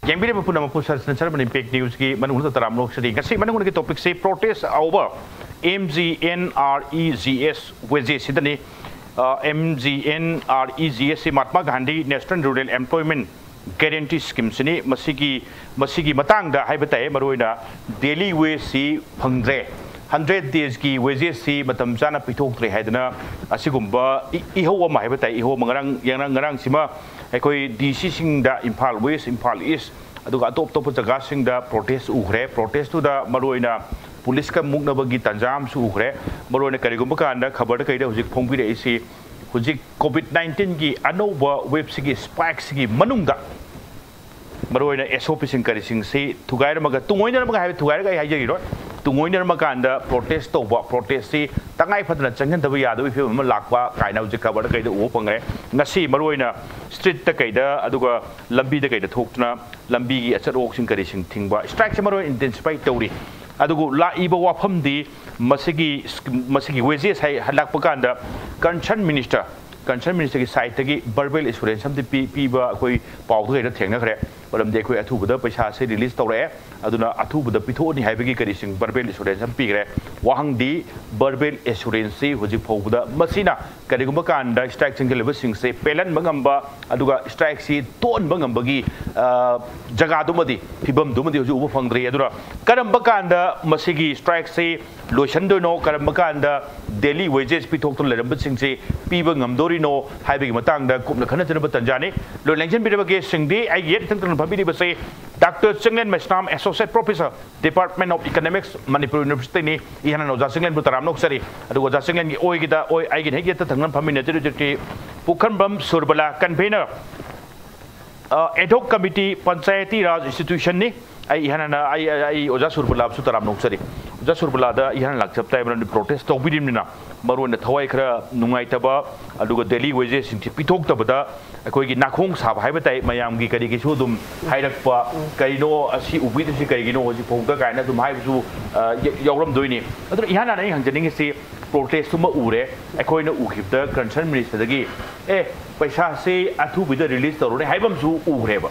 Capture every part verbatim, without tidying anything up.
ꯌꯦꯡꯕꯤꯔꯤꯕ ꯄꯨꯝꯅꯃꯛꯄꯨ ꯁꯔꯁꯟ ꯁꯔꯃꯅꯤ ꯄꯦꯛ ꯅ꯭ꯌꯨꯁꯀꯤ ꯃꯅꯨꯡꯗ ꯇꯔꯥꯝꯅ ꯑꯣꯛꯆꯔꯤ꯫ ꯉꯁꯤ ꯃꯅꯨꯡꯒꯤ ꯇꯣꯄꯤꯛꯁꯤ protest over M G N R E G S wages ꯁꯤꯗꯅꯤ꯫ M G N R E G S ꯁꯤ Mahatma Gandhi national rural employment guarantee ꯁ꯭ꯀꯤꯝꯁꯤꯅꯤ꯫ ꯃꯁꯤꯒꯤ ꯃꯁꯤꯒꯤ ꯃꯇꯥꯡꯗ ꯍꯥꯏꯕ ꯇꯥꯏ, ꯃꯔꯨꯑꯣꯏꯅ ꯗꯦꯂꯤ ꯋꯦꯖꯁꯤ ꯐꯪꯗ꯭ꯔꯦ, ꯍꯟꯗ꯭ꯔꯦꯠ ꯗꯦꯖꯀꯤ ꯋꯦꯖꯦꯁꯁꯤ ꯃꯇꯝ ꯆꯥꯅ ꯄꯤꯊꯣꯛꯇ꯭ꯔꯦ ꯍꯥꯏꯗꯅ ꯑꯁꯤꯒꯨꯝꯕ ꯏ- ꯏꯍꯧ ꯑꯃ ꯍꯥꯏꯕ ꯇꯥꯏ꯫ ꯏꯍꯧ ꯑꯃ ꯉꯔꯥꯡ ꯉꯔꯥꯡ ꯉꯔꯥꯡꯁꯤꯃ ꯑꯩꯈꯣꯏ ꯗꯤ ꯁꯤꯁꯤꯡꯗ, ꯏꯝꯐꯥꯜ ꯋꯦꯁ, ꯏꯝꯐꯥꯜ ꯏꯁ, ꯑꯗꯨꯒ ꯑꯇꯣꯞ ꯑꯇꯣꯞꯄ ꯖꯒꯥꯁꯤꯡꯗ ꯄ꯭ꯔꯣꯇꯦꯁ ꯎꯈ꯭ꯔꯦ꯫ ꯄ꯭ꯔꯣꯇꯦꯁꯇꯨꯗ ꯃꯔꯨꯑꯣꯏꯅ ꯄꯨꯂꯤꯁꯀ ꯃꯨꯛꯅꯕꯒꯤ ꯇꯥꯟꯖꯥ ꯑꯃꯁꯨ ꯎꯈ꯭ꯔꯦ꯫ ꯃꯔꯨꯑꯣꯏꯅ ꯀꯔꯤꯒꯨꯝꯕ ꯀꯥꯟꯗ ꯈꯕꯔꯗ ꯀꯩꯗ ꯍꯧꯖꯤꯛ ꯐꯣꯡꯕꯤꯔꯛꯏꯁꯤ, ꯍꯧꯖꯤꯛ ꯀꯣꯚꯤꯗ ꯅꯥꯏꯟꯇꯤꯟꯒꯤ ꯑꯅꯧꯕ ꯋꯦꯕꯁꯤꯒꯤ ꯁ꯭ꯄꯥꯏꯛꯁꯤꯒꯤ ꯃꯅꯨꯡꯗ ꯃꯔꯨꯑꯣꯏꯅ ꯑꯦꯁ ꯑꯣ ꯄꯤꯁꯤꯡ ꯀꯔꯤꯁꯤꯡꯁꯤ ꯊꯨꯒꯥꯏꯔꯝꯃꯒ, ꯇꯨꯡꯑꯣꯏꯅꯔꯝꯃꯒ ꯍꯥꯏꯕ, ꯊꯨꯒꯥꯏꯔꯒ ꯑꯩ ꯍꯥꯏꯖꯈꯤꯔꯣꯏ, ꯇꯨꯡꯑꯣꯏꯅꯔꯝꯃꯀꯥꯟꯗ ꯄ꯭ꯔꯣꯇꯦꯁ ꯇꯧꯕ, ꯄ꯭ꯔꯣꯇꯦꯁꯁꯤ ꯇꯉꯥꯏ ꯐꯗꯅ ꯆꯪꯍꯟꯗꯕ ꯌꯥꯗꯕꯒꯤ ꯐꯤꯕꯝ ꯑꯃ ꯂꯥꯛꯄ ꯀꯥꯏꯅ ꯍꯧꯖꯤꯛ ꯈꯕꯔꯗ ꯀꯩꯗ ꯎꯕ ꯐꯪꯉꯦ꯫ ꯉꯁꯤ ꯃꯔꯨꯑꯣꯏꯅ ꯁ꯭ꯇ꯭ꯔꯤꯠꯇ ꯀꯩꯗ, ꯑꯗꯨꯒ ꯂꯝꯕꯤꯗ ꯀꯩꯗ ꯊꯣꯛꯇꯨꯅ ꯂꯝꯕꯤꯒꯤ ꯑꯆꯠ ꯑꯋꯣꯛꯁꯤꯡ ꯀꯔꯤꯁꯤꯡ ꯊꯤꯡꯕ, ꯁ꯭ꯇ꯭ꯔꯥꯏꯛꯁꯦ ꯃꯔꯨꯑꯣꯏꯅ ꯏꯟꯇꯦꯟꯁꯤꯐꯥꯏ ꯇꯧꯔꯤ꯫ ꯑꯗꯨꯕꯨ ꯂꯥꯛꯏꯕ ꯋꯥꯐꯝꯗꯤ ꯃꯁꯤꯒꯤ ꯃꯁꯤꯒꯤ ꯋꯦꯖꯦꯁ ꯍꯥꯏ ꯍꯜꯂꯛꯄ ꯀꯥꯟꯗ ꯀꯟꯁꯔꯟ ꯃꯤꯅꯤꯁꯇꯔ, ꯀꯟꯁꯔꯟ ꯃꯤꯅꯤꯁꯇꯔꯒꯤ ꯁꯥꯏꯠꯇꯒꯤ ꯚꯔꯕꯦꯜ ꯑꯦꯁꯨꯔꯦꯟꯁ ꯑꯃꯗꯤ ꯄꯤ ꯄꯤꯕ ꯑꯩꯈꯣꯏ ꯄꯥꯎꯗ ꯀꯩꯗ ꯊꯦꯡꯅꯈ꯭ꯔꯦ꯫ ꯃꯔꯝꯗꯤ ꯑꯩꯈꯣꯏ ꯑꯊꯨꯕꯗ ꯄꯩꯁꯥꯁꯦ ꯔꯤꯂꯤꯁ ꯇꯧꯔꯛꯑꯦ, ꯑꯗꯨꯅ ꯑꯊꯨꯕꯗ ꯄꯤꯊꯣꯛꯑꯅꯤ ꯍꯥꯏꯕꯒꯤ ꯀꯔꯤꯁꯤꯡ ꯚꯔꯕꯦꯜ ꯑꯦꯁꯨꯔꯦꯟꯁ ꯑꯃ ꯄꯤꯈ꯭ꯔꯦ꯫ ꯋꯥꯍꯪꯗꯤ, ꯚꯔꯕꯦꯜ ꯑꯦꯁꯨꯔꯦꯟꯁꯁꯤ ꯍꯧꯖꯤꯛ ꯐꯥꯎꯕꯗ ꯃꯁꯤꯅ ꯀꯔꯤꯒꯨꯝꯕ ꯀꯥꯟꯗ ꯁ꯭ꯇ꯭ꯔꯥꯏꯛ ꯆꯪꯁꯤꯜꯂꯤꯕꯁꯤꯡꯁꯦ ꯄꯦꯜꯍꯟꯕ ꯉꯝꯕ, ꯑꯗꯨꯒ ꯁ꯭ꯇ꯭ꯔꯥꯏꯛꯁꯤ ꯇꯣꯛꯍꯟꯕ ꯉꯝꯕꯒꯤ, ꯑ, ꯖꯒꯥꯗꯨꯃꯗꯤ, ꯐꯤꯕꯝꯗꯨꯃꯗꯤ ꯍꯧꯖꯤꯛ ꯎꯕ ꯐꯪꯗ꯭ꯔꯤ꯫ ꯑꯗꯨꯅ ꯀꯔꯝꯕ ꯀꯥꯟꯗ ꯃꯁꯤꯒꯤ ꯁ꯭ꯇ꯭ꯔꯥꯏꯛꯁꯤ ꯂꯣꯏꯁꯤꯟꯗꯣꯏꯅꯣ, ꯀꯔꯝꯕ ꯀꯥꯟꯗ ꯗꯦꯂꯤ ꯋꯦꯖꯦꯁ ꯄꯤꯊꯣꯛꯇꯨꯅ ꯂꯩꯔꯝꯕꯁꯤꯡꯁꯤ ꯄꯤꯕ ꯉꯝꯗꯣꯔꯤꯅꯣ ꯍꯥꯏꯕꯒꯤ ꯃꯇꯥꯡꯗ ꯀꯨꯞꯅ ꯈꯟꯅꯖꯅꯕ ꯇꯥꯟꯖꯥꯅꯤ꯫ ꯂꯣꯏ ꯂꯦꯡꯁꯤꯟꯕꯤꯔꯕ ꯒꯦꯁꯁꯤꯡꯗꯤ ꯑꯩꯒꯤ ꯌꯦꯠ ꯏꯊꯪ ꯊꯪꯅ ꯐꯝꯕꯤꯔꯤꯕꯁꯤ doctor Chinglen Meisnam, Associate Professor, Department of Economics, Manipur University ꯅꯤ꯫ ꯏꯍꯥꯟ ꯍꯥꯟꯅ ꯑꯣꯖꯥ ꯆꯤꯡꯂꯦꯟꯕꯨ ꯇꯔꯥꯝꯅ ꯑꯣꯛꯆꯔꯤ꯫ ꯑꯗꯨꯒ ꯑꯣꯖꯥ ꯆꯤꯡꯂꯦꯟꯒꯤ ꯑꯣꯏꯒꯤꯗ ꯑꯣꯏ, ꯑꯩꯒꯤꯅ ꯍꯦꯛ ꯌꯦꯠꯇ ꯊꯪꯅꯅ ꯐꯝꯃꯤꯟꯅꯖꯔꯤꯕꯁꯤ ꯄꯨꯈ꯭ꯔꯝꯕꯝ ꯁꯨꯔꯕꯂꯥ, convener, ꯑ, ad hoc committee, Panchayati Raj Institution ꯅꯤ꯫ ꯑꯩ ꯏꯍꯥꯟ ꯍꯥꯟꯅ ꯑꯩ, ꯑꯩ, ꯑꯩ ꯑꯣꯖꯥ ꯁꯨꯔꯕꯂꯥꯕꯨꯁꯨ ꯇꯔꯥꯝꯅ ꯑꯣꯛꯆꯔꯤ꯫ ꯑꯣꯖꯥ ꯁꯨꯔꯕꯂꯥꯗ ꯏꯍꯥꯟ ꯂꯥꯛꯆꯕ ꯇꯥꯏ, ꯃꯔꯝꯗꯤ ꯄ꯭ꯔꯣꯇꯦꯁ ꯇꯧꯕꯤꯔꯤꯕꯅꯤꯅ ꯃꯔꯨ ꯑꯣꯏꯅ ꯊꯋꯥꯏ ꯈꯔ ꯅꯨꯡꯉꯥꯏꯇꯕ, ꯑꯗꯨꯒ ꯗꯦꯂꯤ ꯋꯦꯖꯦꯁꯁꯤꯡꯁꯤ ꯄꯤꯊꯣꯛꯇꯕꯗ ꯑꯩꯈꯣꯏꯒꯤ ꯅꯥꯈꯣꯡ ꯁꯥꯕ ꯍꯥꯏꯕ ꯇꯥꯏ, ꯃꯌꯥꯝꯒꯤ ꯀꯔꯤꯒꯤꯁꯨ ꯑꯗꯨꯝ ꯍꯥꯏꯔꯛꯄ, "ꯀꯔꯤꯅꯣ ꯑꯁꯤ ꯎꯕꯤꯗ꯭ꯔꯤꯁꯤ ꯀꯔꯤꯒꯤꯅꯣ ꯍꯧꯖꯤꯛ ꯐꯥꯎꯗ?" ꯀꯥꯏꯅ ꯑꯗꯨꯝ ꯍꯥꯏꯕꯁꯨ ꯑ, ꯌ-, ꯌꯥꯎꯔꯝꯗꯣꯏꯅꯤ꯫ ꯑꯗꯨꯅ ꯏꯍꯥꯟ ꯍꯥꯟꯅ ꯑꯩ ꯍꯪꯖꯅꯤꯡꯉꯤꯁꯤ, ꯄ꯭ꯔꯣꯇꯦꯁꯇꯨꯃ ꯎꯔꯦ, ꯑꯩꯈꯣꯏꯅ ꯎꯈꯤꯕꯗ ꯀꯟꯁꯔꯟ ꯃꯤꯅꯤꯁꯇꯔꯗꯒꯤ, "ꯑꯦ, ꯄꯩꯁꯥꯁꯤ ꯑꯊꯨꯕꯤꯗ ꯔꯤꯂꯤꯁ ꯇꯧꯔꯅꯤ" ꯍꯥꯏꯕ ꯑꯃꯁꯨ ꯎꯈ꯭ꯔꯦꯕ꯫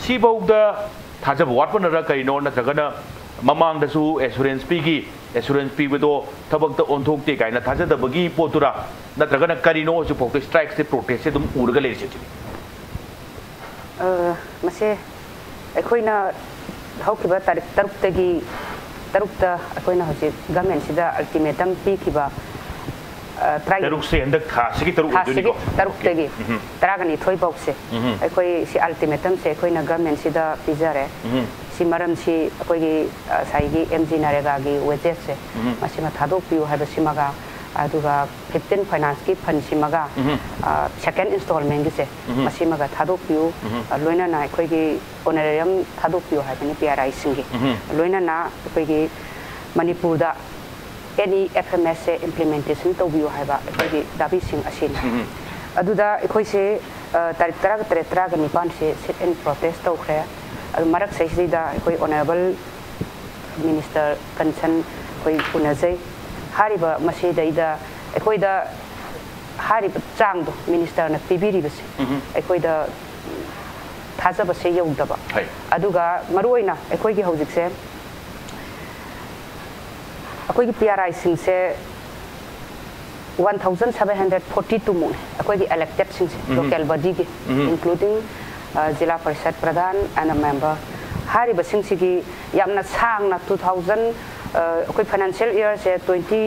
ꯁꯤꯐꯥꯎꯗ ꯊꯥꯖꯕ ꯋꯥꯠꯄꯅꯔ ꯀꯔꯤꯅꯣ, ꯅꯠꯇ꯭ꯔꯒꯅ ꯃꯃꯥꯡꯗꯁꯨ ꯑꯦꯁꯨꯔꯦꯟꯁ ꯄꯤꯈꯤ, ꯑꯦꯁꯨꯔꯦꯟꯁ ꯄꯤꯕꯗꯣ ꯊꯕꯛꯇ ꯑꯣꯟꯊꯣꯛꯇꯦ ꯀꯥꯏꯅ ꯊꯥꯖꯗꯕꯒꯤ ꯄꯣꯠꯇꯨꯔꯥ, ꯅꯠꯇ꯭ꯔꯒꯅ ꯀꯔꯤꯅꯣ ꯍꯧꯖꯤꯛꯐꯥꯎꯗ ꯁ꯭ꯇ꯭ꯔꯥꯏꯛꯁꯦ, ꯄ꯭ꯔꯣꯇꯦꯁꯁꯦ ꯑꯗꯨꯝ ꯎꯔꯒ ꯂꯩꯔꯤꯁꯦ ꯍꯧꯖꯤꯛ? ꯑ, ꯃꯁꯦ ꯑꯩꯈꯣꯏꯅ ꯍꯧꯈꯤꯕ ꯇꯥꯔꯤꯛ ꯇꯔꯨꯛꯇꯒꯤ, ꯇꯔꯨꯛꯇ ꯑꯩꯈꯣꯏꯅ ꯍꯧꯖꯤꯛ ꯒꯃꯦꯟꯁꯤꯗ ꯑꯜꯇꯤꯃꯦꯇꯝ ꯄꯤꯈꯤꯕ, ꯑ, ꯇꯔꯥ-, ꯇꯔꯨꯛꯁꯦ ꯍꯟꯗꯛ ꯊꯥꯁꯤꯒꯤ ꯇꯔꯨꯛ ꯊꯥꯁꯤꯒꯤ ꯑꯣꯏꯗꯣꯏꯅꯤꯀꯣ? ꯇꯔꯨꯛꯇꯒꯤ ꯑꯣꯀꯦ꯫ ꯎꯝ꯫ ꯇꯔꯥꯒ ꯅꯤꯊꯣꯏ ꯐꯥꯎꯁꯦ ꯎꯝ꯫ ꯑꯩꯈꯣꯏ ꯁꯤ ꯑꯜꯇꯤꯃꯦꯇꯝꯁꯦ ꯑꯩꯈꯣꯏꯅ ꯒꯃꯦꯟꯁꯤꯗ ꯄꯤꯖꯔꯦ꯫ ꯎꯝ꯫ ꯁꯤ ꯃꯔꯝꯁꯤ ꯑꯩꯈꯣꯏꯒꯤ, ꯑ, ꯉꯁꯥꯏꯒꯤ ꯑꯦꯝ ꯖꯤ ꯅꯔꯦꯒꯥꯒꯤ ꯋꯦꯖꯦꯁꯁꯦ ꯎꯝ꯫ ꯃꯁꯤꯃ ꯊꯥꯗꯣꯛꯄꯤꯌꯨ ꯍꯥꯏꯕꯁꯤꯃꯒ, ꯑꯗꯨꯒ ꯐꯤꯐꯇꯤꯟ ꯐꯥꯏꯅꯥꯟꯁꯀꯤ ꯐꯟꯁꯤꯃꯒ, ꯎꯝ꯫ ꯑ, ꯁꯦꯀꯦꯟ ꯏꯟꯁꯇꯣꯜꯃꯦꯟꯒꯤꯁꯦ ꯎꯝ꯫ ꯃꯁꯤꯃꯒ ꯊꯥꯗꯣꯛꯄꯤꯌꯨ꯫ ꯎꯝ꯫ ꯑ, ꯂꯣꯏꯅꯅ ꯑꯩꯈꯣꯏꯒꯤ ꯑꯣꯅꯔꯦꯔꯤꯌꯝ ꯊꯥꯗꯣꯛꯄꯤꯌꯨ ꯍꯥꯏꯕꯅꯤ ꯄꯤ ꯑꯥꯔ ꯑꯥꯏꯁꯤꯡꯒꯤ꯫ ꯎꯝ꯫ ꯂꯣꯏꯅꯅ ꯑꯩꯈꯣꯏꯒꯤ ꯃꯅꯤꯄꯨꯔꯗ ꯑꯦꯟ ꯏ ꯑꯦꯐ ꯑꯦꯝ ꯑꯦꯁꯁꯦ ꯏꯝꯄ꯭ꯂꯤꯃꯦꯟꯇꯦꯁꯟ ꯇꯧꯕꯤꯌꯨ ꯍꯥꯏꯕ ꯑꯩꯈꯣꯏꯒꯤ ꯗꯥꯕꯤꯁꯤꯡ ꯑꯁꯤꯅꯤ꯫ ꯎꯝ꯫ ꯑꯗꯨꯗ ꯑꯩꯈꯣꯏꯁꯦ, ꯑ, ꯇꯥꯔꯤꯛ ꯇꯔꯥꯒ ꯇꯔꯦꯠ, ꯇꯔꯥꯒ ꯅꯤꯄꯥꯟꯁꯦ ꯁꯤꯠ ꯑꯦꯟ ꯄ꯭ꯔꯣꯇꯦꯁ ꯇꯧꯈ꯭ꯔꯦ꯫ ꯑꯗꯨ ꯃꯔꯛꯁꯤꯗꯩꯁꯤꯗ ꯑꯩꯈꯣꯏ ꯑꯣꯅꯔꯦꯕꯜ ꯃꯤꯅꯤꯁꯇꯔ ꯀꯟꯁꯔꯟ ꯑꯩꯈꯣꯏ ꯎꯅꯖꯩ꯫ ꯍꯥꯏꯔꯤꯕ ꯃꯁꯤꯗꯩꯗ ꯑꯩꯈꯣꯏꯗ ꯍꯥꯏꯔꯤꯕ ꯆꯥꯡꯗꯣ ꯃꯤꯅꯤꯁꯇꯔꯅ ꯄꯤꯕꯤꯔꯤꯕꯁꯦ ꯎꯝ꯫ ꯑꯩꯈꯣꯏꯗ ꯊꯥꯖꯕꯁꯦ ꯌꯧꯗꯕ꯫ ꯍꯣꯏ꯫ ꯑꯗꯨꯒ ꯃꯔꯨꯑꯣꯏꯅ ꯑꯩꯈꯣꯏꯒꯤ ꯍꯧꯖꯤꯛꯁꯦ ꯑꯩꯈꯣꯏꯒꯤ ꯄꯤ ꯑꯥꯔ ꯑꯥꯏꯁꯤꯡꯁꯦ one thousand seven hundred forty two ꯃꯨꯛꯅꯤ ꯑꯩꯈꯣꯏꯒꯤ ꯏꯂꯦꯛꯇꯦꯠꯁꯤꯡꯁꯦ, ꯎꯝ꯫ ꯂꯣꯀꯦꯜ ꯕꯣꯗꯤꯒꯤ, ꯎꯝ꯫ ꯏꯟꯀ꯭ꯂꯨꯗꯤꯡ, ꯑ, zilla parishad pradhan and a member. ꯍꯥꯏꯔꯤꯕꯁꯤꯡꯁꯤꯒꯤ ꯌꯥꯝꯅ ꯁꯥꯡꯅ ꯇꯨ ꯊꯥꯎꯖꯟ, ꯑ, ꯑꯩꯈꯣꯏ ꯐꯥꯏꯅꯥꯟꯁꯤꯌꯦꯜ ꯏꯌꯔꯁꯦ ꯇ꯭ꯋꯦꯟꯇꯤ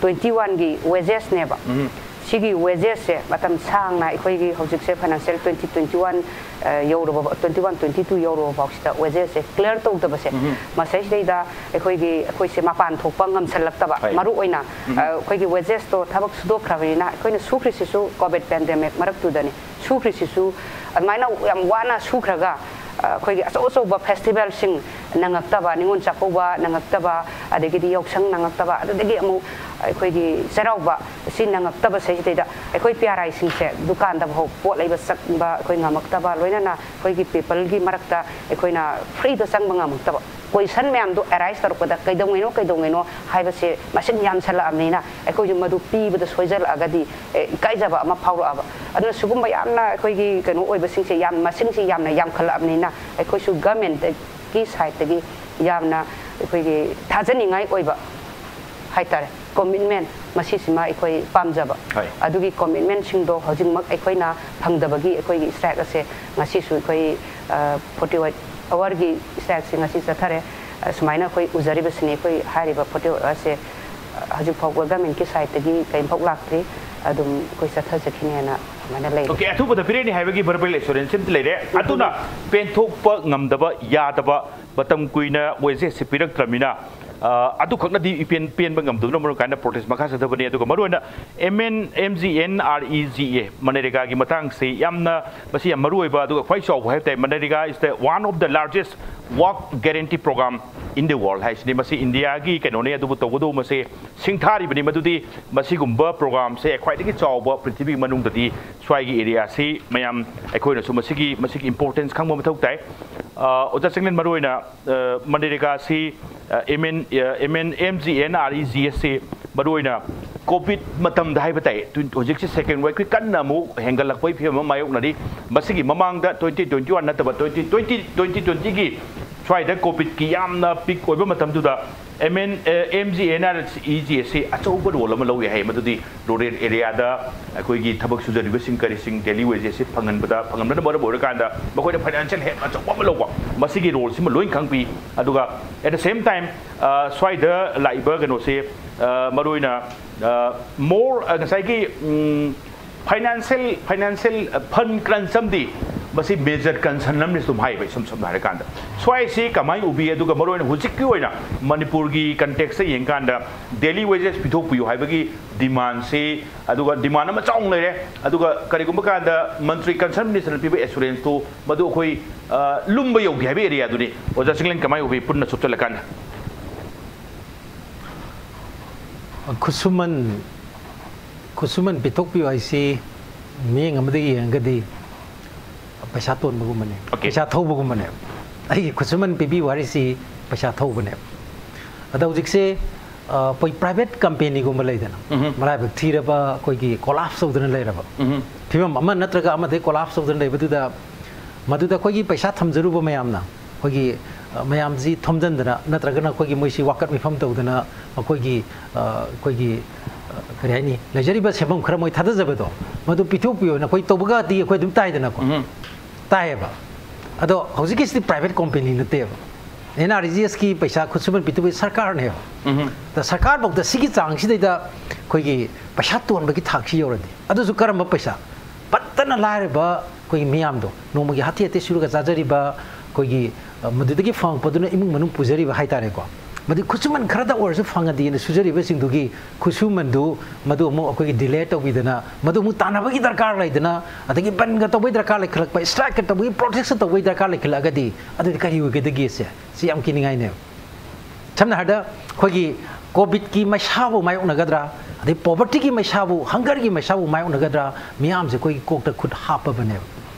ꯇ꯭ꯋꯦꯟꯇꯤ ꯋꯥꯟꯒꯤ ꯋꯦꯖꯦꯁꯅꯦꯕ꯫ ꯎꯝ꯫ ꯁꯤꯒꯤ ꯋꯦꯖꯦꯁꯁꯦ ꯃꯇꯝ ꯁꯥꯡꯅ ꯑꯩꯈꯣꯏꯒꯤ ꯍꯧꯖꯤꯛꯁꯦ ꯐꯥꯏꯅꯥꯟꯁꯤꯌꯦꯜ ꯇ꯭ꯋꯦꯟꯇꯤ ꯇ꯭ꯋꯦꯟꯇꯤ ꯋꯥꯟ, ꯑ, ꯌꯧꯔꯨꯕ, ꯇ꯭ꯋꯦꯟꯇꯤ ꯋꯥꯟ ꯇ꯭ꯋꯦꯟꯇꯤ ꯇꯨ ꯌꯧꯔꯨꯕ ꯐꯥꯎꯁꯤꯗ ꯋꯦꯖꯦꯁꯁꯦ ꯀ꯭ꯂꯤꯌꯥꯔ ꯇꯧꯗꯕꯁꯦ, ꯎꯝ꯫ ꯃꯁꯤꯗꯩꯁꯤꯗꯩꯗ ꯑꯩꯈꯣꯏꯒꯤ, ꯑꯩꯈꯣꯏꯁꯦ ꯃꯄꯥꯟ ꯊꯣꯛꯄ ꯉꯝꯁꯜꯂꯛꯇꯕ, ꯍꯣꯏ꯫ ꯃꯔꯨ ꯑꯣꯏꯅ, ꯎꯝ꯫ ꯑ, ꯑꯩꯈꯣꯏꯒꯤ ꯋꯦꯖꯦꯁꯇꯣ ꯊꯕꯛ ꯁꯨꯗꯣꯛꯈ꯭ꯔꯕꯅꯤꯅ ꯑꯩꯈꯣꯏꯅ ꯁꯨꯈ꯭ꯔꯤꯁꯤꯁꯨ ꯀꯣꯚꯤꯗ ꯄꯦꯟꯗꯦꯃꯤꯛ ꯃꯔꯛꯇꯨꯗꯅꯤ꯫ ꯁꯨꯈ꯭ꯔꯤꯁꯤꯁꯨ ꯑꯗꯨꯃꯥꯏꯅ ꯌꯥꯝ ꯋꯥꯅ ꯁꯨꯈ꯭ꯔꯒ ꯑꯩꯈꯣꯏꯒꯤ ꯑꯆꯧ ꯑꯆꯧꯕ ꯐꯦꯁꯇꯤꯚꯦꯜꯁꯤꯡ ꯅꯪꯉꯛꯇꯕ, ꯅꯤꯉꯣꯜ ꯆꯥꯛꯀꯧꯕ ꯅꯪꯉꯛꯇꯕ, ꯑꯗꯒꯤꯗꯤ ꯌꯥꯎꯁꯪ ꯅꯪꯉꯛꯇꯕ, ꯑꯗꯨꯗꯒꯤ ꯑꯃꯨꯛ ꯑꯩꯈꯣꯏꯒꯤ ꯆꯩꯔꯥꯎꯕ ꯑꯁꯤ ꯅꯪꯉꯛꯇꯕ ꯁꯤꯗꯩꯗ ꯑꯩꯈꯣꯏ ꯄꯤꯌꯥꯔꯥꯏꯁꯤꯡꯁꯦ ꯗꯨꯀꯥꯟꯗ ꯐꯥꯎ ꯄꯣꯠ ꯂꯩꯕ ꯆꯪꯕ ꯑꯩꯈꯣꯏ ꯉꯝꯃꯛꯇꯕ, ꯂꯣꯏꯅꯅ ꯑꯩꯈꯣꯏꯒꯤ ꯄꯤꯄꯜꯒꯤ ꯃꯔꯛꯇ ꯑꯩꯈꯣꯏꯅ ꯐ꯭ꯔꯤꯗ ꯆꯪꯕ ꯉꯝꯃꯛꯇꯕ꯫ ꯀꯣꯏꯁꯟ ꯃꯌꯥꯝꯗꯣ ꯑꯦꯔꯥꯏꯁ ꯇꯧꯔꯛꯄꯗ ꯀꯩꯗꯧꯉꯩꯅꯣ ꯀꯩꯗꯧꯉꯩꯅꯣ ꯍꯥꯏꯕꯁꯦ ꯃꯁꯤꯡ ꯌꯥꯝꯁꯜꯂꯛꯑꯕꯅꯤꯅ ꯑꯩꯈꯣꯏꯁꯨ ꯃꯗꯨ ꯄꯤꯕꯗ ꯁꯣꯏꯖꯜꯂꯛꯑꯒꯗꯤ, ꯑꯦ, ꯏꯀꯥꯏꯖꯕ ꯑꯃ ꯐꯥꯎꯔꯛꯑꯕ꯫ ꯑꯗꯨꯅ ꯁꯤꯒꯨꯝꯕ ꯌꯥꯝꯅ ꯑꯩꯈꯣꯏꯒꯤ ꯀꯩꯅꯣ ꯑꯣꯏꯕꯁꯤꯡꯁꯦ, ꯌꯥꯝ, ꯃꯁꯤꯡꯁꯤ ꯌꯥꯝꯅ ꯌꯥꯝꯈꯠꯂꯛꯑꯕꯅꯤꯅ ꯑꯩꯈꯣꯏꯁꯨ ꯒꯃꯦꯟꯇꯒꯤ ꯁꯥꯏꯠꯇꯒꯤ ꯌꯥꯝꯅ ꯑꯩꯈꯣꯏꯒꯤ ꯊꯥꯖꯅꯤꯡꯉꯥꯏ ꯑꯣꯏꯕ ꯍꯥꯏꯇꯥꯔꯦ, ꯀꯣꯃꯤꯠꯃꯦꯟ, ꯃꯁꯤꯁꯤꯃ ꯑꯩꯈꯣꯏ ꯄꯥꯝꯖꯕ꯫ ꯍꯣꯏ꯫ ꯑꯗꯨꯒꯤ ꯀꯣꯃꯤꯠꯃꯦꯟꯁꯤꯡꯗꯣ ꯍꯧꯖꯤꯛꯃꯛ ꯑꯩꯈꯣꯏꯅ ꯐꯪꯗꯕꯒꯤ ꯑꯩꯈꯣꯏꯒꯤ ꯁ꯭ꯇ꯭ꯔꯥꯏꯛ ꯑꯁꯦ ꯉꯁꯤꯁꯨ ꯑꯩꯈꯣꯏ, ꯑ, ꯐꯣꯔꯇꯤ ꯑꯩꯠ ꯑꯋꯥꯔꯒꯤ ꯁ꯭ꯇ꯭ꯔꯥꯏꯛꯁꯦ ꯉꯁꯤ ꯆꯠꯊꯔꯦ꯫ ꯑ, ꯁꯨꯃꯥꯏꯅ ꯑꯩꯈꯣꯏ ꯎꯖꯔꯤꯕꯁꯤꯅꯤ꯫ ꯑꯩꯈꯣꯏ ꯍꯥꯏꯔꯤꯕ ꯐꯣꯔꯇꯤ ꯑꯩꯠ ꯑꯋꯥꯔꯁꯦ, ꯑ, ꯍꯧꯖꯤꯛ ꯐꯥꯎꯕ ꯒꯃꯦꯟꯀꯤ ꯁꯥꯏꯠꯇꯒꯤ ꯀꯔꯤꯝꯐꯥꯎ ꯂꯥꯛꯇ꯭ꯔꯤ꯫ ꯑꯗꯨꯝ ꯑꯩꯈꯣꯏ ꯆꯠꯊꯖꯈꯤꯅꯤ ꯍꯥꯏꯅ ꯑꯗꯨꯃꯥꯏꯅ ꯂꯩꯔꯤ꯫ ꯑꯣꯀꯦ, ꯑꯊꯨꯕꯗ ꯄꯤꯔꯛꯅꯤ ꯍꯥꯏꯕꯒꯤ ꯚꯔꯕꯦꯜ ꯑꯦꯁꯨꯔꯦꯟꯁ ꯑꯃꯗꯤ ꯂꯩꯔꯦ꯫ ꯑꯗꯨꯅ ꯄꯦꯟꯊꯣꯛꯄ ꯉꯝꯗꯕ, ꯌꯥꯗꯕ, ꯃꯇꯝ ꯀꯨꯏꯅ ꯋꯦꯖꯦꯁꯁꯦ ꯄꯤꯔꯛꯇ꯭ꯔꯕꯅꯤꯅ, ꯑ, ꯑꯗꯨꯈꯛꯅꯗꯤ ꯏꯄꯦꯟ ꯄꯦꯟꯕ ꯉꯝꯗꯕꯅ ꯃꯔꯝ ꯀꯥꯏꯅ ꯄ꯭ꯔꯣꯇꯦꯁ ꯃꯈꯥ ꯆꯠꯊꯕꯅꯤ꯫ ꯑꯗꯨꯒ ꯃꯔꯨꯑꯣꯏꯅ M N, M G N R E G A, ꯃꯅꯔꯦꯒꯥꯒꯤ ꯃꯇꯥꯡꯁꯤ ꯌꯥꯝꯅ, ꯃꯁꯤ ꯌꯥꯝ ꯃꯔꯨꯑꯣꯏꯕ, ꯑꯗꯨꯒ ꯈ꯭ꯋꯥꯏ ꯆꯥꯎꯕ ꯍꯥꯏꯕ ꯇꯥꯏ, ꯃꯅꯔꯦꯒꯥ is the one of the largest work guarantee program in the world ꯍꯥꯏꯁꯤꯅꯤ꯫ ꯃꯁꯤ ꯏꯟꯗꯤꯌꯥꯒꯤ ꯀꯩꯅꯣꯅꯦ, ꯑꯗꯨꯕꯨ ꯇꯧꯒꯗꯧꯕ ꯃꯁꯤ ꯁꯤꯡꯊꯥꯔꯤꯕꯅꯤ꯫ ꯃꯗꯨꯗꯤ ꯃꯁꯤꯒꯨꯝꯕ ꯄ꯭ꯔꯣꯒ꯭ꯔꯥꯝꯁꯦ ꯈ꯭ꯋꯥꯏꯗꯒꯤ ꯆꯥꯎꯕ ꯄ꯭ꯔꯤꯊꯤꯕꯤꯒꯤ ꯃꯅꯨꯡꯗꯗꯤ ꯁ꯭ꯋꯥꯏꯒꯤ ꯑꯦꯔꯤꯌꯥꯁꯤ ꯃꯌꯥꯝ ꯑꯩꯈꯣꯏꯅꯁꯨ ꯃꯁꯤꯒꯤ, ꯃꯁꯤꯒꯤ ꯏꯝꯄꯣꯔꯇꯦꯟꯁ ꯈꯪꯕ ꯃꯊꯧ ꯇꯥꯏ꯫ ꯑ, ꯑꯣꯖꯥ ꯆꯤꯡꯂꯦꯟ, ꯃꯔꯨꯑꯣꯏꯅ, ꯑ, ꯃꯅꯔꯦꯒꯥꯁꯤ, ꯑ, M N, ꯑ, M N, M G N R E G ꯑꯁꯤ ꯃꯔꯨꯑꯣꯏꯅ ꯀꯣꯚꯤꯗ ꯃꯇꯝꯗ ꯍꯥꯏꯕ ꯇꯥꯏ, ꯇ꯭ꯋꯤꯟ-, ꯍꯧꯖꯤꯛꯁꯦ ꯁꯦꯀꯦꯟ ꯋꯦꯕꯀꯤ ꯀꯟꯅ ꯑꯃꯨꯛ ꯍꯦꯟꯒꯠꯂꯛꯄꯒꯤ ꯐꯤꯕꯝ ꯑꯃ ꯃꯥꯌꯣꯛꯅꯔꯤ꯫ ꯃꯁꯤꯒꯤ ꯃꯃꯥꯡꯗ twenty twenty one ꯅꯠꯇꯕ twenty twenty, twenty twenty ꯒꯤ ꯁ꯭ꯋꯥꯏꯗ ꯀꯣꯚꯤꯗꯀꯤ ꯌꯥꯝꯅ ꯄꯤꯛ ꯑꯣꯏꯕ ꯃꯇꯝꯗꯨꯗ M N, ꯑ, M G N R E G ꯑꯁꯤ ꯑꯆꯧꯕ ꯔꯣꯜ ꯑꯃ ꯂꯧꯏ ꯍꯥꯏ꯫ ꯃꯗꯨꯗꯤ ꯔꯨꯔꯦꯜ ꯑꯦꯔꯤꯌꯥꯗ ꯑꯩꯈꯣꯏꯒꯤ ꯊꯕꯛ ꯁꯨꯖꯔꯤꯕꯁꯤꯡ ꯀꯔꯤꯁꯤꯡ ꯗꯦꯂꯤ ꯋꯦꯖꯦꯁꯁꯤ ꯐꯪꯍꯟꯕꯗ, ꯐꯪꯍꯟꯕꯅ ꯃꯔꯝ ꯑꯣꯏꯔꯀꯥꯟꯗ ꯃꯈꯣꯏꯗ ꯐꯥꯏꯅꯥꯟꯁꯤꯌꯦꯜ ꯍꯦꯜꯞ ꯑꯆꯧꯕ ꯑꯃ ꯂꯧꯕ, ꯃꯁꯤꯒꯤ ꯔꯣꯜꯁꯤꯃ ꯂꯣꯏ ꯈꯪꯕꯤ꯫ ꯑꯗꯨꯒ at the same time, ꯑ, ꯁ꯭ꯋꯥꯏꯗ ꯂꯥꯛꯏꯕ ꯀꯩꯅꯣꯁꯦ, ꯑ, ꯃꯔꯨꯑꯣꯏꯅ, ꯑ, more, ꯑ, ꯉꯁꯥꯏꯒꯤ, ꯎꯝ, ꯐꯥꯏꯅꯥꯟꯁꯤꯌꯦꯜ, ꯐꯥꯏꯅꯥꯟꯁꯤꯌꯦꯜ, ꯑ, ꯐꯟ ꯀ꯭ꯔꯟꯆ ꯑꯃꯗꯤ ꯃꯁꯤ major concern ꯑꯃꯅꯤ ꯑꯗꯨꯝ ꯍꯥꯏꯕ, ꯏꯁꯝ ꯁꯝꯅ ꯍꯥꯏꯔꯀꯥꯟꯗ꯫ ꯁ꯭ꯋꯥꯏꯁꯤ ꯀꯃꯥꯏꯅ ꯎꯕꯤ? ꯑꯗꯨꯒ ꯃꯔꯨꯑꯣꯏꯅ ꯍꯧꯖꯤꯛꯀꯤ ꯑꯣꯏꯅ ꯃꯅꯤꯄꯨꯔꯒꯤ context ꯇ ꯌꯦꯡꯀꯥꯟꯗ daily wages ꯄꯤꯊꯣꯛꯄꯤꯌꯨ ꯍꯥꯏꯕꯒꯤ demand ꯁꯤ, ꯑꯗꯨꯒ demand ꯑꯃ ꯆꯥꯎꯅ ꯂꯩꯔꯦ꯫ ꯑꯗꯨꯒ ꯀꯔꯤꯒꯨꯝꯕ ꯀꯥꯟꯗ ꯃꯟꯇ꯭ꯔꯤ concern minister ꯅ ꯄꯤꯕ assurance ꯇꯨ ꯃꯗꯨ ꯑꯩꯈꯣꯏ, ꯑ, ꯂꯨꯝꯕ ꯌꯧꯗꯦ ꯍꯥꯏꯕ area ꯗꯨꯅꯤ꯫ ꯑꯣꯖꯥ ꯆꯤꯡꯂꯦꯟ, ꯀꯃꯥꯏꯅ ꯎꯕꯤ ꯄꯨꯟꯅ ꯆꯨꯞꯆꯜꯂꯀꯥꯟꯗ? ꯈꯨꯠꯁꯨꯃꯟ, ꯈꯨꯠꯁꯨꯃꯟ ꯄꯤꯊꯣꯛꯄꯤꯌꯨ ꯍꯥꯏꯁꯤ ꯃꯤꯠꯌꯦꯡ ꯑꯃꯗꯒꯤ ꯌꯦꯡꯉꯒꯗꯤ ꯄꯩꯁꯥ ꯇꯣꯟꯕꯒꯨꯝꯕꯅꯦ, Okay. ꯄꯩꯁꯥ ꯊꯧꯕꯒꯨꯝꯕꯅꯦ꯫ ꯑꯩꯒꯤ ꯈꯨꯠꯁꯨꯃꯟ ꯄꯤꯕꯤꯌꯨ ꯍꯥꯏꯔꯤꯁꯤ ꯄꯩꯁꯥ ꯊꯧꯕꯅꯦ꯫ ꯑꯗꯣ ꯍꯧꯖꯤꯛꯁꯦ, ꯑ, ꯑꯩꯈꯣꯏ private company ꯒꯨꯝꯕ ꯂꯩꯗꯅ, ꯎꯝꯍꯨꯝ꯫ ꯃꯔꯥꯏꯕꯛ ꯊꯤꯔꯕ ꯑꯩꯈꯣꯏꯒꯤ collapse ꯇꯧꯗꯅ ꯂꯩꯔꯕ ꯎꯝꯍꯨꯝ꯫ ꯐꯤꯕꯝ ꯑꯃ ꯅꯠꯇ꯭ꯔꯒ ꯑꯃꯗꯒꯤ collapse ꯇꯧꯗꯅ ꯂꯩꯕꯗꯨꯗ, ꯃꯗꯨꯗ ꯑꯩꯈꯣꯏꯒꯤ ꯄꯩꯁꯥ ꯊꯝꯖꯔꯨꯕ ꯃꯌꯥꯝꯅ, ꯑꯩꯈꯣꯏꯒꯤ, ꯑ, ꯃꯌꯥꯝꯁꯤ ꯊꯣꯝꯖꯤꯟꯗꯅ ꯅꯠꯇ꯭ꯔꯒꯅ ꯑꯩꯈꯣꯏꯒꯤ ꯃꯣꯏꯁꯤ ꯋꯥꯀꯠ ꯃꯤꯐꯝ ꯇꯧꯗꯅ ꯃꯈꯣꯏꯒꯤ, ꯑ, ꯑꯩꯈꯣꯏꯒꯤ, ꯑ, ꯀꯔꯤ ꯍꯥꯏꯅꯤ, ꯂꯩꯖꯔꯤꯕ ꯁꯦꯟꯐꯝ ꯈꯔ ꯃꯣꯏ ꯊꯥꯗꯖꯕꯗꯣ ꯃꯗꯨ ꯄꯤꯊꯣꯛꯄꯤꯌꯣꯅ ꯑꯩꯈꯣꯏ ꯇꯧꯕꯒꯗꯤ ꯑꯩꯈꯣꯏ ꯑꯗꯨꯝ ꯇꯥꯏꯗꯅꯀꯣ꯫ ꯎꯝꯍꯨꯝ꯫ ꯇꯥꯏꯌꯦꯕ꯫ ꯑꯗꯣ ꯍꯧꯖꯤꯛꯀꯤꯁꯤꯗꯤ private company ꯅꯠꯇꯦꯕ꯫ ꯑꯦꯟ ꯑꯥꯔ ꯏ ꯖꯤ ꯑꯦꯁꯀꯤ ꯄꯩꯁꯥ ꯈꯨꯠꯁꯨꯃꯟ ꯄꯤꯊꯣꯛꯄꯁꯤ ꯁꯔꯀꯥꯔꯅꯦꯕ꯫ ꯎꯝꯍꯨꯝ꯫ ꯑꯗ ꯁꯔꯀꯥꯔꯐꯧꯗ ꯁꯤꯒꯤ ꯆꯥꯡꯁꯤꯗꯩꯗ ꯑꯩꯈꯣꯏꯒꯤ ꯄꯩꯁꯥ ꯇꯣꯟꯕꯒꯤ ꯊꯥꯛꯁꯤ ꯌꯧꯔꯗꯤ, ꯑꯗꯨꯁꯨ ꯀꯔꯝꯕ ꯄꯩꯁꯥ? ꯄꯠꯇꯅ ꯂꯥꯏꯔꯕ ꯑꯩꯈꯣꯏꯒꯤ ꯃꯤꯌꯥꯝꯗꯣ, ꯅꯣꯡꯃꯒꯤ ꯍꯥꯊꯤ ꯍꯥꯊꯤ ꯁꯨꯔꯒ ꯆꯥꯖꯔꯤꯕ ꯑꯩꯈꯣꯏꯒꯤ, ꯑ, ꯃꯗꯨꯗꯒꯤ ꯐꯪꯉꯛꯄꯗꯨꯅ ꯏꯃꯨꯡ ꯃꯅꯨꯡ ꯄꯨꯖꯔꯤꯕ ꯍꯥꯏꯇꯥꯔꯦꯀꯣ꯫ ꯃꯗꯨ ꯈꯨꯠꯁꯨꯃꯟ ꯈꯔꯗ ꯑꯣꯏꯔꯁꯨ ꯐꯪꯉꯗꯤꯅ ꯁꯨꯖꯔꯤꯕꯁꯤꯡꯗꯨꯒꯤ ꯈꯨꯠꯁꯨꯃꯟꯗꯨ ꯃꯗꯨ ꯑꯃꯨꯛ ꯑꯩꯈꯣꯏꯒꯤ delay ꯇꯧꯕꯤꯗꯅ, ꯃꯗꯨ ꯑꯃꯨꯛ ꯇꯥꯟꯅꯕꯒꯤ ꯗꯔꯀꯥꯔ ꯂꯩꯗꯅ, ꯑꯗꯒꯤ ꯕꯟꯒ ꯇꯧꯕꯒꯤ ꯗꯔꯀꯥꯔ ꯂꯩꯈꯠꯂꯛꯄ, strike ꯀ ꯇꯧꯕꯒꯤ, protest ꯀ ꯇꯧꯕꯒꯤ ꯗꯔꯀꯥꯔ ꯂꯩꯈꯠꯂꯛꯑꯒꯗꯤ, ꯑꯗꯨꯗꯤ ꯀꯔꯤ ꯑꯣꯏꯒꯗꯒꯦ? ꯁꯦ, ꯁꯤ ꯌꯥꯝ ꯀꯤꯅꯤꯡꯉꯥꯏꯅꯦꯕ꯫ ꯁꯝꯅ ꯍꯥꯏꯔꯕꯗ ꯑꯩꯈꯣꯏꯒꯤ COVID ꯀꯤ ꯃꯩꯁꯥꯕꯨ ꯃꯥꯌꯣꯛꯅꯒꯗ꯭ꯔꯥ, ꯑꯗꯩ poverty ꯒꯤ ꯃꯩꯁꯥꯕꯨ, hunger ꯒꯤ ꯃꯩꯁꯥꯕꯨ ꯃꯥꯌꯣꯛꯅꯒꯗ꯭ꯔꯥ, ꯃꯤꯌꯥꯝꯁꯦ ꯑꯩꯈꯣꯏꯒꯤ ꯀꯣꯛꯇ ꯈꯨꯠ ꯍꯥꯞꯄꯕꯅꯦꯕ꯫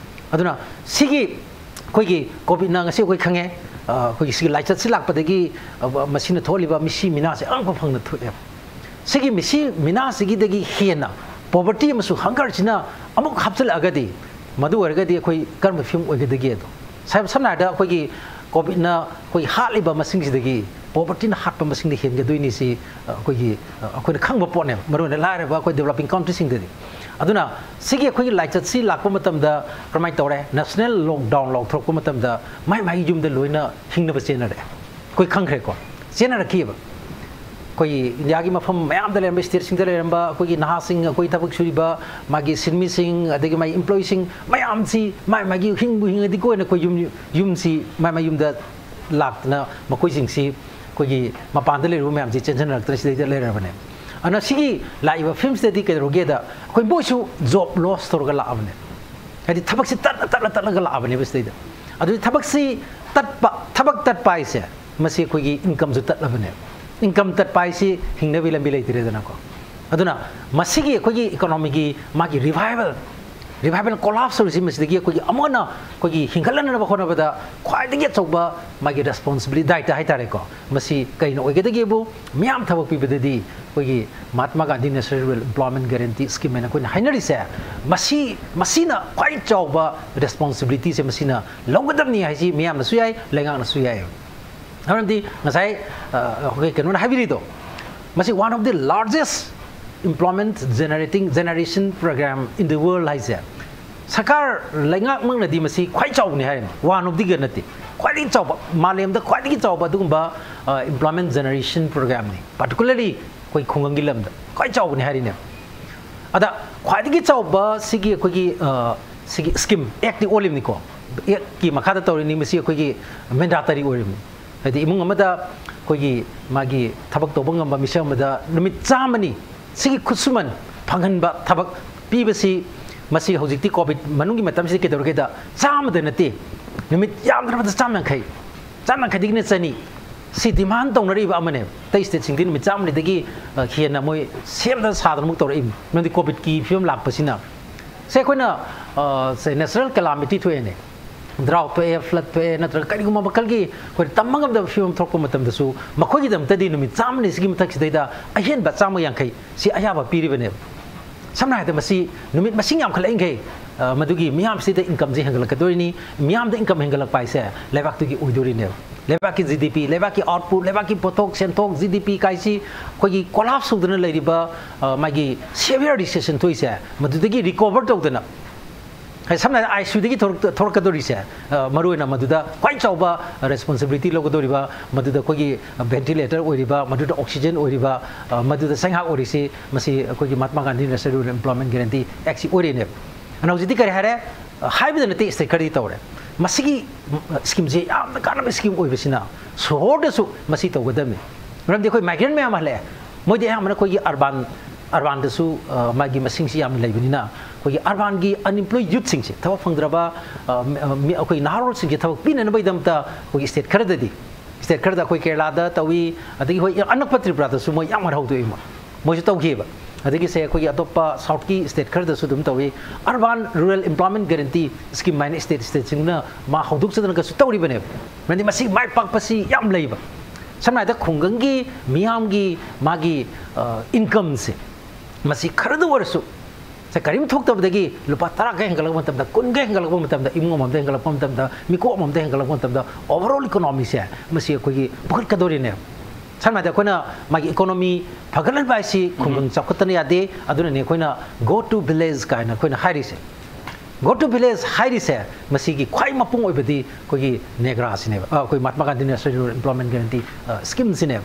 ꯑꯗꯨꯅ ꯁꯤꯒꯤ ꯑꯩꯈꯣꯏꯒꯤ COVID ꯅ ꯉꯁꯤ ꯑꯩꯈꯣꯏ ꯈꯪꯉꯦ, ꯑ, ꯑꯩꯈꯣꯏꯒꯤ ꯁꯤꯒꯤ ꯂꯥꯏꯆꯠꯁꯤ ꯂꯥꯛꯄꯗꯒꯤ, ꯑ, ꯃꯁꯤꯅ ꯊꯣꯛꯍꯜꯂꯤꯕ ꯃꯤꯁꯤ ꯃꯤꯅꯥꯁꯦ ꯑꯉꯛꯄ ꯐꯪꯅ ꯊꯣꯛꯑꯦꯕ꯫ ꯁꯤꯒꯤ ꯃꯤꯁꯤ ꯃꯤꯅꯥꯁꯤꯒꯤꯗꯒꯤ ꯍꯦꯟꯅ poverty ꯑꯃꯁꯨꯡ hunger ꯁꯤꯅ ꯑꯃꯨꯛ ꯍꯥꯞꯆꯤꯜꯂꯛꯑꯒꯗꯤ, ꯃꯗꯨ ꯑꯣꯏꯔꯒꯗꯤ ꯑꯩꯈꯣꯏ ꯀꯔꯝꯕ ꯐꯤꯕꯝ ꯑꯣꯏꯒꯗꯒꯦ ꯑꯗꯣ? ꯁꯝ-, ꯁꯝꯅ ꯍꯥꯏꯔꯕꯗ ꯑꯩꯈꯣꯏꯒꯤ COVID ꯅ ꯑꯩꯈꯣꯏ ꯍꯥꯠꯂꯤꯕ ꯃꯁꯤꯡꯁꯤꯗꯒꯤ poverty ꯅ ꯍꯥꯠꯄ ꯃꯁꯤꯡꯗꯤ ꯍꯦꯟꯒꯗꯣꯏꯅꯤ, ꯁꯤ, ꯑ, ꯑꯩꯈꯣꯏꯒꯤ, ꯑ, ꯑꯩꯈꯣꯏꯅ ꯈꯪꯕ ꯄꯣꯠꯅꯦꯕ, ꯃꯔꯨꯑꯣꯏꯅ ꯂꯥꯏꯔꯕ ꯑꯩꯈꯣꯏ developing country ꯁꯤꯡꯗꯗꯤ꯫ ꯑꯗꯨꯅ ꯁꯤꯒꯤ ꯑꯩꯈꯣꯏꯒꯤ ꯂꯥꯏꯆꯠꯁꯤ ꯂꯥꯛꯄ ꯃꯇꯝꯗ ꯀꯔꯝꯍꯥꯏꯅ ꯇꯧꯔꯦ? National lockdown ꯂꯥꯎꯊꯣꯔꯛꯄ ꯃꯇꯝꯗ ꯃꯥꯏ ꯃꯥꯏꯒꯤ ꯌꯨꯝꯗ ꯂꯣꯏꯅ ꯍꯤꯡꯅꯕ ꯆꯦꯟꯅꯔꯦ꯫ ꯑꯩꯈꯣꯏ ꯈꯪꯈ꯭ꯔꯦꯀꯣ, ꯆꯦꯟꯅꯔꯛꯈꯤꯑꯕ꯫ ꯑꯩꯈꯣꯏꯒꯤ ꯏꯟꯗꯤꯌꯥꯒꯤ ꯃꯐꯝ ꯃꯌꯥꯝꯗ ꯂꯩꯔꯝꯕ, ꯁ꯭ꯇꯦꯠꯁꯤꯡꯗ ꯂꯩꯔꯝꯕ ꯑꯩꯈꯣꯏꯒꯤ ꯅꯍꯥꯁꯤꯡ, ꯑꯩꯈꯣꯏ ꯊꯕꯛ ꯁꯨꯔꯤꯕ ꯃꯥꯒꯤ ꯁꯤꯟꯃꯤꯁꯤꯡ, ꯑꯗꯒꯤ ꯃꯥꯒꯤ ꯏꯝꯄ꯭ꯂꯣꯌꯤꯁꯤꯡ ꯃꯌꯥꯝꯁꯤ ꯃꯥꯒꯤ ꯃꯥꯒꯤ ꯍꯤꯡꯕꯨ ꯍꯤꯡꯉꯗꯤꯀꯣ ꯍꯥꯏꯅ ꯑꯩꯈꯣꯏ ꯌꯨꯝ, ꯌꯨꯝꯁꯤ ꯃꯥꯏ ꯃꯥꯏ ꯌꯨꯝꯗ ꯂꯥꯛꯇꯅ ꯃꯈꯣꯏꯁꯤꯡꯁꯤ ꯑꯩꯈꯣꯏꯒꯤ ꯃꯄꯥꯟꯗ ꯂꯩꯔꯨꯕ ꯃꯌꯥꯝꯁꯤ ꯆꯦꯟꯁꯤꯟꯅꯔꯛꯇꯅ ꯁꯤꯗꯩꯗ ꯂꯩꯔꯕꯅꯦ꯫ ꯑꯗꯨꯅ ꯁꯤꯒꯤ ꯂꯥꯛꯏꯕ ꯐꯤꯂꯝꯁꯤꯗꯗꯤ ꯀꯩꯗꯧꯔꯒꯦꯗ ꯑꯩꯈꯣꯏ ꯃꯣꯏꯁꯨ ꯖꯣꯕ ꯂꯣꯁ ꯇꯧꯔꯒ ꯂꯥꯛꯑꯕꯅꯦ꯫ ꯍꯥꯏꯗꯤ ꯊꯕꯛꯁꯤ ꯇꯠꯂ ꯇꯠꯂ ꯇꯠꯂꯒ ꯂꯥꯛꯑꯕꯅꯦꯕ ꯁꯤꯗꯩꯗ꯫ ꯑꯗꯨꯗꯤ ꯊꯕꯛꯁꯤ ꯇꯠꯄ, ꯊꯕꯛ ꯇꯠꯄ ꯍꯥꯏꯁꯦ ꯃꯁꯤ ꯑꯩꯈꯣꯏꯒꯤ ꯏꯟꯀꯝꯁꯨ ꯇꯠꯂꯕꯅꯦ꯫ ꯏꯟꯀꯝ ꯇꯠꯄ ꯍꯥꯏꯁꯤ ꯍꯤꯡꯅꯕꯒꯤ ꯂꯝꯕꯤ ꯂꯩꯇ꯭ꯔꯦꯗꯅꯀꯣ꯫ ꯑꯗꯨꯅ ꯃꯁꯤꯒꯤ ꯑꯩꯈꯣꯏꯒꯤ ꯏꯀꯣꯅꯣꯃꯤꯒꯤ ꯃꯥꯒꯤ ꯔꯤꯚꯥꯏꯕꯜ, ꯔꯤꯚꯥꯏꯕꯜ ꯀꯣꯂꯥꯞꯁ ꯇꯧꯔꯤꯁꯤ ꯃꯁꯤꯗꯒꯤ ꯑꯩꯈꯣꯏꯒꯤ ꯑꯃꯨꯛ ꯍꯟꯅ ꯑꯩꯈꯣꯏꯒꯤ ꯍꯤꯡꯒꯠꯍꯟꯅꯕ ꯍꯣꯠꯅꯕꯗ ꯈ꯭ꯋꯥꯏꯗꯒꯤ ꯑꯆꯧꯕ ꯃꯥꯒꯤ ꯔꯦꯁꯄꯣꯟꯁꯤꯕꯤꯂꯤꯇꯤ, ꯗꯥꯏꯇ ꯍꯥꯏꯇꯥꯔꯦꯀꯣ, ꯃꯁꯤ ꯀꯩꯅ ꯑꯣꯏꯒꯗꯒꯦꯕꯨ ꯃꯤꯌꯥꯝ ꯊꯕꯛ ꯄꯤꯕꯗꯗꯤ ꯑꯩꯈꯣꯏꯒꯤ Mahatma Gandhi national rural employment guarantee scheme ꯍꯥꯏꯅ ꯑꯩꯈꯣꯏꯅ ꯍꯥꯏꯅꯔꯤꯁꯦ, ꯃꯁꯤ, ꯃꯁꯤꯅ ꯈ꯭ꯋꯥꯏ ꯆꯥꯎꯕ ꯔꯦꯁꯄꯣꯟꯁꯤꯕꯤꯂꯤꯇꯤꯁꯦ ꯃꯁꯤꯅ ꯂꯧꯒꯗꯕꯅꯤ ꯍꯥꯏꯁꯤ ꯃꯤꯌꯥꯝꯅꯁꯨ ꯌꯥꯏ, ꯂꯩꯉꯥꯛꯅꯁꯨ ꯌꯥꯏ꯫ ꯃꯔꯝꯗꯤ ꯉꯁꯥꯏ, ꯑ, ꯑꯩꯈꯣꯏ ꯀꯩꯅꯣꯅ ꯍꯥꯏꯕꯤꯔꯤꯗꯣ, ꯃꯁꯤ one of the largest employment generating generation program in the world ꯍꯥꯏꯁꯦ, ꯁꯔꯀꯥꯔ ꯂꯩꯉꯥꯛꯃꯛꯅꯗꯤ ꯃꯁꯤ ꯈ꯭ꯋꯥꯏ ꯆꯥꯎꯕꯅꯤ ꯍꯥꯏꯔꯤꯅꯤ, ꯋꯥꯟ ꯑꯣꯐꯇꯤꯒ ꯅꯠꯇꯦ, ꯈ꯭ꯋꯥꯏꯗꯒꯤ ꯆꯥꯎꯕ, ꯃꯥꯂꯦꯝꯗ ꯈ꯭ꯋꯥꯏꯗꯒꯤ ꯆꯥꯎꯕ ꯑꯗꯨꯒꯨꯝꯕ, ꯑ, employment generation programꯅꯤ, particularly ꯑꯩꯈꯣꯏ ꯈꯨꯡꯒꯪꯒꯤ ꯂꯝꯗ ꯈ꯭ꯋꯥꯏ ꯆꯥꯎꯕꯅꯤ ꯍꯥꯏꯔꯤꯅꯦ꯫ ꯑꯗ ꯈ꯭ꯋꯥꯏꯗꯒꯤ ꯆꯥꯎꯕ ꯁꯤꯒꯤ ꯑꯩꯈꯣꯏꯒꯤ, ꯑ, ꯁꯤꯒꯤ ꯁ꯭ꯀꯤꯝ, ꯑꯦꯛꯇꯤ ꯑꯣꯜꯂꯤꯕꯅꯤꯀꯣ, ꯑꯦꯛꯀꯤ ꯃꯈꯥꯗ ꯇꯧꯔꯤꯅꯤ, ꯃꯁꯤ ꯑꯩꯈꯣꯏꯒꯤ ꯃꯦꯟꯗꯥꯇꯔꯤ ꯑꯣꯏꯔꯤꯕꯅꯤ꯫ ꯍꯥꯏꯗꯤ ꯏꯃꯨꯡ ꯑꯃꯗ ꯑꯩꯈꯣꯏꯒꯤ ꯃꯥꯒꯤ ꯊꯕꯛ ꯇꯧꯕ ꯉꯝꯕ ꯃꯤꯁꯛ ꯑꯃꯗ ꯅꯨꯃꯤꯠ ꯆꯥꯝꯃꯅꯤ ꯁꯤꯒꯤ ꯈꯨꯠꯁꯨꯃꯟ ꯐꯪꯍꯟꯕ ꯊꯕꯛ ꯄꯤꯕꯁꯤ, ꯃꯁꯤ ꯍꯧꯖꯤꯛꯇꯤ ꯀꯣꯚꯤꯗ ꯃꯅꯨꯡꯒꯤ ꯃꯇꯝꯁꯤꯗ ꯀꯩꯗꯧꯔꯒꯦꯗ ꯆꯥꯝꯃꯗ ꯅꯠꯇꯦ, ꯅꯨꯃꯤꯠ ꯌꯥꯝꯗ꯭ꯔꯕꯗ ꯆꯥꯝ ꯌꯥꯡꯈꯩ, ꯆꯥꯝ ꯌꯥꯡꯈꯩꯗꯒꯤꯅ ꯆꯅꯤ, ꯁꯤ ꯗꯤꯃꯥꯟ ꯇꯧꯅꯔꯤꯕ ꯑꯃꯅꯦꯕ꯫ ꯑꯇꯩ ꯁ꯭ꯇꯦꯠꯁꯤꯡꯗꯤ ꯅꯨꯃꯤꯠ ꯆꯥꯝꯃꯔꯤꯗꯒꯤ, ꯑ, ꯍꯦꯟꯅ ꯃꯣꯏ ꯁꯦꯝꯗꯅ ꯁꯥꯗꯅ ꯑꯃꯨꯛ ꯇꯧꯔꯛꯏꯕꯅꯤ, ꯃꯔꯝꯗꯤ ꯀꯣꯚꯤꯗꯀꯤ ꯐꯤꯕꯝ ꯂꯥꯛꯄꯁꯤꯅ꯫ ꯁꯦ ꯑꯩꯈꯣꯏꯅ, ꯑ, ꯁꯦ ꯅꯦꯆꯔꯦꯜ ꯀꯦꯂꯥꯃꯤꯇꯤ ꯊꯣꯛꯑꯦꯅꯦ, ꯗ꯭ꯔꯥꯎꯠ ꯊꯣꯛꯑꯦ, ꯐ꯭ꯂꯗ ꯊꯣꯛꯑꯦ, ꯅꯠꯇ꯭ꯔꯒ ꯀꯔꯤꯒꯨꯝꯕ ꯃꯈꯜꯒꯤ ꯑꯩꯈꯣꯏꯅ ꯇꯝꯕ ꯉꯝꯗꯕ ꯐꯤꯕꯝ ꯊꯣꯛꯄ ꯃꯇꯝꯗꯁꯨ ꯃꯈꯣꯏꯒꯤꯗꯃꯛꯇꯗꯤ ꯅꯨꯃꯤꯠ ꯆꯥꯝꯃꯅꯤ ꯁꯤꯒꯤ ꯃꯊꯛꯁꯤꯗꯩꯗ ꯑꯍꯦꯟꯕ ꯆꯥꯝꯃ ꯌꯥꯡꯈꯩ ꯁꯤ ꯑꯌꯥꯕ ꯄꯤꯔꯤꯕꯅꯦꯕ꯫ ꯁꯝꯅ ꯍꯥꯏꯔꯕꯗ ꯃꯁꯤ ꯅꯨꯃꯤꯠ ꯃꯁꯤꯡ ꯌꯥꯝꯈꯠꯂꯛꯏꯈꯩ, ꯑ, ꯃꯗꯨꯒꯤ ꯃꯤꯌꯥꯝꯁꯤꯗ ꯏꯟꯀꯝꯁꯦ ꯍꯦꯟꯒꯠꯂꯛꯀꯗꯣꯔꯤꯅꯤ꯫ ꯃꯤꯌꯥꯝꯗ ꯏꯟꯀꯝ ꯍꯦꯟꯒꯠꯂꯛꯄ ꯍꯥꯏꯁꯦ ꯂꯩꯕꯥꯛꯇꯨꯒꯤ ꯑꯣꯏꯗꯣꯔꯤꯅꯦꯕ꯫ ꯂꯩꯕꯥꯛꯀꯤ ꯖꯤ ꯗꯤ ꯄꯤ, ꯂꯩꯕꯥꯛꯀꯤ ꯑꯥꯎꯠꯄꯨꯠ, ꯂꯩꯕꯥꯛꯀꯤ ꯄꯣꯠꯊꯣꯛ, ꯁꯦꯟꯊꯣꯛ, ꯖꯤ ꯗꯤ ꯄꯤ ꯀꯥꯏꯁꯤ ꯑꯩꯈꯣꯏꯒꯤ ꯀꯣꯂꯥꯞꯁ ꯇꯧꯗꯅ ꯂꯩꯔꯤꯕ, ꯑ, ꯃꯥꯒꯤ ꯁꯦꯚꯤꯌꯔ ꯔꯤꯁꯦꯁꯟ ꯊꯣꯛꯏꯁꯦ ꯃꯗꯨꯗꯒꯤ ꯔꯤꯀꯣꯚꯔ ꯇꯧꯗꯅ ꯍꯥꯏ, ꯁꯝꯅ ꯍꯥꯏꯔꯕꯗ ICUꯗꯒꯤ ꯊꯣꯔꯛ-, ꯊꯣꯔꯛꯀꯗꯧꯔꯤꯁꯦ, ꯑ, ꯃꯔꯨꯑꯣꯏꯅ ꯃꯗꯨꯗ ꯈ꯭ꯋꯥꯏ ꯆꯥꯎꯕ responsibility ꯂꯧꯒꯗꯧꯔꯤꯕ, ꯃꯗꯨꯗ ꯑꯩꯈꯣꯏꯒꯤ ventilator ꯑꯣꯏꯔꯤꯕ, ꯃꯗꯨꯗ oxygen ꯑꯣꯏꯔꯤꯕ, ꯑ, ꯃꯗꯨꯗ ꯆꯩꯉꯥꯛ ꯑꯣꯏꯔꯤꯁꯤ, ꯃꯁꯤ ꯑꯩꯈꯣꯏꯒꯤ Mahatma Gandhi National Rural Employment Guarantee Actꯁꯤ ꯑꯣꯏꯔꯤꯅꯦꯕ꯫ ꯑꯗꯨꯅ ꯍꯧꯖꯤꯛꯇꯤ ꯀꯔꯤ ꯍꯥꯏꯔꯦ? ꯑ, ꯍꯥꯏꯕꯗ ꯅꯠꯇꯦ, state ꯈꯔꯗꯤ ꯇꯧꯔꯦ꯫ ꯃꯁꯤꯒꯤ, ꯎꯝ, schemeꯁꯦ ꯌꯥꯝꯅ ꯀꯥꯟꯅꯕ scheme ꯑꯣꯏꯕꯁꯤꯅ ꯁꯣꯍꯣꯔꯗꯁꯨ ꯃꯁꯤ ꯇꯧꯒꯗꯕꯅꯤ꯫ ꯃꯔꯝꯗꯤ ꯑꯩꯈꯣꯏ migrant ꯃꯌꯥꯝ ꯍꯜꯂꯛꯑꯦ꯫ ꯃꯣꯏꯗꯤ ꯑꯌꯥꯝꯕꯅ ꯑꯩꯈꯣꯏꯒꯤ urban, urbanꯗꯁꯨ, ꯑ, ꯃꯥꯒꯤ ꯃꯁꯤꯡꯁꯤ ꯌꯥꯝꯅ ꯂꯩꯕꯅꯤꯅ, ꯑꯩꯈꯣꯏꯒꯤ urbanꯒꯤ unemployed youthꯁꯤꯡꯁꯦ, ꯊꯕꯛ ꯐꯪꯗ꯭ꯔꯕ, ꯑ, ꯃꯤ, ꯑ, ꯃꯤ, ꯑꯩꯈꯣꯏ ꯅꯍꯥꯔꯣꯜꯁꯤꯡꯁꯦ ꯊꯕꯛ ꯄꯤꯅꯅꯕꯒꯤꯗꯃꯛꯇ ꯑꯩꯈꯣꯏꯒꯤ state ꯈꯔꯗꯗꯤ, state ꯈꯔꯗ ꯑꯩꯈꯣꯏ ꯀꯦꯔꯂꯥꯗ ꯇꯧꯏ, ꯑꯗꯒꯤ ꯍꯣꯏ, ꯑꯅꯛꯄ ꯇ꯭ꯔꯤꯄꯨꯔꯥꯗꯁꯨ ꯃꯣꯏ ꯌꯥꯝ ꯍꯧꯗꯣꯛꯏ꯫ ꯃꯣꯏ, ꯃꯣꯏꯁꯨ ꯇꯧꯈꯤꯑꯕ꯫ ꯑꯗꯒꯤꯁꯦ ꯑꯩꯈꯣꯏꯒꯤ ꯑꯇꯣꯞꯄ southꯀꯤ state ꯈꯔꯗꯁꯨ ꯑꯗꯨꯝ ꯇꯧꯏ꯫ Urban Rural Employment Guarantee Scheme ꯍꯥꯏꯅ state, stateꯁꯤꯡꯅ ꯃꯥ ꯍꯧꯗꯣꯛꯆꯗꯅꯒꯁꯨ ꯇꯧꯔꯤꯕꯅꯦꯕ꯫ ꯃꯔꯝꯗꯤ ꯃꯁꯤ ꯃꯥꯏ ꯄꯥꯛꯄꯁꯤ ꯌꯥꯝ ꯂꯩꯕ꯫ ꯁꯝꯅ ꯍꯥꯏꯔꯕꯗ ꯈꯨꯡꯒꯪꯒꯤ ꯃꯤꯌꯥꯝꯒꯤ ꯃꯥꯒꯤ, ꯑ, incomeꯁꯦ, ꯃꯁꯤ ꯈꯔꯗ ꯑꯣꯏꯔꯁꯨ, ꯁꯦ, ꯀꯔꯤꯝ ꯊꯣꯛꯇꯕꯗꯒꯤ ꯂꯨꯄꯥ ꯇꯔꯥ ꯈꯛ ꯍꯦꯟꯒꯠꯂꯛꯄ ꯃꯇꯝꯗ, ꯀꯨꯟ ꯈꯛ ꯍꯦꯟꯒꯠꯂꯛꯄ ꯃꯇꯝꯗ, ꯏꯃꯨꯡ ꯑꯃꯃꯝꯗ ꯍꯦꯟꯒꯠꯂꯛꯄ ꯃꯇꯝꯗ, ꯃꯤꯀꯣꯛ ꯑꯃꯃꯝꯗ ꯍꯦꯟꯒꯠꯂꯛꯄ ꯃꯇꯝꯗ, overall economyꯁꯦ ꯃꯁꯤ ꯑꯩꯈꯣꯏꯒꯤ ꯄꯨꯈꯠꯀꯗꯧꯔꯤꯅꯦꯕ꯫ ꯁꯝꯅ ꯍꯥꯏꯔꯕꯗ ꯑꯩꯈꯣꯏꯅ ꯃꯥꯒꯤ economy ꯐꯒꯠꯍꯟꯕ ꯍꯥꯏꯁꯤ ꯈꯨꯡꯒꯪ ꯆꯥꯎꯈꯠꯇꯅ ꯌꯥꯗꯦ꯫ ꯑꯗꯨꯅꯅꯦ ꯑꯩꯈꯣꯏꯅ Go to Village ꯀꯥꯏꯅ ꯑꯩꯈꯣꯏꯅ ꯍꯥꯏꯔꯤꯁꯦ꯫ Go to Village ꯍꯥꯏꯔꯤꯁꯦ, ꯃꯁꯤꯒꯤ ꯈ꯭ꯋꯥꯏ ꯃꯄꯨꯡ ꯑꯣꯏꯕꯗꯤ ꯑꯩꯈꯣꯏꯒꯤ NREGAꯁꯤꯅꯦꯕ, ꯑ, ꯑꯩꯈꯣꯏ Mahatma Gandhi National Rural Employment Guarantee, ꯑ, Schemeꯁꯤꯅꯦꯕ꯫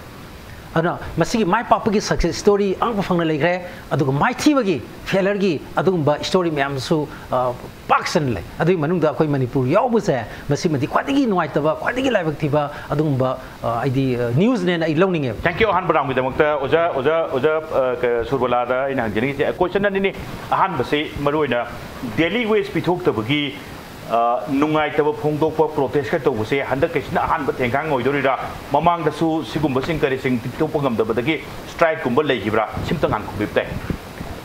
ꯑꯗꯨꯅ ꯃꯁꯤꯒꯤ ꯃꯥꯏ ꯄꯥꯛꯄꯒꯤ success story ꯑꯉꯛꯄ ꯐꯪꯅ ꯂꯩꯈ꯭ꯔꯦ, ꯑꯗꯨꯒ ꯃꯥꯏꯊꯤꯕꯒꯤ, failureꯒꯤ ꯑꯗꯨꯒꯨꯝꯕ story ꯃꯌꯥꯝꯁꯨ, ꯑ, ꯄꯥꯛ ꯁꯟꯅ ꯂꯩ꯫ ꯑꯗꯨꯒꯤ ꯃꯅꯨꯡꯗ ꯑꯩꯈꯣꯏ ꯃꯅꯤꯄꯨꯔ ꯌꯥꯎꯕꯁꯦ, ꯃꯁꯤꯃꯗꯤ ꯈ꯭ꯋꯥꯏꯗꯒꯤ ꯅꯨꯡꯉꯥꯏꯇꯕ, ꯈ꯭ꯋꯥꯏꯗꯒꯤ ꯂꯥꯏꯕꯛ ꯊꯤꯕ ꯑꯗꯨꯒꯨꯝꯕ, ꯑ, ꯑꯩꯗꯤ, ꯑ, newsꯅꯦꯅ ꯑꯩ ꯂꯧꯅꯤꯡꯉꯦꯕ꯫ Thank you ꯑꯍꯥꯟꯕ roundꯒꯤꯗꯃꯛꯇ꯫ ꯑꯣꯖꯥ, ꯑꯣꯖꯥ, ꯑꯣꯖꯥ, ꯑ, ꯀ-, ꯁꯨꯔꯕꯂꯥꯗ ꯑꯩꯅ ꯍꯪꯖꯅꯤꯡꯉꯤꯁꯦ, question ꯑꯅꯤꯅꯤ꯫ ꯑꯍꯥꯟꯕꯁꯤ ꯃꯔꯨꯑꯣꯏꯅ daily wage ꯄꯤꯊꯣꯛꯇꯕꯒꯤ, ꯑ, ꯅꯨꯡꯉꯥꯏꯇꯕ ꯐꯣꯡꯗꯣꯛꯄ, protestꯀ ꯇꯧꯕꯁꯦ ꯍꯟꯗꯛꯀꯤꯁꯤꯅ ꯑꯍꯥꯟꯕ ꯊꯦꯡꯈꯥꯡ ꯑꯣꯏꯗꯣꯔꯤꯔꯥ? ꯃꯃꯥꯡꯗꯁꯨ ꯁꯤꯒꯨꯝꯕꯁꯤꯡ ꯀꯔꯤꯁꯤꯡ ꯄꯤꯊꯣꯛꯄ ꯉꯝꯗꯕꯗꯒꯤ strikeꯀꯨꯝꯕ ꯂꯩꯈꯤꯕ꯭ꯔꯥ? ꯁꯤꯝꯇꯪ ꯍꯥꯟꯅ ꯈꯨꯝꯕꯤꯕ ꯇꯥꯏ꯫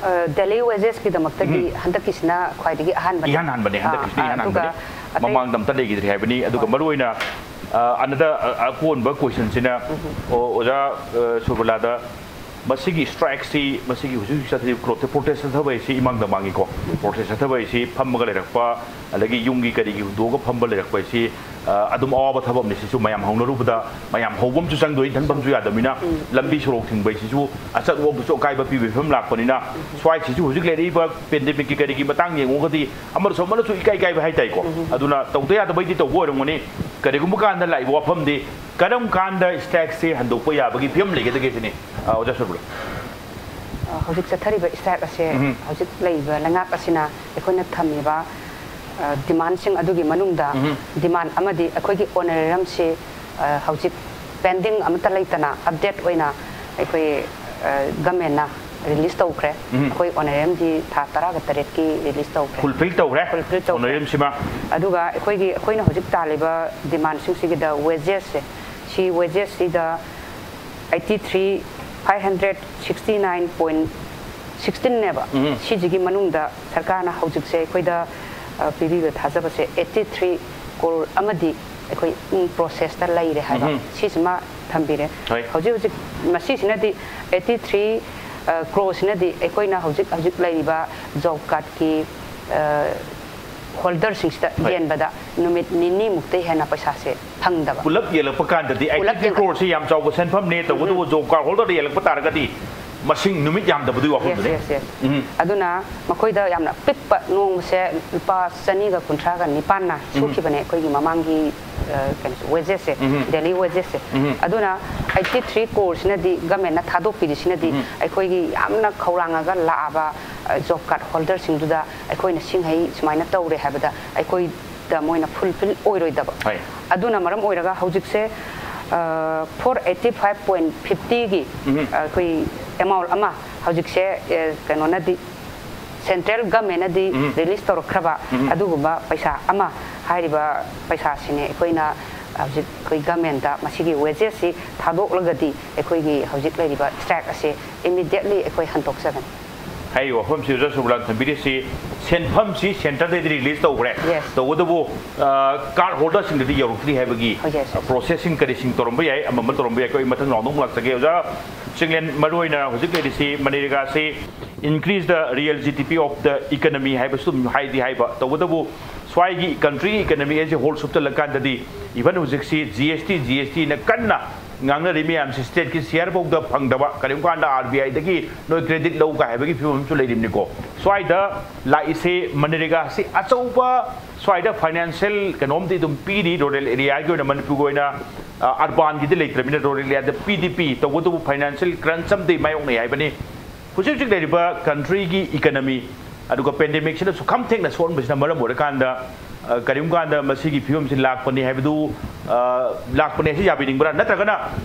ꯑ, daily wagesꯀꯤꯗꯃꯛꯇꯗꯤ ꯎꯝ꯫ ꯍꯟꯗꯛꯀꯤꯁꯤꯅ ꯈ꯭ꯋꯥꯏꯗꯒꯤ ꯑꯍꯥꯟꯕꯅꯤ꯫ ꯏꯍꯥꯟ ꯍꯥꯟꯕꯅꯦ, ꯑꯥ, ꯍꯟꯗꯛꯀꯤꯁꯤꯅ ꯑꯥ, ꯏꯍꯥꯟ ꯑꯗꯨꯒ ꯍꯥꯟꯕꯅꯦ꯫ ꯑꯇꯩ ꯃꯃꯥꯡꯗ ꯑꯝꯇ ꯂꯩꯈꯤꯗ꯭ꯔꯤ ꯍꯥꯏꯕꯅꯤ꯫ ꯑꯗꯨꯒ ꯍꯣꯏ꯫ ꯃꯔꯨꯑꯣꯏꯅ, ꯑ, another, ꯑ, ꯑꯀꯣꯟꯕ questionꯁꯤꯅ, ꯎꯝ꯫ ꯑꯣ, ꯑꯣꯖꯥ, ꯑ, ꯁꯨꯔꯕꯂꯥꯗ, ꯃꯁꯤꯒꯤ ꯁ꯭ꯇ꯭ꯔꯥꯏꯛꯁꯤ, ꯃꯁꯤꯒꯤ ꯍꯧꯖꯤꯛ ꯍꯧꯖꯤꯛ ꯆꯠꯊꯔꯤꯕ ꯀ꯭ꯔꯣꯞꯇ ꯄ꯭ꯔꯣꯇꯦꯁ ꯆꯠꯊꯕ ꯍꯥꯏꯁꯤ, ꯏꯃꯥꯡꯗ ꯃꯥꯡꯉꯤꯀꯣ꯫ ꯄ꯭ꯔꯣꯇꯦꯁ ꯆꯠꯊꯕ ꯍꯥꯏꯁꯤ ꯐꯝꯃꯒ ꯂꯩꯔꯛꯄ, ꯑꯗꯒꯤ ꯌꯨꯝꯒꯤ ꯀꯔꯤꯒꯤ ꯍꯨꯟꯗꯣꯛꯑꯒ ꯐꯝꯕ ꯂꯩꯔꯛꯄ ꯍꯥꯏꯁꯤ, ꯑ, ꯑꯗꯨꯝ ꯑꯋꯥꯕ ꯊꯕꯛ ꯑꯃꯅꯤ꯫ ꯁꯤꯁꯨ ꯃꯌꯥꯝ ꯍꯧꯅꯔꯨꯕꯗ ꯃꯌꯥꯝ ꯍꯧꯕ ꯑꯃꯁꯨ ꯆꯪꯗꯣꯏ, ꯏꯊꯟ ꯐꯝꯁꯨ ꯌꯥꯗꯕꯅꯤꯅ꯫ ꯂꯝꯕꯤ ꯁꯣꯔꯣꯛ ꯊꯤꯡꯕ ꯍꯥꯏꯁꯤꯁꯨ ꯑꯆꯠ ꯑꯣꯛꯇꯁꯨ ꯑꯀꯥꯏꯕ ꯄꯤꯕꯒꯤ ꯐꯤꯕꯝ ꯂꯥꯛꯄꯅꯤꯅ, ꯁ꯭ꯋꯥꯏꯁꯤꯁꯨ ꯍꯧꯖꯤꯛ ꯂꯩꯔꯛꯏꯕ ꯄꯦꯟꯗꯦꯃꯤꯛꯀꯤ ꯀꯔꯤꯒꯤ ꯃꯇꯥꯡ ꯌꯦꯡꯉꯨꯔꯒꯗꯤ ꯑꯃꯅꯁꯨ ꯑꯃꯅꯁꯨ ꯏꯀꯥꯏ ꯀꯥꯏꯕ ꯍꯥꯏꯇꯥꯔꯦꯀꯣ꯫ ꯑꯗꯨꯅ ꯇꯧꯗ ꯌꯥꯗꯕꯩꯗꯤ ꯇꯧꯕ ꯑꯣꯏꯔꯝꯒꯅꯤ꯫ ꯀꯔꯤꯒꯨꯝꯕ ꯀꯥꯟꯗ ꯂꯥꯛꯏꯕ ꯋꯥꯐꯝꯗꯤ, ꯀꯔꯝ ꯀꯥꯟꯗ ꯁ꯭ꯇ꯭ꯔꯥꯏꯛꯁꯦ ꯍꯟꯗꯣꯛꯄ ꯌꯥꯕꯒꯤ ꯐꯤꯕꯝ ꯂꯩꯒꯗꯒꯦ ꯁꯤꯅꯤ꯫ ꯑ, ꯑꯣꯖꯥ ꯁꯔꯕꯨꯂꯥ꯫ ꯑ, ꯍꯧꯖꯤꯛ ꯆꯠꯊꯔꯤꯕ ꯁ꯭ꯇ꯭ꯔꯥꯏꯛ ꯑꯁꯦ, ꯎꯝ꯫ ꯍꯧꯖꯤꯛ ꯂꯩꯔꯤꯕ ꯂꯩꯉꯥꯛ ꯑꯁꯤꯅ ꯑꯩꯈꯣꯏꯅ ꯊꯝꯃꯤꯕ, ꯑ, ꯗꯤꯃꯥꯟꯁꯤꯡ ꯑꯗꯨꯒꯤ ꯃꯅꯨꯡꯗ, ꯎꯝ꯫ ꯗꯤꯃꯥꯟ ꯑꯃꯗꯤ ꯑꯩꯈꯣꯏꯒꯤ ꯑꯣꯅꯔꯦꯔꯤꯌꯝꯁꯤ, ꯑ, ꯍꯧꯖꯤꯛ ꯄꯦꯟꯗꯤꯡ ꯑꯃꯠꯇ ꯂꯩꯇꯅ ꯑꯞꯗꯦꯠ ꯑꯣꯏꯅ ꯑꯩꯈꯣꯏ, ꯑ, ꯒꯃꯦꯟꯅ ꯔꯤꯂꯤꯁ ꯇꯧꯈ꯭ꯔꯦ꯫ ꯎꯝ꯫ ꯑꯩꯈꯣꯏ ꯑꯣꯅꯔꯦꯔꯤꯌꯝꯗꯤ ꯊꯥ ꯇꯔꯥꯒ ꯇꯔꯦꯠꯀꯤ ꯔꯤꯂꯤꯁ ꯇꯧꯈ꯭ꯔꯦ꯫ ꯐꯨꯜꯐꯤꯜ ꯇꯧꯈ꯭ꯔꯦ꯫ ꯐꯨꯜꯐꯤꯜ ꯇꯧꯈ꯭ꯔꯦ꯫ ꯑꯣꯅꯔꯦꯔꯤꯌꯝꯁꯤꯃ꯫ ꯑꯗꯨꯒ ꯑꯩꯈꯣꯏꯒꯤ, ꯑꯩꯈꯣꯏꯅ ꯍꯧꯖꯤꯛ ꯇꯥꯜꯂꯤꯕ ꯗꯤꯃꯥꯟꯁꯤꯡꯁꯤꯒꯤꯗ ꯋꯦꯖꯦꯁꯁꯦ, ꯁꯤ ꯋꯦꯖꯦꯁꯁꯤꯗ eighty three five hundred sixty nine point sixteen ꯅꯦꯕ꯫ ꯎꯝ꯫ ꯁꯤꯁꯤꯒꯤ ꯃꯅꯨꯡꯗ ꯁꯔꯀꯥꯔꯅ ꯍꯧꯖꯤꯛꯁꯦ ꯑꯩꯈꯣꯏꯗ, ꯑ, ꯄꯤꯕꯤꯕ ꯊꯥꯖꯕꯁꯦ eighty three ꯀ꯭ꯔꯣꯔ ꯑꯃꯗꯤ ꯑꯩꯈꯣꯏ, ꯎꯝ, ꯄ꯭ꯔꯣꯁꯦꯁꯇ ꯂꯩꯔꯦ ꯍꯥꯏꯕ꯫ ꯎꯝ꯫ ꯁꯤꯁꯤꯃ ꯊꯝꯕꯤꯔꯦ꯫ ꯍꯣꯏ꯫ ꯍꯧꯖꯤꯛ ꯍꯧꯖꯤꯛ ꯃꯁꯤꯁꯤꯅꯗꯤ eighty three, ꯑ, ꯀ꯭ꯔꯣꯔꯁꯤꯅꯗꯤ ꯑꯩꯈꯣꯏꯅ ꯍꯧꯖꯤꯛ ꯍꯧꯖꯤꯛ ꯂꯩꯔꯤꯕ ꯖꯣꯕ ꯀꯥꯔꯗꯀꯤ, ꯑ, ꯍꯣꯜꯗꯔꯁꯤꯡꯁꯤꯗ ꯍꯣꯏ꯫ ꯌꯦꯟꯕꯗ ꯅꯨꯃꯤꯠ ꯅꯤꯅꯤꯃꯨꯛꯇꯩ ꯍꯦꯟꯅ ꯄꯩꯁꯥꯁꯦ ꯐꯪꯗꯕ꯫ ꯄꯨꯂꯞ ꯌꯦꯜꯂꯛꯄ ꯀꯥꯟꯗꯗꯤ ꯄꯨꯂꯞ eighty three ꯌꯦꯜꯂꯛ- ꯀ꯭ꯔꯣꯔꯁꯤ ꯌꯥꯝ ꯆꯥꯎꯕ ꯁꯦꯟꯐꯝꯅꯦ, ꯇꯧꯕꯇꯕꯨ ꯎꯝ꯫ ꯖꯣꯕ ꯀꯥꯔꯗ ꯍꯣꯜꯗꯔꯗ ꯌꯦꯜꯂꯛꯄ ꯇꯥꯔꯒꯗꯤ ꯃꯁꯤꯡ ꯅꯨꯃꯤꯠ ꯌꯥꯝꯗꯕꯗꯨꯒꯤ ꯋꯥꯐꯝꯗꯨꯅꯤ꯫ Yes, yes, yes꯫ ꯎꯝ꯫ ꯑꯗꯨꯅ ꯃꯈꯣꯏꯗ ꯌꯥꯝꯅ ꯄꯤꯛꯄ, ꯅꯣꯡꯃꯁꯦ ꯂꯨꯄꯥ ꯆꯅꯤꯒ ꯀꯨꯟꯊ꯭ꯔꯥꯒ ꯅꯤꯄꯥꯟꯅ ꯎꯝ꯫ ꯁꯨꯈꯤꯕꯅꯦ ꯑꯩꯈꯣꯏꯒꯤ ꯃꯃꯥꯡꯒꯤ, ꯑ, ꯀꯩꯅꯣꯁꯦ, ꯋꯦꯖꯦꯁꯁꯦ, ꯎꯝ꯫ ꯗꯦꯂꯤ ꯋꯦꯖꯦꯁꯁꯦ꯫ ꯎꯝ꯫ ꯑꯗꯨꯅ eighty three ꯀ꯭ꯔꯣꯔꯁꯤꯅꯗꯤ ꯒꯃꯦꯟꯅ ꯊꯥꯗꯣꯛꯄꯤꯔꯤꯁꯤꯅꯗꯤ ꯎꯝ꯫ ꯑꯩꯈꯣꯏꯒꯤ ꯌꯥꯝꯅ ꯈꯧꯔꯥꯡꯉꯒ ꯂꯥꯛꯑꯕ, ꯑ, ꯖꯣꯕ ꯀꯥꯔꯗ ꯍꯣꯜꯗꯔꯁꯤꯡꯗꯨꯗ ꯑꯩꯈꯣꯏꯅ ꯁꯤꯡꯍꯩ ꯁꯨꯃꯥꯏꯅ ꯇꯧꯔꯦ ꯍꯥꯏꯕꯗ ꯑꯩꯈꯣꯏꯗ ꯃꯣꯏꯅ ꯐꯨꯜꯐꯤꯜ ꯑꯣꯏꯔꯣꯏꯗꯕ꯫ ꯍꯣꯏ꯫ ꯑꯗꯨꯅ ꯃꯔꯝ ꯑꯣꯏꯔꯒ ꯍꯧꯖꯤꯛꯁꯦ, ꯑ, four eighty five point fifty ꯒꯤ, ꯎꯝ꯫ ꯑ, ꯑꯩꯈꯣꯏ ꯑꯦꯃꯥꯎꯟ ꯑꯃ ꯍꯧꯖꯤꯛꯁꯦ, ꯑ, ꯀꯩꯅꯣꯅꯗꯤ, ꯁꯦꯟꯇ꯭ꯔꯦꯜ ꯒꯃꯦꯟꯅꯗꯤ ꯎꯝ꯫ ꯔꯤꯂꯤꯁ ꯇꯧꯔꯛꯈ꯭ꯔꯕ ꯎꯝ꯫ ꯑꯗꯨꯒꯨꯝꯕ ꯄꯩꯁꯥ ꯑꯃ, ꯍꯥꯏꯔꯤꯕ ꯄꯩꯁꯥꯁꯤꯅꯦ ꯑꯩꯈꯣꯏꯅ ꯍꯧꯖꯤꯛ ꯑꯩꯈꯣꯏ ꯒꯃꯦꯟꯗ ꯃꯁꯤꯒꯤ ꯋꯦꯖꯦꯁꯁꯤ ꯊꯥꯗꯣꯛꯂꯒꯗꯤ ꯑꯩꯈꯣꯏꯒꯤ ꯍꯧꯖꯤꯛ ꯂꯩꯔꯤꯕ ꯁ꯭ꯇ꯭ꯔꯥꯏꯛ ꯑꯁꯤ ꯏꯃꯤꯗꯤꯌꯦꯠꯂꯤ ꯑꯩꯈꯣꯏ ꯍꯟꯗꯣꯛꯆꯒꯅꯤ꯫ ꯍꯥꯏꯔꯤꯕ ꯋꯥꯐꯝꯁꯤ ꯑꯣꯖꯥ ꯁꯨꯔꯕꯂꯥꯜ ꯊꯝꯕꯤꯔꯤꯁꯤ, ꯁꯦꯟꯐꯝꯁꯤ centre ꯗꯩꯗꯤ release ꯇꯧꯈ꯭ꯔꯦ꯫ Yes. ꯇꯧꯕꯇꯕꯨ, ꯑ, card holder ꯁꯤꯡꯗꯗꯤ ꯌꯧꯔꯛꯇ꯭ꯔꯤ ꯍꯥꯏꯕꯒꯤ, Oh, yes, yes. ꯑ, process ꯁꯤꯡ ꯀꯔꯤꯁꯤꯡ ꯇꯧꯔꯝꯕ ꯌꯥꯏ, ꯑꯃ ꯑꯃ ꯇꯧꯔꯝꯕ ꯌꯥꯏ꯫ ꯑꯩꯈꯣꯏ ꯃꯊꯪ round ꯑꯃꯨꯛ ꯂꯥꯛꯆꯒꯦ꯫ ꯑꯣꯖꯥ ꯆꯤꯡꯂꯦꯟ, ꯃꯔꯨꯑꯣꯏꯅ ꯍꯧꯖꯤꯛ ꯂꯩꯔꯤꯁꯤ ꯃꯅꯔꯦꯒꯥꯁꯤ increase the real G D P of the economy ꯍꯥꯏꯕꯁꯨ ꯑꯗꯨꯝ ꯍꯥꯏꯗꯤ ꯍꯥꯏꯕ, ꯇꯧꯕꯇꯕꯨ ꯁ꯭ꯋꯥꯏꯒꯤ country economy as a whole ꯁꯨꯞꯆꯜꯂꯀꯥꯟꯗꯗꯤ, even ꯍꯧꯖꯤꯛꯁꯤ G S T, G S T ꯅ ꯀꯟꯅ ꯉꯥꯡꯅꯔꯤ ꯃꯌꯥꯝꯁꯤ state ꯀꯤ share ꯐꯥꯎꯗ ꯐꯪꯗꯕ, ꯀꯔꯤꯒꯨꯝꯕ ꯀꯥꯟꯗ R B I ꯗꯒꯤ ꯅꯣꯏ credit ꯂꯧ ꯀꯥꯏ ꯍꯥꯏꯕꯒꯤ ꯐꯤꯕꯝ ꯑꯃꯁꯨ ꯂꯩꯔꯤꯕꯅꯤꯀꯣ꯫ ꯁ꯭ꯋꯥꯏꯗ ꯂꯥꯛꯏꯁꯦ ꯃꯅꯔꯦꯒꯥꯁꯤ ꯑꯆꯧꯕ ꯁ꯭ꯋꯥꯏꯗ financial ꯀꯩꯅꯣꯝꯗꯤ ꯑꯗꯨꯝ ꯄꯤꯔꯤ, rural area ꯒꯤ ꯑꯣꯏꯅ, ꯃꯅꯤꯄꯨꯔꯒꯤ ꯑꯣꯏꯅ, ꯑ, urban ꯒꯤꯗꯤ ꯂꯩꯇ꯭ꯔꯕꯅꯤꯅ rural area ꯗ ꯄꯤꯗꯤ ꯄꯤ, ꯇꯧꯕꯇꯕꯨ financial crunch ꯑꯃꯗꯤ ꯃꯥꯌꯣꯛꯅꯩ ꯍꯥꯏꯕꯅꯤ꯫ ꯍꯧꯖꯤꯛ ꯍꯧꯖꯤꯛ ꯂꯩꯔꯤꯕ country ꯒꯤ economy, ꯑꯗꯨꯒ pandemic ꯁꯤꯅ ꯁꯨꯈꯝ ꯊꯦꯡꯅ ꯁꯣꯛꯍꯟꯕꯁꯤꯅ ꯃꯔꯝ ꯑꯣꯏꯔꯀꯥꯟꯗ, ꯑ, ꯀꯔꯤꯒꯨꯝꯕ ꯀꯥꯟꯗ ꯃꯁꯤꯒꯤ ꯐꯤꯕꯝꯁꯤ ꯂꯥꯛꯄꯅꯤ ꯍꯥꯏꯕꯗꯨ, ꯑ, ꯂꯥꯛꯄꯅꯤ ꯍꯥꯏꯁꯤ ꯌꯥꯕꯤꯅꯤꯡꯕ꯭ꯔꯥ? ꯅꯠꯇ꯭ꯔꯒꯅ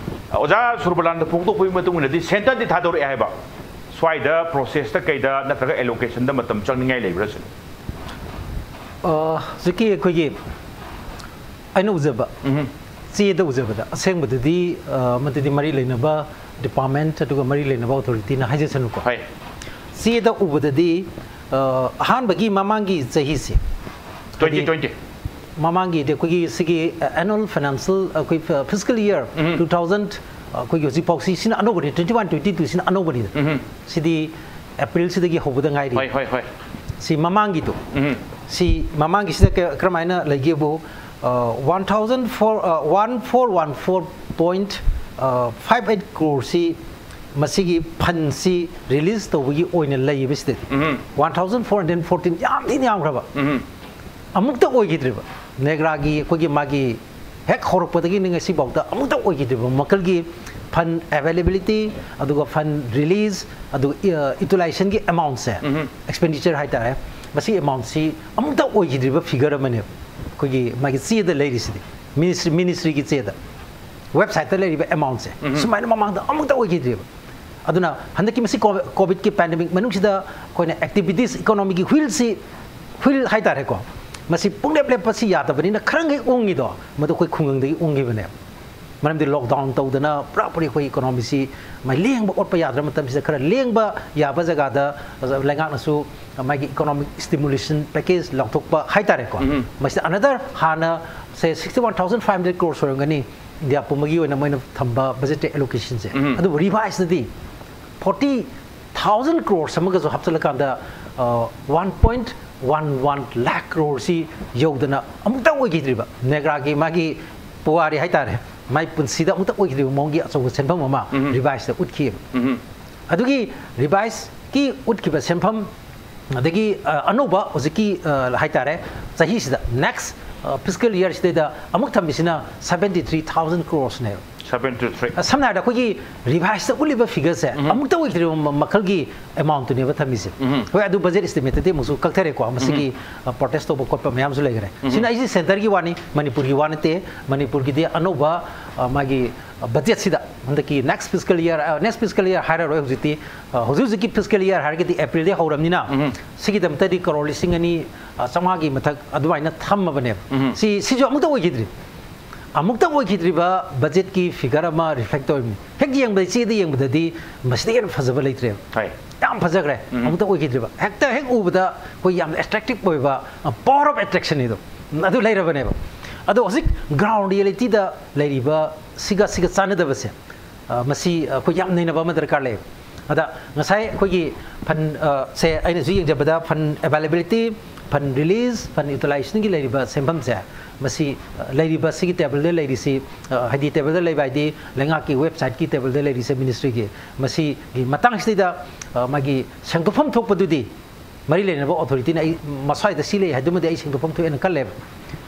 ꯑꯣꯖꯥ ꯁꯨꯔꯕꯂꯥꯜꯅ ꯐꯣꯡꯗꯣꯛꯄꯒꯤ ꯃꯇꯨꯡ ꯏꯟꯅꯗꯤ centre ꯗꯤ ꯊꯥꯗꯣꯔꯛꯑꯦ ꯍꯥꯏꯕ, ꯁ꯭ꯋꯥꯏꯗ process ꯇ ꯀꯩꯗ ꯅꯠꯇ꯭ꯔꯒ allocation ꯗ ꯃꯇꯝ ꯆꯪꯅꯤꯡꯉꯥꯏ ꯂꯩꯕ꯭ꯔꯥ ꯁꯤꯅꯤ? ꯑ, ꯍꯧꯖꯤꯛꯀꯤ ꯑꯩꯈꯣꯏꯒꯤ ꯑꯩꯅ ꯎꯖꯕ, ꯎꯝ꯫ ꯆꯦꯗ ꯎꯖꯕꯗ, ꯑꯁꯦꯡꯕꯗꯗꯤ, ꯑ, ꯃꯗꯨꯗꯤ ꯃꯔꯤ ꯂꯩꯅꯕ department ꯑꯗꯨꯒ ꯃꯔꯤ ꯂꯩꯅꯕ authority ꯅ ꯍꯥꯏꯖꯁꯅꯨꯀꯣ꯫ ꯍꯣꯏ꯫ ꯆꯦꯗ ꯎꯕꯗꯗꯤ, ꯑ, ꯑꯍꯥꯟꯕꯒꯤ ꯃꯃꯥꯡꯒꯤ ꯆꯍꯤꯁꯦ, ꯍꯥꯏꯗꯤ twenty twenty꯫ ꯃꯃꯥꯡꯒꯤꯗꯤ ꯑꯩꯈꯣꯏꯒꯤ ꯁꯤꯒꯤ, ꯑ, annual financial, ꯑꯩꯈꯣꯏ ꯐ-, fiscal year ꯎꯝ꯫ two thousand, ꯑ, ꯑꯩꯈꯣꯏꯒꯤ ꯍꯧꯖꯤꯛ ꯐꯥꯎꯁꯤ ꯁꯤꯅ ꯑꯅꯧꯕꯅꯤ, twenty one twenty two ꯁꯤꯅ ꯑꯅꯧꯕꯅꯤꯗ꯫ ꯎꯝ꯫ ꯁꯤꯗꯤ April ꯁꯤꯗꯒꯤ ꯍꯧꯕꯗ ꯉꯥꯏꯔꯤ꯫ ꯍꯣꯏ, ꯍꯣꯏ, ꯍꯣꯏ꯫ ꯁꯤ ꯃꯃꯥꯡꯒꯤꯗꯣ꯫ ꯎꯝ꯫ ꯁꯤ ꯃꯃꯥꯡꯒꯤꯁꯤꯗ ꯀ-, ꯀꯔꯝꯍꯥꯏꯅ ꯂꯩꯒꯦꯕꯨ, ꯑ, one thousand four, ꯑ, one four one four point five eight crore ꯁꯤ ꯃꯁꯤꯒꯤ fund ꯁꯤ release ꯇꯧꯕꯒꯤ ꯑꯣꯏꯅ ꯂꯩꯌꯦꯕ ꯁꯤꯗꯗꯤ꯫ ꯎꯝ꯫ One thousand four hundred fourteen, ꯌꯥꯝ ꯊꯤꯅ ꯌꯥꯝꯈ꯭ꯔꯕ꯫ ꯎꯝ꯫ ꯑꯃꯨꯛꯇ ꯑꯣꯏꯈꯤꯗ꯭ꯔꯤꯕ꯫ ꯅꯦꯒ꯭ꯔꯥꯒꯤ ꯑꯩꯈꯣꯏꯒꯤ ꯃꯥꯒꯤ ꯍꯦꯛ ꯍꯧꯔꯛꯄꯗꯒꯤꯅ ꯉꯁꯤꯐꯥꯎꯗ ꯑꯃꯨꯛꯇ ꯑꯣꯏꯈꯤꯗ꯭ꯔꯤꯕ ꯃꯈꯜꯒꯤ fund availability, ꯑꯗꯨꯒ fund release, ꯑꯗꯨꯒ, ꯑ, utilization ꯒꯤ amount ꯁꯦ, ꯎꯝ꯫ Expenditure ꯍꯥꯏꯇꯥꯔꯦ, ꯃꯁꯤ amount ꯁꯤ ꯑꯃꯨꯛꯇ ꯑꯣꯏꯈꯤꯗ꯭ꯔꯤꯕ figure ꯑꯃꯅꯦꯕ꯫ ꯑꯩꯈꯣꯏꯒꯤ ꯃꯥꯒꯤ ꯆꯦꯗ ꯂꯩꯔꯤꯁꯤꯗꯤ, ministry, ministry ꯒꯤ ꯆꯦꯗ, website ꯇ ꯂꯩꯔꯤꯕ amount ꯁꯦ, ꯎꯝ꯫ ꯁꯨꯃꯥꯏꯅ ꯃꯃꯥꯡꯗ ꯑꯃꯨꯛꯇ ꯑꯣꯏꯈꯤꯗ꯭ꯔꯤꯕ꯫ ꯑꯗꯨꯅ ꯍꯟꯗꯛꯀꯤ ꯃꯁꯤ ꯀꯣ-, COVID ꯀꯤ pandemic ꯃꯅꯨꯡꯁꯤꯗ ꯑꯩꯈꯣꯏꯅ activities, economy ꯒꯤ wheel ꯁꯤ, wheel ꯍꯥꯏꯇꯥꯔꯦꯀꯣ, ꯃꯁꯤ ꯄꯨꯡꯂꯦꯞ ꯂꯦꯞꯄꯁꯤ ꯌꯥꯗꯕꯅꯤꯅ ꯈꯔꯉꯩ ꯎꯪꯉꯤꯗꯣ, ꯃꯗꯨ ꯑꯩꯈꯣꯏ ꯈꯨꯡꯒꯪꯗꯒꯤ ꯎꯪꯈꯤꯕꯅꯦꯕ꯫ ꯃꯔꯝꯗꯤ ꯂꯣꯛꯗꯥꯎꯟ ꯇꯧꯗꯅ ꯄꯨꯔꯥ ꯄꯨꯔꯤ ꯑꯩꯈꯣꯏ ꯏꯀꯣꯅꯣꯃꯤꯁꯤ ꯃꯥꯏ ꯂꯦꯡꯕ ꯑꯣꯠꯄ ꯌꯥꯗ꯭ꯔ ꯃꯇꯝꯁꯤꯗ ꯈꯔ ꯂꯦꯡꯕ ꯌꯥꯕ ꯖꯒꯥꯗ ꯂꯩꯉꯥꯛꯅꯁꯨ ꯃꯥꯒꯤ ꯏꯀꯣꯅꯣꯃꯤꯛ ꯁ꯭ꯇꯤꯃꯨꯂꯦꯁꯟ ꯄꯦꯀꯦꯖ ꯂꯥꯎꯊꯣꯛꯄ ꯍꯥꯏꯇꯥꯔꯦꯀꯣ꯫ ꯃꯁꯤꯗ ꯑꯅꯗꯔ ꯍꯥꯟꯅ ꯁꯦ sixty one thousand five hundred crores ꯑꯣꯏꯔꯝꯒꯅꯤ ꯏꯟꯗꯤꯌꯥ ꯄꯨꯝꯕꯒꯤ ꯑꯣꯏꯅ ꯃꯣꯏꯅ ꯊꯝꯕ ꯕꯖꯦꯠꯀꯤ ꯑꯦꯂꯣꯀꯦꯁꯟꯁꯦ꯫ ꯑꯗꯨꯕꯨ ꯔꯤꯚꯥꯏꯁꯇꯗꯤ ꯐꯣꯔꯇꯤ ꯊꯥꯎꯖꯟ ꯀ꯭ꯔꯣꯔꯁ ꯑꯃꯒꯁꯨ ꯍꯥꯞꯆꯤꯜꯂꯀꯥꯟꯗ one point one one lakh ꯀ꯭ꯔꯣꯔꯁꯤ ꯌꯧꯗꯅ ꯑꯃꯨꯛꯇ ꯑꯣꯏꯈꯤꯗ꯭ꯔꯤꯕ ꯅꯦꯒ꯭ꯔꯥꯒꯤ ꯃꯥꯒꯤ ꯄꯨꯋꯥꯔꯤ ꯍꯥꯏꯇꯥꯔꯦ, ꯃꯥꯏ ꯄꯨꯟꯁꯤꯗ ꯑꯃꯨꯛꯇ ꯑꯣꯏꯈꯤꯗ꯭ꯔꯤꯕ ꯃꯑꯣꯡꯒꯤ ꯑꯆꯧꯕ ꯁꯦꯟꯐꯝ ꯑꯃ ꯔꯤꯚꯥꯏꯁꯇ ꯎꯠꯈꯤꯑꯕ꯫ ꯑꯗꯨꯒꯤ ꯔꯤꯚꯥꯏꯁꯀꯤ ꯎꯠꯈꯤꯕ ꯁꯦꯟꯐꯝ, ꯑꯗꯒꯤ ꯑ, ꯑꯅꯧꯕ ꯍꯧꯖꯤꯛꯀꯤ ꯑ, ꯍꯥꯏꯇꯥꯔꯦ, ꯆꯍꯤꯁꯤꯗ ꯅꯦꯛꯁ ꯐꯤꯁꯀꯦꯜ ꯏꯌꯥꯔꯁꯤꯗꯩꯗ ꯑꯃꯨꯛ ꯊꯝꯃꯤꯁꯤꯅ ꯁꯕꯦꯟꯇꯤ ꯊ꯭ꯔꯤ ꯊꯥꯎꯖꯟ ꯀ꯭ꯔꯣꯔꯁꯅꯦꯕ꯫ Seventy three. ꯁꯝꯅ ꯍꯥꯏꯔꯕꯗ ꯑꯩꯈꯣꯏꯒꯤ ꯔꯤꯚꯥꯏꯁꯇ ꯎꯠꯂꯤꯕ ꯐꯤꯒꯔꯁꯦ ꯑꯃꯨꯛꯇ ꯑꯣꯏꯈꯤꯗ꯭ꯔꯤꯕ ꯃ- ꯃꯈꯜꯒꯤ ꯑꯦꯃꯥꯎꯟꯠꯇꯨꯅꯦꯕ ꯊꯝꯃꯤꯁꯦ꯫ ꯍꯣꯏ, ꯑꯗꯨ ꯕꯖꯦꯠ ꯏꯁꯇꯤꯃꯦꯠꯇꯗꯤ ꯑꯃꯨꯛꯁꯨ ꯀꯛꯊꯔꯦꯀꯣ, ꯃꯁꯤꯒꯤ ꯄ꯭ꯔꯣꯇꯦꯁ ꯇꯧꯕ ꯈꯣꯠꯄ ꯃꯌꯥꯝꯁꯨ ꯂꯩꯈ꯭ꯔꯦ꯫ ꯁꯤꯅ ꯑꯩꯁꯦ ꯁꯦꯟꯇꯔꯒꯤ ꯋꯥꯅꯤ, ꯃꯅꯤꯄꯨꯔꯒꯤ ꯋꯥ ꯅꯠꯇꯦ꯫ ꯃꯅꯤꯄꯨꯔꯒꯤꯗꯤ ꯑꯅꯧꯕ ꯑ, ꯃꯥꯒꯤ ꯕꯖꯦꯠꯁꯤꯗ ꯍꯟꯗꯛꯀꯤ next fiscal year, next fiscal year ꯍꯥꯏꯔꯔꯣꯏ ꯍꯧꯖꯤꯛꯇꯤ, ꯑ, ꯍꯧꯖꯤꯛ ꯍꯧꯖꯤꯛꯀꯤ ꯐꯤꯁꯀꯦꯜ ꯏꯌꯥꯔ ꯍꯥꯏꯔꯒꯗꯤ ꯑꯦꯄ꯭ꯔꯤꯜꯗꯒꯤ ꯍꯧꯔꯕꯅꯤꯅ ꯁꯤꯒꯤꯗꯃꯛꯇꯗꯤ ꯀꯔꯣꯔ ꯂꯤꯁꯤꯡ ꯑꯅꯤ ꯆꯥꯝꯃꯉꯥꯒꯤ ꯃꯊꯛ ꯑꯗꯨꯃꯥꯏꯅ ꯊꯝꯃꯕꯅꯦꯕ꯫ ꯁꯤ ꯁꯤꯁꯨ ꯑꯃꯨꯛꯇ ꯑꯣꯏꯈꯤꯗ꯭ꯔꯤ꯫ ꯑꯃꯨꯛꯇ ꯑꯣꯏꯈꯤꯗ꯭ꯔꯤꯕ ꯕꯖꯦꯠꯀꯤ ꯐꯤꯒꯔ ꯑꯃ ꯔꯤꯐ꯭ꯂꯦꯛ ꯇꯧꯔꯤꯕꯅꯤ꯫ ꯍꯦꯛ ꯌꯦꯡꯕꯗ, ꯆꯦꯗ ꯌꯦꯡꯕꯗꯗꯤ ꯃꯁꯤꯗꯒꯤ ꯍꯦꯟꯅ ꯐꯖꯕ ꯂꯩꯇ꯭ꯔꯦꯕ꯫ ꯍꯣꯏ꯫ ꯌꯥꯝ ꯐꯖꯈ꯭ꯔꯦ꯫ ꯑꯃꯨꯛꯇ ꯑꯣꯏꯈꯤꯗ꯭ꯔꯤꯕ, ꯍꯦꯛꯇ ꯍꯦꯛ ꯎꯕꯗ ꯑꯩꯈꯣꯏ ꯌꯥꯝꯅ ꯑꯦꯇ꯭ꯔꯦꯛꯇꯤꯞ ꯑꯣꯏꯕ ꯄꯋꯥꯔ ꯑꯣꯐ ꯑꯦꯇ꯭ꯔꯦꯛꯁꯟ ꯍꯥꯏꯗꯣ ꯑꯗꯨ ꯂꯩꯔꯕꯅꯦꯕ꯫ ꯑꯗꯣ ꯍꯧꯖꯤꯛ ꯒ꯭ꯔꯥꯎꯟ ꯔꯤꯌꯦꯂꯤꯇꯤꯗ ꯂꯩꯔꯤꯕ ꯁꯤꯒ ꯁꯤꯒ ꯆꯥꯟꯅꯗꯕꯁꯦ, ꯑ, ꯃꯁꯤ ꯑꯩꯈꯣꯏ ꯌꯥꯝ ꯅꯩꯅꯕ ꯑꯃ ꯗꯔꯀꯥꯔ ꯂꯩ꯫ ꯑꯗ ꯉꯁꯥꯏ ꯑꯩꯈꯣꯏꯒꯤ ꯐꯟ, ꯑ, ꯁꯦ ꯑꯩꯅꯁꯨ ꯌꯦꯡꯖꯕꯗ ꯐꯟ ꯑꯦꯕꯥꯏꯂꯦꯕꯤꯂꯤꯇꯤ, ꯐꯟ ꯔꯤꯂꯤꯁ, ꯐꯟ ꯌꯨꯇꯤꯂꯥꯏꯖꯦꯁꯟꯒꯤ ꯂꯩꯔꯤꯕ ꯁꯦꯟꯐꯝꯁꯦ, ꯃꯁꯤ, ꯑ, ꯂꯩꯔꯤꯕ ꯁꯤꯒꯤ ꯇꯦꯕꯜꯗ ꯂꯩꯔꯤꯁꯤ, ꯑ, ꯍꯥꯏꯗꯤ ꯇꯦꯕꯜꯗ ꯂꯩꯕ ꯍꯥꯏꯗꯤ ꯂꯩꯉꯥꯛꯀꯤ ꯋꯦꯕꯁꯥꯏꯠꯀꯤ ꯇꯦꯕꯜꯗ ꯂꯩꯔꯤꯁꯦ, ꯃꯤꯅꯤꯁꯇ꯭ꯔꯤꯒꯤ, ꯃꯁꯤꯒꯤ ꯃꯇꯥꯡꯁꯤꯗꯩꯗ, ꯑ, ꯃꯥꯒꯤ ꯁꯦꯡꯗꯣꯛꯐꯝ ꯊꯣꯛꯄꯗꯨꯗꯤ ꯃꯔꯤ ꯂꯩꯅꯕ ꯑꯣꯊꯣꯔꯤꯇꯤꯅ ꯑꯩ ꯃꯁ꯭ꯋꯥꯏꯗ ꯁꯤ ꯂꯩ ꯍꯥꯏꯗꯨꯃꯗꯤ ꯑꯩ ꯁꯦꯡꯗꯣꯛꯐꯝ ꯊꯣꯛꯑꯦꯅ ꯈꯜꯂꯦꯕ꯫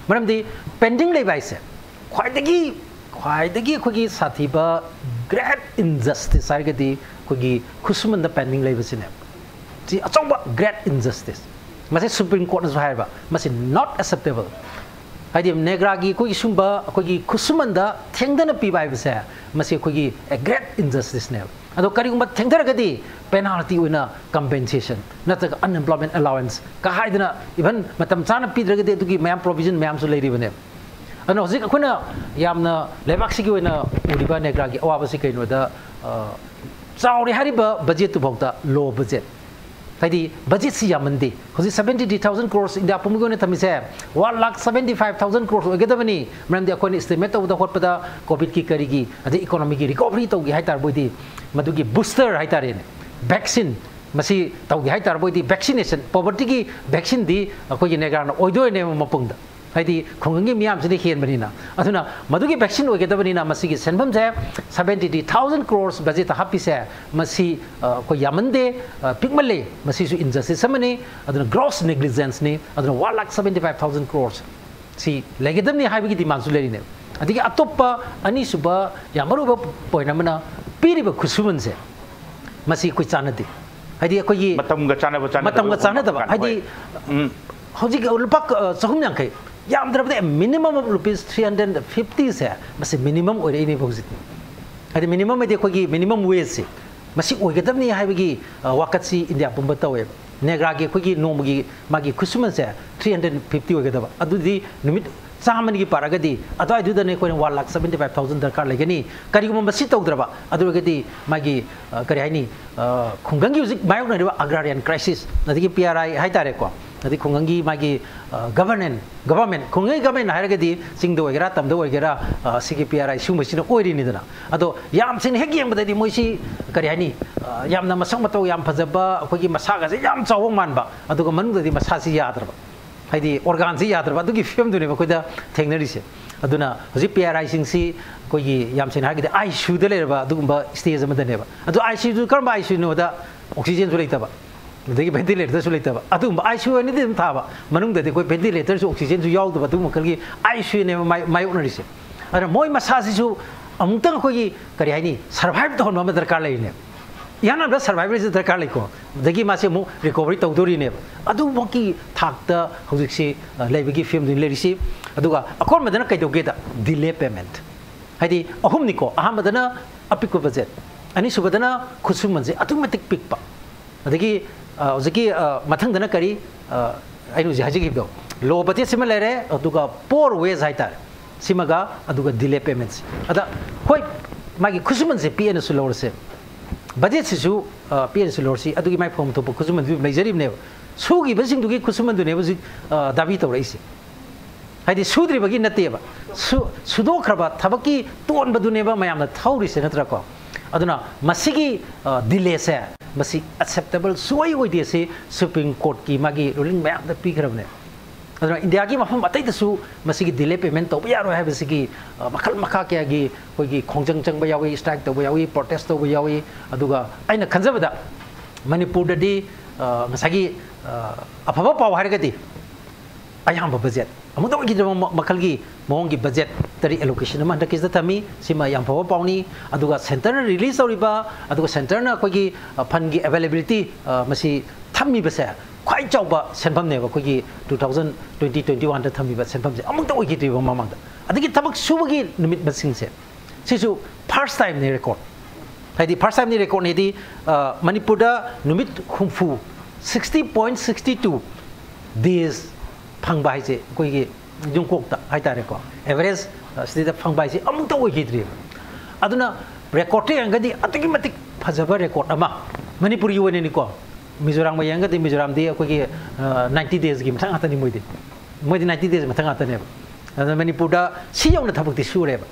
ꯃꯔꯝꯗꯤ ꯄꯦꯟꯗꯤꯡ ꯂꯩꯕ ꯍꯥꯏꯁꯦ ꯈ꯭ꯋꯥꯏꯗꯒꯤ, ꯈ꯭ꯋꯥꯏꯗꯒꯤ ꯑꯩꯈꯣꯏꯒꯤ ꯁꯥꯊꯤꯕ ꯒ꯭ꯔꯦꯠ ꯏꯟꯖꯁꯇꯤꯁ ꯍꯥꯏꯔꯒꯗꯤ ꯑꯩꯈꯣꯏꯒꯤ ꯈꯨꯠꯁꯨꯃꯟꯗ ꯄꯦꯟꯗꯤꯡ ꯂꯩꯕꯁꯤꯅꯦꯕ꯫ ꯁꯤ ꯑꯆꯧꯕ ꯒ꯭ꯔꯦꯠ ꯏꯟꯖꯁꯇꯤꯁ꯫ ꯃꯁꯤ ꯁꯨꯄ꯭ꯔꯤꯝ ꯀꯣꯔꯠꯅꯁꯨ ꯍꯥꯏꯔꯕ, ꯃꯁꯤ not acceptable꯫ ꯍꯥꯏꯗꯤ ꯅꯦꯒ꯭ꯔꯥꯒꯤ ꯑꯩꯈꯣꯏꯒꯤ ꯁꯨꯝꯕ ꯑꯩꯈꯣꯏꯒꯤ ꯈꯨꯠꯁꯨꯃꯟꯗ ꯊꯦꯡꯊꯅ ꯄꯤꯕ ꯍꯥꯏꯕꯁꯦ, ꯃꯁꯤ ꯑꯩꯈꯣꯏꯒꯤ a great injusticeꯅꯦꯕ꯫ ꯑꯗꯣ ꯀꯔꯤꯒꯨꯝꯕ ꯊꯦꯡꯊꯔꯒꯗꯤ ꯄꯦꯅꯥꯜꯇꯤ ꯑꯣꯏꯅ ꯀꯝꯄꯦꯟꯁꯦꯁꯟ ꯅꯠꯇ꯭ꯔꯒ unemployment allowance ꯀ ꯍꯥꯏꯗꯅ, ꯏꯚꯟ ꯃꯇꯝ ꯆꯥꯅ ꯄꯤꯗ꯭ꯔꯒꯗꯤ ꯑꯗꯨꯒꯤ ꯃꯌꯥꯝ ꯄ꯭ꯔꯣꯚꯤꯖꯟ ꯃꯌꯥꯝꯁꯨ ꯂꯩꯔꯤꯕꯅꯦꯕ꯫ ꯑꯗꯨꯅ ꯍꯧꯖꯤꯛ ꯑꯩꯈꯣꯏꯅ ꯌꯥꯝꯅ ꯂꯩꯕꯥꯛꯁꯤꯒꯤ ꯑꯣꯏꯅ ꯎꯔꯤꯕ ꯅꯦꯒ꯭ꯔꯥꯒꯤ ꯑꯋꯥꯕꯁꯤ ꯀꯩꯅꯣꯗ, ꯑ, ꯆꯥꯎꯔꯦ ꯍꯥꯏꯔꯤꯕ ꯕꯖꯦꯠꯇꯨꯐꯥꯎꯗ ꯂꯣ ꯕꯖꯦꯠ, ꯍꯥꯏꯗꯤ ꯕꯖꯦꯠꯁꯤ ꯌꯥꯝꯃꯟꯗꯦ꯫ ꯍꯧꯖꯤꯛ seventy three thousand crores India ꯄꯨꯝꯕꯒꯤ ꯑꯣꯏꯅ ꯊꯝꯃꯤꯁꯦ, one lakh seventy five thousand crores ꯑꯣꯏꯒꯗꯕꯅꯤ꯫ ꯃꯔꯝꯗꯤ ꯑꯩꯈꯣꯏꯅ estimate ꯇꯧꯕꯗ ꯍꯣꯠꯄꯗ ꯀꯣꯚꯤꯗꯀꯤ ꯀꯔꯤꯒꯤ ꯑꯗꯩ economyꯒꯤ recovery ꯇꯧꯒꯦ ꯍꯥꯏ ꯇꯥꯔꯕꯣꯏꯗꯤ, ꯃꯗꯨꯒꯤ booster ꯍꯥꯏ ꯇꯥꯔꯦꯅꯦ, vaccine, ꯃꯁꯤ ꯇꯧꯒꯦ ꯍꯥꯏ ꯇꯥꯔꯕꯣꯏꯗꯤ vaccination, povertyꯒꯤ vaccineꯗꯤ ꯑꯩꯈꯣꯏꯒꯤ ꯅꯦꯒ꯭ꯔꯥꯅ ꯑꯣꯏꯗꯣꯏꯅꯦꯕ ꯃꯄꯨꯡꯗ꯫ ꯍꯥꯏꯗꯤ ꯈꯨꯡꯒꯪꯒꯤ ꯃꯤꯌꯥꯝꯁꯤꯅ ꯍꯦꯟꯕꯅꯤꯅ꯫ ꯑꯗꯨꯅ ꯃꯗꯨꯒꯤ vaccine ꯑꯣꯏꯒꯗꯕꯅꯤꯅ ꯃꯁꯤꯒꯤ ꯁꯦꯟꯐꯝꯁꯦ seventy three thousand crores ꯕꯖꯦꯠꯇ ꯍꯥꯞꯄꯤꯁꯦ, ꯃꯁꯤ, ꯑ, ꯑꯩꯈꯣꯏ ꯌꯥꯝꯃꯟꯗꯦ, ꯑ, ꯄꯤꯛꯃꯜꯂꯦ꯫ ꯃꯁꯤꯁꯨ injustice ꯑꯃꯅꯤ꯫ ꯑꯗꯨꯅ gross negligenceꯅꯤ꯫ ꯑꯗꯨꯅ one lakh seventy five thousand crores ꯁꯤ ꯂꯩꯒꯗꯕꯅꯤ ꯍꯥꯏꯕꯒꯤ demandꯁꯨ ꯂꯩꯔꯤꯅꯦꯕ꯫ ꯑꯗꯒꯤ ꯑꯇꯣꯞꯄ ꯑꯅꯤꯁꯨꯕ ꯌꯥꯝ ꯃꯔꯨꯑꯣꯏꯕ point ꯑꯃꯅ ꯄꯤꯔꯤꯕ ꯈꯨꯠꯁꯨꯃꯟꯁꯦ, ꯃꯁꯤ ꯑꯩꯈꯣꯏ ꯆꯥꯟꯅꯗꯦ꯫ ꯍꯥꯏꯗꯤ ꯑꯩꯈꯣꯏꯒꯤ ꯃꯇꯝꯒ ꯆꯥꯟꯅꯕ, ꯆꯥꯟꯅꯗꯕ ꯃꯇꯝꯒ ꯆꯥꯟꯅꯗꯕ, ꯍꯣꯏ꯫ ꯍꯥꯏꯗꯤ ꯎꯝ꯫ ꯍꯧꯖꯤꯛ ꯂꯨꯄꯥ, ꯑ, ꯆꯍꯨꯝ ꯌꯥꯡꯈꯩ, ꯌꯥꯝꯗ꯭ꯔꯕꯗ minimum of rupees three hundred fiftyꯁꯦ, ꯃꯁꯤ minimum ꯑꯣꯏꯔꯛꯏꯅꯦꯕ ꯍꯧꯖꯤꯛꯇꯤ꯫ ꯍꯥꯏꯗꯤ minimum ꯍꯥꯏꯗꯤ ꯑꯩꯈꯣꯏꯒꯤ minimum wageꯁꯦ, ꯃꯁꯤ ꯑꯣꯏꯒꯗꯕꯅꯤ ꯍꯥꯏꯕꯒꯤ, ꯑ, ꯋꯥꯀꯠꯁꯤ ꯏꯟꯗꯤꯌꯥ ꯄꯨꯝꯕ ꯇꯧꯋꯦꯕ꯫ ꯅꯦꯒ꯭ꯔꯥꯒꯤ ꯑꯩꯈꯣꯏꯒꯤ ꯅꯣꯡꯃꯒꯤ ꯃꯥꯒꯤ ꯈꯨꯠꯁꯨꯃꯟꯁꯦ three hundred fifty ꯑꯣꯏꯒꯗꯕ, ꯑꯗꯨꯗꯤ ꯅꯨꯃꯤꯠ ꯆꯥꯝꯃꯅꯤꯒꯤ ꯄꯥꯔꯛꯑꯒꯗꯤ ꯑꯗꯨꯋꯥꯏꯗꯨꯗꯅꯦ ꯑꯩꯈꯣꯏꯅ one lakh seventy five thousand ꯗꯔꯀꯥꯔ ꯂꯩꯒꯅꯤ꯫ ꯀꯔꯤꯒꯨꯝꯕ ꯃꯁꯤ ꯇꯧꯗ꯭ꯔꯕ, ꯑꯗꯨ ꯑꯣꯏꯔꯒꯗꯤ ꯃꯥꯒꯤ, ꯑ, ꯀꯔꯤ ꯍꯥꯏꯅꯤ, ꯑ, ꯈꯨꯡꯒꯪꯒꯤ ꯍꯧꯖꯤꯛ ꯃꯥꯌꯣꯛꯅꯔꯤꯕ agrarian crisis, ꯑꯗꯒꯤ P R I ꯍꯥꯏ ꯇꯥꯔꯦꯀꯣ, ꯑꯗꯩ ꯈꯨꯡꯒꯪꯒꯤ ꯃꯥꯒꯤ, ꯑ, governance, government, ꯈꯨꯡꯒꯪꯒꯤ government ꯍꯥꯏꯔꯒꯗꯤ ꯆꯤꯡꯗ ꯑꯣꯏꯒꯦꯔꯥ, ꯇꯝꯗ ꯑꯣꯏꯒꯦꯔꯥ, ꯑ, ꯁꯤꯒꯤ P R I ꯁꯤꯒꯨꯝꯕꯁꯤꯅ ꯑꯣꯏꯔꯤꯅꯤꯗꯅ꯫ ꯑꯗꯣ ꯌꯥꯝ ꯁꯦꯡꯅ ꯍꯦꯛ ꯌꯦꯡꯕꯗꯗꯤ ꯃꯣꯏꯁꯤ, ꯀꯔꯤ ꯍꯥꯏꯅꯤ, ꯑ, ꯌꯥꯝꯅ ꯃꯁꯛ ꯃꯇꯧ ꯌꯥꯝ ꯐꯖꯕ, ꯑꯩꯈꯣꯏꯒꯤ ꯃꯁꯥꯒꯁꯦ ꯌꯥꯝ ꯆꯥꯎꯕ ꯃꯥꯟꯕ, ꯑꯗꯨꯒ ꯃꯅꯨꯡꯗꯗꯤ ꯃꯁꯥꯁꯤ ꯌꯥꯗ꯭ꯔꯕ, ꯍꯥꯏꯗꯤ organꯁꯤ ꯌꯥꯗ꯭ꯔꯕ, ꯑꯗꯨꯒꯤ ꯐꯤꯕꯝꯗꯨꯅꯦꯕ ꯑꯩꯈꯣꯏꯗ ꯊꯦꯡꯅꯔꯤꯁꯦ꯫ ꯑꯗꯨꯅ ꯍꯧꯖꯤꯛ P R Iꯁꯤꯡꯁꯤ ꯑꯩꯈꯣꯏꯒꯤ ꯌꯥꯝ ꯁꯦꯡꯅ ꯍꯥꯏꯔꯒꯗꯤ ICUꯗ ꯂꯩꯔꯕ ꯑꯗꯨꯒꯨꯝꯕ stage ꯑꯃꯗꯅꯦꯕ꯫ ꯑꯗꯣ ICUꯗꯨ ꯀꯔꯝꯕ ICUꯅꯣꯗ oxygenꯁꯨ ꯂꯩꯇꯕ, ꯑꯗꯒꯤ ventilatorꯁꯨ ꯂꯩꯇꯕ, ꯑꯗꯨꯒꯨꯝꯕ ICU ꯑꯣꯏꯅꯗꯤ ꯑꯗꯨꯝ ꯊꯥꯕ, ꯃꯅꯨꯡꯗꯗꯤ ꯑꯩꯈꯣꯏ ventilatorꯁꯨ oxygenꯁꯨ ꯌꯥꯎꯗꯕ ꯑꯗꯨꯒꯨꯝꯕ ꯃꯈꯜꯒꯤ ICUꯅꯦꯕ ꯃꯥꯏ-, ꯃꯥꯌꯣꯛꯅꯔꯤꯁꯦ꯫ ꯑꯗꯨꯅ ꯃꯣꯏ ꯃꯁꯥꯁꯤꯁꯨ ꯑꯃꯨꯛꯇꯪ ꯑꯩꯈꯣꯏꯒꯤ, ꯀꯔꯤ ꯍꯥꯏꯅꯤ, survive ꯇꯧꯍꯟꯕ ꯑꯃ ꯗꯔꯀꯥꯔ ꯂꯩꯔꯤꯅꯦꯕ꯫ ꯏꯍꯥꯟ ꯍꯥꯟꯕꯗ survivalꯁꯤ ꯗꯔꯀꯥꯔ ꯂꯩꯀꯣ꯫ ꯑꯗꯒꯤ ꯃꯥꯁꯦ ꯑꯃꯨꯛ recovery ꯇꯧꯗꯣꯔꯤꯅꯦꯕ꯫ ꯑꯗꯨꯃꯛꯀꯤ ꯊꯥꯛꯇ ꯍꯧꯖꯤꯛꯁꯤ, ꯑ, ꯂꯩꯕꯒꯤ ꯐꯤꯕꯝꯗꯨꯅꯤ ꯂꯩꯔꯤꯁꯤ꯫ ꯑꯗꯨꯒ ꯑꯀꯣꯟꯕꯗꯅ ꯀꯩꯗꯧꯒꯦꯗ, delay payment꯫ ꯍꯥꯏꯗꯤ ꯑꯍꯨꯝꯅꯤꯀꯣ, ꯑꯍꯥꯟꯕꯗꯅ ꯑꯄꯤꯛꯄ ꯕꯖꯦꯠ, ꯑꯅꯤꯁꯨꯕꯗꯅ ꯈꯨꯠꯁꯨꯃꯟꯁꯦ ꯑꯗꯨꯛꯀꯤ ꯃꯇꯤꯛ ꯄꯤꯛꯄ, ꯑꯗꯒꯤ, ꯑ, ꯍꯧꯖꯤꯛꯀꯤ, ꯑ, ꯃꯊꯪꯗꯅ ꯀꯔꯤ, ꯑ, ꯑꯩꯅ ꯍꯧꯖꯤꯛ ꯍꯥꯏꯖꯈꯤꯕꯗꯣ, ꯂꯣ ꯕꯖꯦꯠꯁꯤꯃ ꯂꯩꯔꯦ, ꯑꯗꯨꯒ poor wage ꯍꯥꯏꯇꯥꯔꯦ꯫ ꯁꯤꯃꯒ ꯑꯗꯨꯒ delay payments꯫ ꯑꯗ ꯍꯣꯏ, ꯃꯥꯒꯤ ꯈꯨꯠꯁꯨꯃꯟꯁꯦ ꯄꯤꯛꯑꯦꯅꯁꯨ ꯂꯧꯔꯁꯦ, ꯕꯖꯦꯠꯁꯤꯁꯨ ꯄꯤꯛꯑꯦꯅꯁꯨ ꯂꯧꯔꯁꯤ, ꯑꯗꯨꯒꯤ ꯃꯥꯏ ꯐꯪꯐꯝ ꯊꯣꯛꯄ ꯈꯨꯠꯁꯨꯃꯟꯁꯨ ꯂꯩꯖꯔꯤꯕꯅꯦꯕ꯫ ꯁꯨꯈꯤꯕꯁꯤꯡꯗꯨꯒꯤ ꯈꯨꯠꯁꯨꯃꯟꯗꯨꯅꯦꯕ ꯍꯧꯖꯤꯛ ꯗꯥꯕꯤ ꯇꯧꯔꯛꯏꯁꯦ꯫ ꯍꯥꯏꯗꯤ ꯁꯨꯗ꯭ꯔꯤꯕꯒꯤ ꯅꯠꯇꯦꯕ, ꯁꯨꯗꯣꯛꯈ꯭ꯔꯕ ꯊꯕꯛꯀꯤ ꯇꯣꯟꯕꯗꯨꯅꯦꯕ ꯃꯌꯥꯝꯅ ꯊꯧꯔꯤꯁꯦ, ꯅꯠꯇ꯭ꯔꯀꯣ? ꯑꯗꯨꯅ ꯃꯁꯤꯒꯤ ꯗꯤꯂꯦꯁꯦ, ꯃꯁꯤ ꯑꯦꯛꯁꯦꯞꯇꯦꯕꯜ ꯁꯨꯡꯑꯣꯏ ꯑꯣꯏꯗꯦ꯫ ꯁꯤ ꯁꯨꯄ꯭ꯔꯤꯝ ꯀꯣꯔꯠꯀꯤ ꯃꯥꯒꯤ ꯔꯨꯂꯤꯡ ꯃꯌꯥꯝꯗ ꯄꯤꯈ꯭ꯔꯕꯅꯦ꯫ ꯑꯗꯨꯅ ꯏꯟꯗꯤꯌꯥꯒꯤ ꯃꯐꯝ ꯑꯇꯩꯗꯁꯨ ꯃꯁꯤꯒꯤ ꯗꯤꯂꯦ ꯄꯦꯃꯦꯟ ꯇꯧꯕ ꯌꯥꯔꯣꯏ ꯍꯥꯏꯕꯁꯤꯒꯤ ꯃꯈꯜ ꯃꯈꯥ ꯀꯌꯥꯒꯤ ꯑꯩꯈꯣꯏꯒꯤ ꯈꯣꯡꯖꯪ ꯆꯪꯕ ꯌꯥꯎꯏ, ꯁ꯭ꯇ꯭ꯔꯥꯏꯛ ꯇꯧꯕ ꯌꯥꯎꯏ, ꯄ꯭ꯔꯣꯇꯦꯁ ꯇꯧꯕ ꯌꯥꯎꯏ꯫ ꯑꯗꯨꯒ ꯑꯩꯅ ꯈꯟꯖꯕꯗ ꯃꯅꯤꯄꯨꯔꯗꯗꯤ ꯉꯁꯥꯏꯒꯤ ꯑꯐꯕ ꯄꯥꯎ ꯍꯥꯏꯔꯒꯗꯤ ꯑꯌꯥꯝꯕ ꯕꯖꯦꯠ ꯑꯃꯨꯛꯇ ꯑꯣꯏꯈꯤꯗ꯭ꯔꯕ ꯃꯈꯜꯒꯤ ꯃꯑꯣꯡꯒꯤ ꯕꯖꯦꯠꯇꯔꯤ ꯑꯦꯂꯣꯀꯦꯁꯟ ꯑꯃ ꯍꯟꯗꯛꯀꯤꯁꯤꯗ ꯊꯝꯃꯤ꯫ ꯁꯤꯃ ꯌꯥꯝ ꯐꯕ ꯄꯥꯎꯅꯤ꯫ ꯑꯗꯨꯒ ꯁꯦꯟꯇꯔꯅ ꯔꯤꯂꯤꯖ ꯇꯧꯔꯤꯕ, ꯑꯗꯨꯒ ꯁꯦꯟꯇꯔꯅ ꯑꯩꯈꯣꯏꯒꯤ ꯐꯟꯒꯤ ꯑꯦꯕꯥꯏꯂꯦꯕꯤꯂꯤꯇꯤ ꯃꯁꯤ ꯊꯝꯃꯤꯕꯁꯦ ꯈ꯭ꯋꯥꯏ ꯆꯥꯎꯕ ꯁꯦꯟꯐꯝꯅꯦꯕ꯫ ꯑꯩꯈꯣꯏꯒꯤ two thousand twenty twenty oneꯗ ꯊꯝꯃꯤꯕ ꯁꯦꯟꯐꯝꯁꯦ ꯑꯃꯨꯛꯇ ꯑꯣꯏꯈꯤꯗ꯭ꯔꯤꯕ ꯃꯃꯥꯡꯗ꯫ ꯑꯗꯒꯤ ꯊꯕꯛ ꯁꯨꯕꯒꯤ ꯅꯨꯃꯤꯠ ꯃꯁꯤꯡꯁꯦ, ꯁꯤꯁꯨ ꯐꯥꯔꯁ ꯇꯥꯏꯝꯅꯤ ꯔꯦꯀꯣꯔꯠ꯫ ꯍꯥꯏꯗꯤ ꯐꯥꯔꯁ ꯇꯥꯏꯝꯅꯤ ꯔꯦꯀꯣꯔꯠꯅꯤꯗꯤ, ꯃꯅꯤꯄꯨꯔꯗ ꯅꯨꯃꯤꯠ ꯍꯨꯝꯐꯨ, sixty point sixty two days ꯐꯪꯕ ꯍꯥꯏꯁꯦ, ꯑꯩꯈꯣꯏꯒꯤ ꯌꯨꯝꯀꯣꯛꯇ ꯍꯥꯏꯇꯥꯔꯦꯀꯣ, ꯑꯦꯚꯔꯦꯖ ꯁꯤꯗ ꯐꯪꯕ ꯍꯥꯏꯁꯦ ꯑꯃꯨꯛꯇ ꯑꯣꯏꯈꯤꯗ꯭ꯔꯤꯕ꯫ ꯑꯗꯨꯅ ꯔꯦꯀꯣꯔꯠꯇ ꯌꯦꯡꯉꯒꯗꯤ ꯑꯗꯨꯛꯀꯤ ꯃꯇꯤꯛ ꯐꯖꯕ ꯔꯦꯀꯣꯔꯠ ꯑꯃ ꯃꯅꯤꯄꯨꯔꯒꯤ ꯑꯣꯏꯅꯅꯤꯀꯣ꯫ ꯃꯤꯖꯣꯔꯥꯝꯒ ꯌꯦꯡꯉꯒꯗꯤ ꯃꯤꯖꯣꯔꯥꯝꯗꯤ ꯑꯩꯈꯣꯏꯒꯤ ninety daysꯒꯤ ꯃꯊꯛ ꯉꯥꯛꯇꯅꯤ ꯃꯣꯏꯗꯤ꯫ ꯃꯣꯏꯗꯤ ninety days ꯃꯊꯛ ꯉꯥꯛꯇꯅꯦꯕ꯫ ꯑꯗꯨꯅ ꯃꯅꯤꯄꯨꯔꯗ ꯁꯤ ꯌꯧꯅ ꯊꯕꯛꯇꯤ ꯁꯨꯔꯦꯕ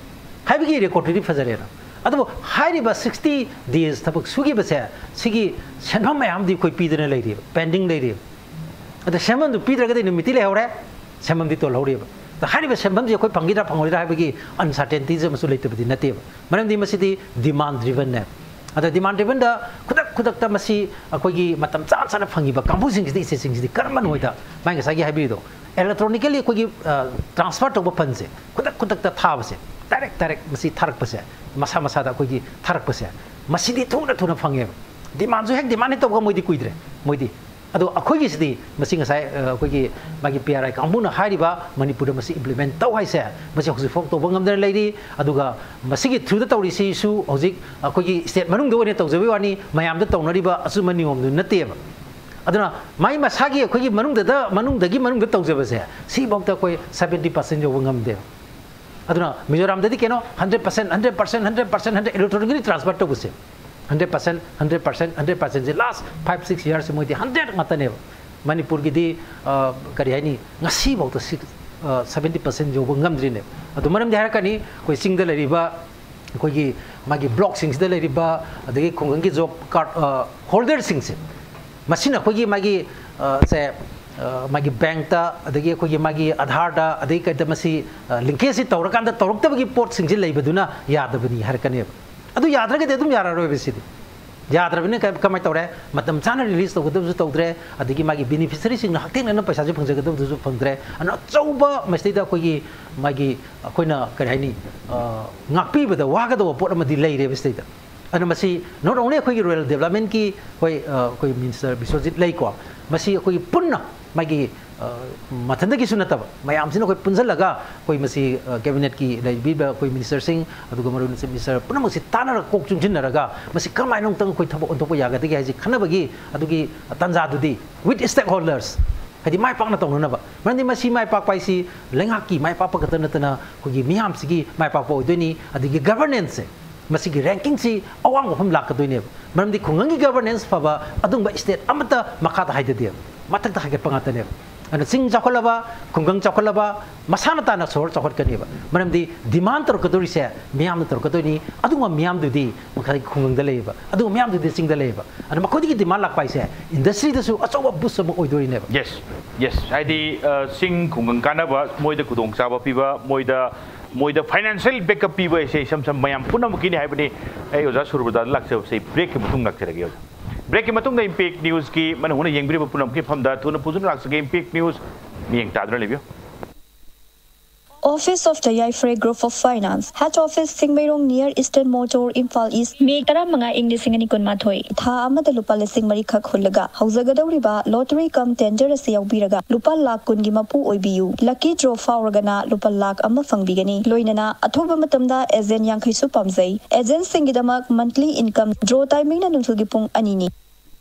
ꯍꯥꯏꯕꯒꯤ ꯔꯦꯀꯣꯔꯠꯇꯨꯗꯤ ꯐꯖꯔꯦꯅ꯫ ꯑꯗꯨꯕꯨ ꯍꯥꯏꯔꯤꯕ sixty days ꯊꯕꯛ ꯁꯨꯈꯤꯕꯁꯦ, ꯁꯤꯒꯤ ꯁꯦꯟꯐꯝ ꯃꯌꯥꯝꯗꯤ ꯑꯩꯈꯣꯏ ꯄꯤꯗꯅ ꯂꯩꯔꯤꯕ, ꯄꯦꯟꯗꯤꯡ ꯂꯩꯔꯤꯕ꯫ ꯑꯗ ꯁꯦꯟꯐꯝꯗꯨ ꯄꯤꯗ꯭ꯔꯒꯗꯤ ꯅꯨꯃꯤꯠꯇꯤ ꯂꯩꯍꯧꯔꯦ, ꯁꯦꯟꯐꯝꯗꯤ ꯇꯣꯜꯍꯧꯔꯤꯕ꯫ ꯑꯗ ꯍꯥꯏꯔꯤꯕ ꯁꯦꯟꯐꯝꯁꯤ ꯑꯩꯈꯣꯏ ꯐꯪꯒꯗ꯭ꯔꯥ ꯐꯪꯉꯣꯏꯗ꯭ꯔꯥ ꯍꯥꯏꯕꯒꯤ ꯑꯟꯁꯔꯇꯦꯟꯇꯤꯁ ꯑꯃꯁꯨ ꯂꯩꯇꯕꯗꯤ ꯅꯠꯇꯦꯕ꯫ ꯃꯔꯝꯗꯤ ꯃꯁꯤꯗꯤ ꯗꯤꯃꯥꯟ ꯗ꯭ꯔꯤꯚꯟꯅꯦ꯫ ꯑꯗ ꯗꯤꯃꯥꯟ ꯗ꯭ꯔꯤꯚꯟꯗ ꯈꯨꯗꯛ ꯈꯨꯗꯛꯇ ꯃꯁꯤ ꯑꯩꯈꯣꯏꯒꯤ ꯃꯇꯝ ꯆꯥ ꯆꯥꯅ ꯐꯪꯉꯤꯕ ꯀꯥꯡꯕꯨꯁꯤꯡꯁꯤꯗꯤ, ꯏꯆꯦꯁꯤꯡꯁꯤꯗꯤ ꯀꯔꯝꯕꯅꯣ ꯍꯥꯏꯗ ꯃꯥꯏ ꯉꯁꯥꯏꯒꯤ ꯍꯥꯏꯕꯤꯔꯤꯗꯣ, electronically ꯑꯩꯈꯣꯏꯒꯤ ꯇ꯭ꯔꯥꯟꯁꯐꯔ ꯇꯧꯕ ꯐꯟꯁꯦ ꯈꯨꯗꯛ ꯈꯨꯗꯛꯇ ꯊꯥꯕꯁꯦ, ꯗꯥꯏꯔꯦꯛ ꯗꯥꯏꯔꯦꯛ ꯃꯁꯤ ꯊꯥꯔꯛꯄꯁꯦ, ꯃꯁꯥ ꯃꯁꯥꯗ ꯑꯩꯈꯣꯏꯒꯤ ꯊꯥꯔꯛꯄꯁꯦ, ꯃꯁꯤꯗꯤ ꯊꯨꯅ ꯊꯨꯅ ꯐꯪꯉꯦꯕ꯫ ꯗꯤꯃꯥꯟꯁꯨ ꯍꯦꯛ ꯗꯤꯃꯥꯟ ꯍꯦꯛ ꯇꯧꯕꯒ ꯃꯣꯏꯗꯤ ꯀꯨꯏꯗ꯭ꯔꯦ꯫ ꯃꯣꯏꯗꯤ ꯑꯗꯣ ꯑꯩꯈꯣꯏꯒꯤꯁꯤꯗꯤ ꯃꯁꯤ ꯉꯁꯥꯏ ꯑꯩꯈꯣꯏꯒꯤ ꯃꯥꯒꯤ ꯄꯤ ꯑꯥꯔ ꯑꯥꯏ ꯀꯥꯡꯕꯨꯅ ꯍꯥꯏꯔꯤꯕ ꯃꯅꯤꯄꯨꯔꯗ ꯃꯁꯤ ꯏꯝꯄ꯭ꯂꯤꯃꯦꯟ ꯇꯧ ꯍꯥꯏꯁꯦ, ꯃꯁꯤ ꯍꯧꯖꯤꯛꯐꯥꯎ ꯇꯧꯕ ꯉꯝꯗꯅ ꯂꯩꯔꯤ꯫ ꯑꯗꯨꯒ ꯃꯁꯤꯒꯤ ꯊ꯭ꯔꯨꯗ ꯇꯧꯔꯤꯁꯤꯁꯨ ꯍꯧꯖꯤꯛ ꯑꯩꯈꯣꯏꯒꯤ ꯁ꯭ꯇꯦꯠ ꯃꯅꯨꯡꯗ ꯑꯣꯏꯅ ꯇꯧꯖꯕꯩ ꯋꯥꯅꯤ, ꯃꯌꯥꯝꯗ ꯇꯧꯅꯔꯤꯕ ꯑꯆꯨꯝꯕ ꯅꯤꯌꯣꯝꯗꯨ ꯅꯠꯇꯦꯕ꯫ ꯑꯗꯨꯅ ꯃꯥꯏ ꯃꯁꯥꯒꯤ ꯑꯩꯈꯣꯏꯒꯤ ꯃꯅꯨꯡꯗꯗ, ꯃꯅꯨꯡꯗꯒꯤ ꯃꯅꯨꯡꯗ ꯇꯧꯖꯕꯁꯦ, ꯁꯤꯐꯥꯎꯗ ꯑꯩꯈꯣꯏ seventy percent ꯌꯧꯕ ꯉꯝꯗꯦꯕ꯫ ꯑꯗꯨꯅ ꯃꯤꯖꯣꯔꯥꯝꯗꯗꯤ ꯀꯩꯅꯣ hundred percent hundred percent hundred percent hundred electronically transfer ꯇꯧꯕꯁꯦ hundred percent hundred percent hundred ꯄꯥꯔꯁꯦꯟꯁꯦ ꯂꯥꯁ ꯐꯥꯏꯚ ꯁꯤꯛꯁ ꯌꯔꯁꯁꯦ ꯃꯣꯏꯗꯤ ꯍꯟꯗ꯭ꯔꯦꯠ ꯉꯥꯛꯇꯅꯦꯕ꯫ ꯃꯅꯤꯄꯨꯔꯒꯤꯗꯤ ꯀꯔꯤ ꯍꯥꯏꯅꯤ, ꯉꯁꯤꯐꯥꯎꯗ ꯁꯤꯛꯁ ꯁꯚꯦꯟꯇꯤ ꯄꯥꯔꯁꯦꯟ ꯌꯧꯕ ꯉꯝꯗ꯭ꯔꯤꯅꯦꯕ꯫ ꯑꯗꯨ ꯃꯔꯝꯗꯤ ꯍꯥꯏꯔꯛꯀꯅꯤ, ꯑꯩꯈꯣꯏ ꯆꯤꯡꯗ ꯂꯩꯔꯤꯕ ꯑꯩꯈꯣꯏꯒꯤ ꯃꯥꯒꯤ ꯕ꯭ꯂꯣꯛꯁꯤꯡꯁꯤꯗ ꯂꯩꯔꯤꯕ ꯑꯗꯒꯤ ꯈꯨꯡꯒꯪꯒꯤ ꯖꯣꯕ ꯀꯥꯔꯗ ꯍꯣꯜꯗꯔꯁꯤꯡꯁꯦ, ꯃꯁꯤꯅ ꯑꯩꯈꯣꯏꯒꯤ ꯃꯥꯒꯤ ꯁꯦ ꯃꯥꯒꯤ ꯕꯦꯡꯛꯇ ꯑꯗꯒꯤ ꯑꯩꯈꯣꯏꯒꯤ ꯃꯥꯒꯤ ꯑꯙꯥꯔꯗ ꯑꯗꯒꯤ ꯀꯩꯗ ꯃꯁꯤ ꯂꯤꯡꯀꯦꯖꯁꯤ ꯇꯧꯔꯀꯥꯟꯗ ꯇꯧꯔꯛꯇꯕꯒꯤ ꯄꯣꯠꯁꯤꯡꯁꯤ ꯂꯩꯕꯗꯨꯅ ꯌꯥꯗꯕꯅꯤ ꯍꯥꯏꯔꯛꯀꯅꯦꯕ꯫ ꯑꯗꯨ ꯌꯥꯗ꯭ꯔꯒꯗꯤ ꯑꯗꯨꯝ ꯌꯥꯔꯔꯣꯏꯕ ꯁꯤꯗꯤ꯫ ꯌꯥꯗ꯭ꯔꯕꯅꯤꯅ ꯀ- ꯀꯃꯥꯏꯅ ꯇꯧꯔꯦ? ꯃꯇꯝ ꯆꯥꯅ ꯔꯤꯂꯤꯁ ꯇꯧꯒꯗꯕꯁꯨ ꯇꯧꯗ꯭ꯔꯦ, ꯑꯗꯒꯤ ꯃꯥꯒꯤ ꯕꯦꯅꯤꯐꯤꯁꯔꯤꯁꯤꯡꯅ ꯍꯛꯊꯦꯡꯅꯅ ꯄꯩꯁꯥꯁꯦ ꯐꯪꯖꯒꯗꯕꯗꯨꯁꯨ ꯐꯪꯗ꯭ꯔꯦ꯫ ꯑꯗꯨꯅ ꯑꯆꯧꯕ ꯃꯁꯤꯗꯩꯗ ꯑꯩꯈꯣꯏꯒꯤ ꯃꯥꯒꯤ ꯑꯩꯈꯣꯏꯅ ꯀꯔꯤ ꯍꯥꯏꯅꯤ, ꯉꯥꯛꯄꯤꯕꯗ ꯋꯥꯒꯗꯧꯕ ꯄꯣꯠ ꯑꯃꯗꯤ ꯂꯩꯔꯦꯕ ꯁꯤꯗꯩꯗ꯫ ꯑꯗꯨꯅ ꯃꯁꯤ not only ꯑꯩꯈꯣꯏꯒꯤ ꯔꯨꯔꯦꯜ ꯗꯦꯕꯂꯞꯃꯦꯟꯀꯤ ꯑꯩꯈꯣꯏ ꯑꯩꯈꯣꯏ ꯃꯤꯅꯤꯁꯇꯔ ꯕꯤꯁ꯭ꯋꯖꯤꯠ ꯂꯩꯀꯣ, ꯃꯁꯤ ꯑꯩꯈꯣꯏꯒꯤ ꯄꯨꯟꯅ ꯃꯥꯒꯤ ꯃꯊꯟꯗꯒꯤꯁꯨ ꯅꯠꯇꯕ ꯃꯌꯥꯝꯁꯤꯅ ꯑꯩꯈꯣꯏ ꯄꯨꯟꯁꯤꯜꯂꯒ ꯑꯩꯈꯣꯏ ꯃꯁꯤ ꯀꯦꯕꯤꯅꯦꯠꯀꯤ ꯂꯩꯕꯤꯕ ꯑꯩꯈꯣꯏ ꯃꯤꯅꯤꯁꯇꯔꯁꯤꯡ ꯑꯗꯨꯒ ꯃꯔꯨ ꯑꯣꯏꯅ ꯆꯤꯐ ꯃꯤꯅꯤꯁꯇꯔ ꯄꯨꯝꯅꯃꯛꯁꯤ ꯇꯥꯟꯅꯔꯒ ꯀꯣꯛ ꯆꯨꯡꯁꯤꯟꯅꯔꯒ ꯃꯁꯤ ꯀꯔꯝꯍꯥꯏꯅ ꯑꯃꯨꯛꯇꯪ ꯑꯩꯈꯣꯏ ꯊꯕꯛ ꯑꯣꯟꯊꯣꯛꯄ ꯌꯥꯒꯗꯒꯦ ꯍꯥꯏꯁꯤ ꯈꯟꯅꯕꯒꯤ ꯑꯗꯨꯒꯤ ꯇꯥꯟꯖꯥꯗꯨꯗꯤ with stakeholders, ꯍꯥꯏꯗꯤ ꯃꯥꯏ ꯄꯥꯛꯅ ꯇꯧꯅꯅꯕ꯫ ꯃꯔꯝꯗꯤ ꯃꯁꯤ ꯃꯥꯏ ꯄꯥꯛꯄ ꯍꯥꯏꯁꯤ ꯂꯩꯉꯥꯛꯀꯤ ꯃꯥꯏ ꯄꯥꯛꯄ ꯈꯛꯇ ꯅꯠꯇꯅ ꯑꯩꯈꯣꯏꯒꯤ ꯃꯤꯌꯥꯝꯁꯤꯒꯤ ꯃꯥꯏ ꯄꯥꯛꯄ ꯑꯣꯏꯗꯣꯏꯅꯤ꯫ ꯑꯗꯒꯤ ꯒꯚꯔꯅꯦꯟꯁꯁꯦ, ꯃꯁꯤꯒꯤ ꯔꯦꯡꯀꯤꯡꯁꯤ ꯑꯋꯥꯡꯕ ꯃꯐꯝ ꯂꯥꯛꯀꯗꯣꯏꯅꯦꯕ꯫ ꯃꯔꯝꯗꯤ ꯈꯨꯡꯒꯪꯒꯤ ꯒꯚꯔꯅꯦꯟꯁ ꯐꯕ ꯑꯗꯨꯒꯨꯝꯕ ꯁ꯭ꯇꯦꯠ ꯑꯃꯠꯇ ꯃꯈꯥꯗ ꯍꯥꯏꯗꯗꯦꯕ, ꯃꯊꯛꯇ ꯍꯥꯏꯒꯠꯄ ꯉꯥꯛꯇꯅꯦꯕ꯫ ꯑꯗꯨꯅ ꯆꯤꯡ ꯆꯥꯎꯈꯠꯂꯕ, ꯈꯨꯡꯒꯪ ꯆꯥꯎꯈꯠꯂꯕ, ꯃꯁꯥꯅ ꯇꯥꯅ ꯁꯣꯍꯣꯔ ꯆꯥꯎꯈꯠꯀꯅꯦꯕ꯫ ꯃꯔꯝꯗꯤ ꯗꯤꯃꯥꯟ ꯇꯧꯔꯛꯀꯗꯧꯔꯤꯁꯦ ꯃꯤꯌꯥꯝꯅ ꯇꯧꯔꯛꯀꯗꯣꯏꯅꯤ꯫ ꯑꯗꯨꯒꯨꯝꯕ ꯃꯤꯌꯥꯝꯗꯨꯗꯤ ꯃꯈꯥꯒꯤ ꯈꯨꯡꯒꯪꯗ ꯂꯩꯌꯦꯕ, ꯑꯗꯨꯒ ꯃꯤꯌꯥꯝꯗꯨꯗꯤ ꯆꯤꯡꯗ ꯂꯩꯌꯦꯕ꯫ ꯑꯗꯨꯅ ꯃꯈꯣꯏꯗꯒꯤ ꯗꯤꯃꯥꯟ ꯂꯥꯛꯄ ꯍꯥꯏꯁꯦ ꯏꯟꯗꯁꯇ꯭ꯔꯤꯗꯁꯨ ꯑꯆꯧꯕ ꯕꯨꯁ ꯑꯃ ꯑꯣꯏꯗꯣꯔꯤꯅꯦꯕ꯫ ꯌꯦꯁ ꯌꯦꯁ ꯍꯥꯏꯗꯤ ꯆꯤꯡ ꯈꯨꯡꯒꯪ ꯀꯥꯟꯅꯕ, ꯃꯣꯏꯗ ꯈꯨꯗꯣꯡꯆꯥꯕ ꯄꯤꯕ, ꯃꯣꯏꯗ ꯃꯣꯏꯗ ꯐꯥꯏꯅꯥꯟꯁꯤꯌꯦꯜ ꯕꯦꯛꯀꯞ ꯄꯤꯕ ꯍꯥꯏꯁꯦ ꯏꯁꯝ ꯁꯝ ꯃꯌꯥꯝ ꯄꯨꯝꯅꯃꯛꯀꯤꯅꯤ ꯍꯥꯏꯕꯅꯤ꯫ ꯑꯩ ꯑꯣꯖꯥ ꯁꯨꯔꯕꯗꯥꯗ ꯂꯥꯛꯆꯕꯁꯦ ꯕ꯭ꯔꯦꯛꯀꯤ ꯃꯇꯨꯡ ꯂꯥꯛꯆꯔꯒꯦ ꯑꯣꯖꯥ꯫ ꯕ꯭ꯔꯦꯛꯀꯤ ꯃꯇꯨꯡꯗ ꯏꯝꯄꯦꯛ ꯅ꯭ꯌꯨꯁꯀꯤ ꯃꯅꯨꯡ ꯍꯨꯅ ꯌꯦꯡꯕꯤꯔꯤꯕ ꯄꯨꯝꯅꯃꯛꯀꯤ ꯃꯐꯝꯗ ꯊꯨꯅ ꯄꯨꯖꯅ ꯂꯥꯛꯆꯒꯦ꯫ ꯏꯝꯄꯦꯛ ꯅ꯭ꯌꯨꯁ ꯃꯤꯠꯌꯦꯡ ꯇꯥꯗꯨꯅ ꯂꯩꯕꯤꯌꯨ꯫ Office of the Yaifre Group of Finance, Head Office, Singmeirong, near Eastern Motor, Imphal East. ꯃꯦ ꯇꯔꯥꯃꯉꯥ ꯏꯪ ꯂꯤꯁꯤꯡ ꯑꯅꯤ ꯀꯨꯟꯃꯥꯊꯣꯏ꯫ ꯊꯥ ꯑꯃꯗ ꯂꯨꯄꯥ ꯂꯤꯁꯤꯡ ꯃꯔꯤꯈꯛ ꯍꯨꯜꯂꯒ ꯍꯧꯖꯒꯗꯧꯔꯤꯕ lottery cum tender ꯑꯁꯤ ꯌꯥꯎꯕꯤꯔꯒ ꯂꯨꯄꯥ ꯂꯥꯈ ꯀꯨꯟꯒꯤ ꯃꯄꯨ ꯑꯣꯏꯕꯤꯌꯨ꯫ Lucky draw ꯐꯥꯎꯔꯒꯅ ꯂꯨꯄꯥ ꯂꯥꯈ ꯑꯃ ꯐꯪꯕꯤꯒꯅꯤ꯫ ꯂꯣꯏꯅꯅ ꯑꯊꯨꯕ ꯃꯇꯝꯗ agent ꯌꯥꯡꯈꯩꯁꯨ ꯄꯥꯝꯖꯩ꯫ Agentꯁꯤꯡꯒꯤꯗꯃꯛ monthly income, draw timingꯅ ꯅꯨꯡꯊꯤꯜꯒꯤ ꯄꯨꯡ ꯑꯅꯤꯅꯤ꯫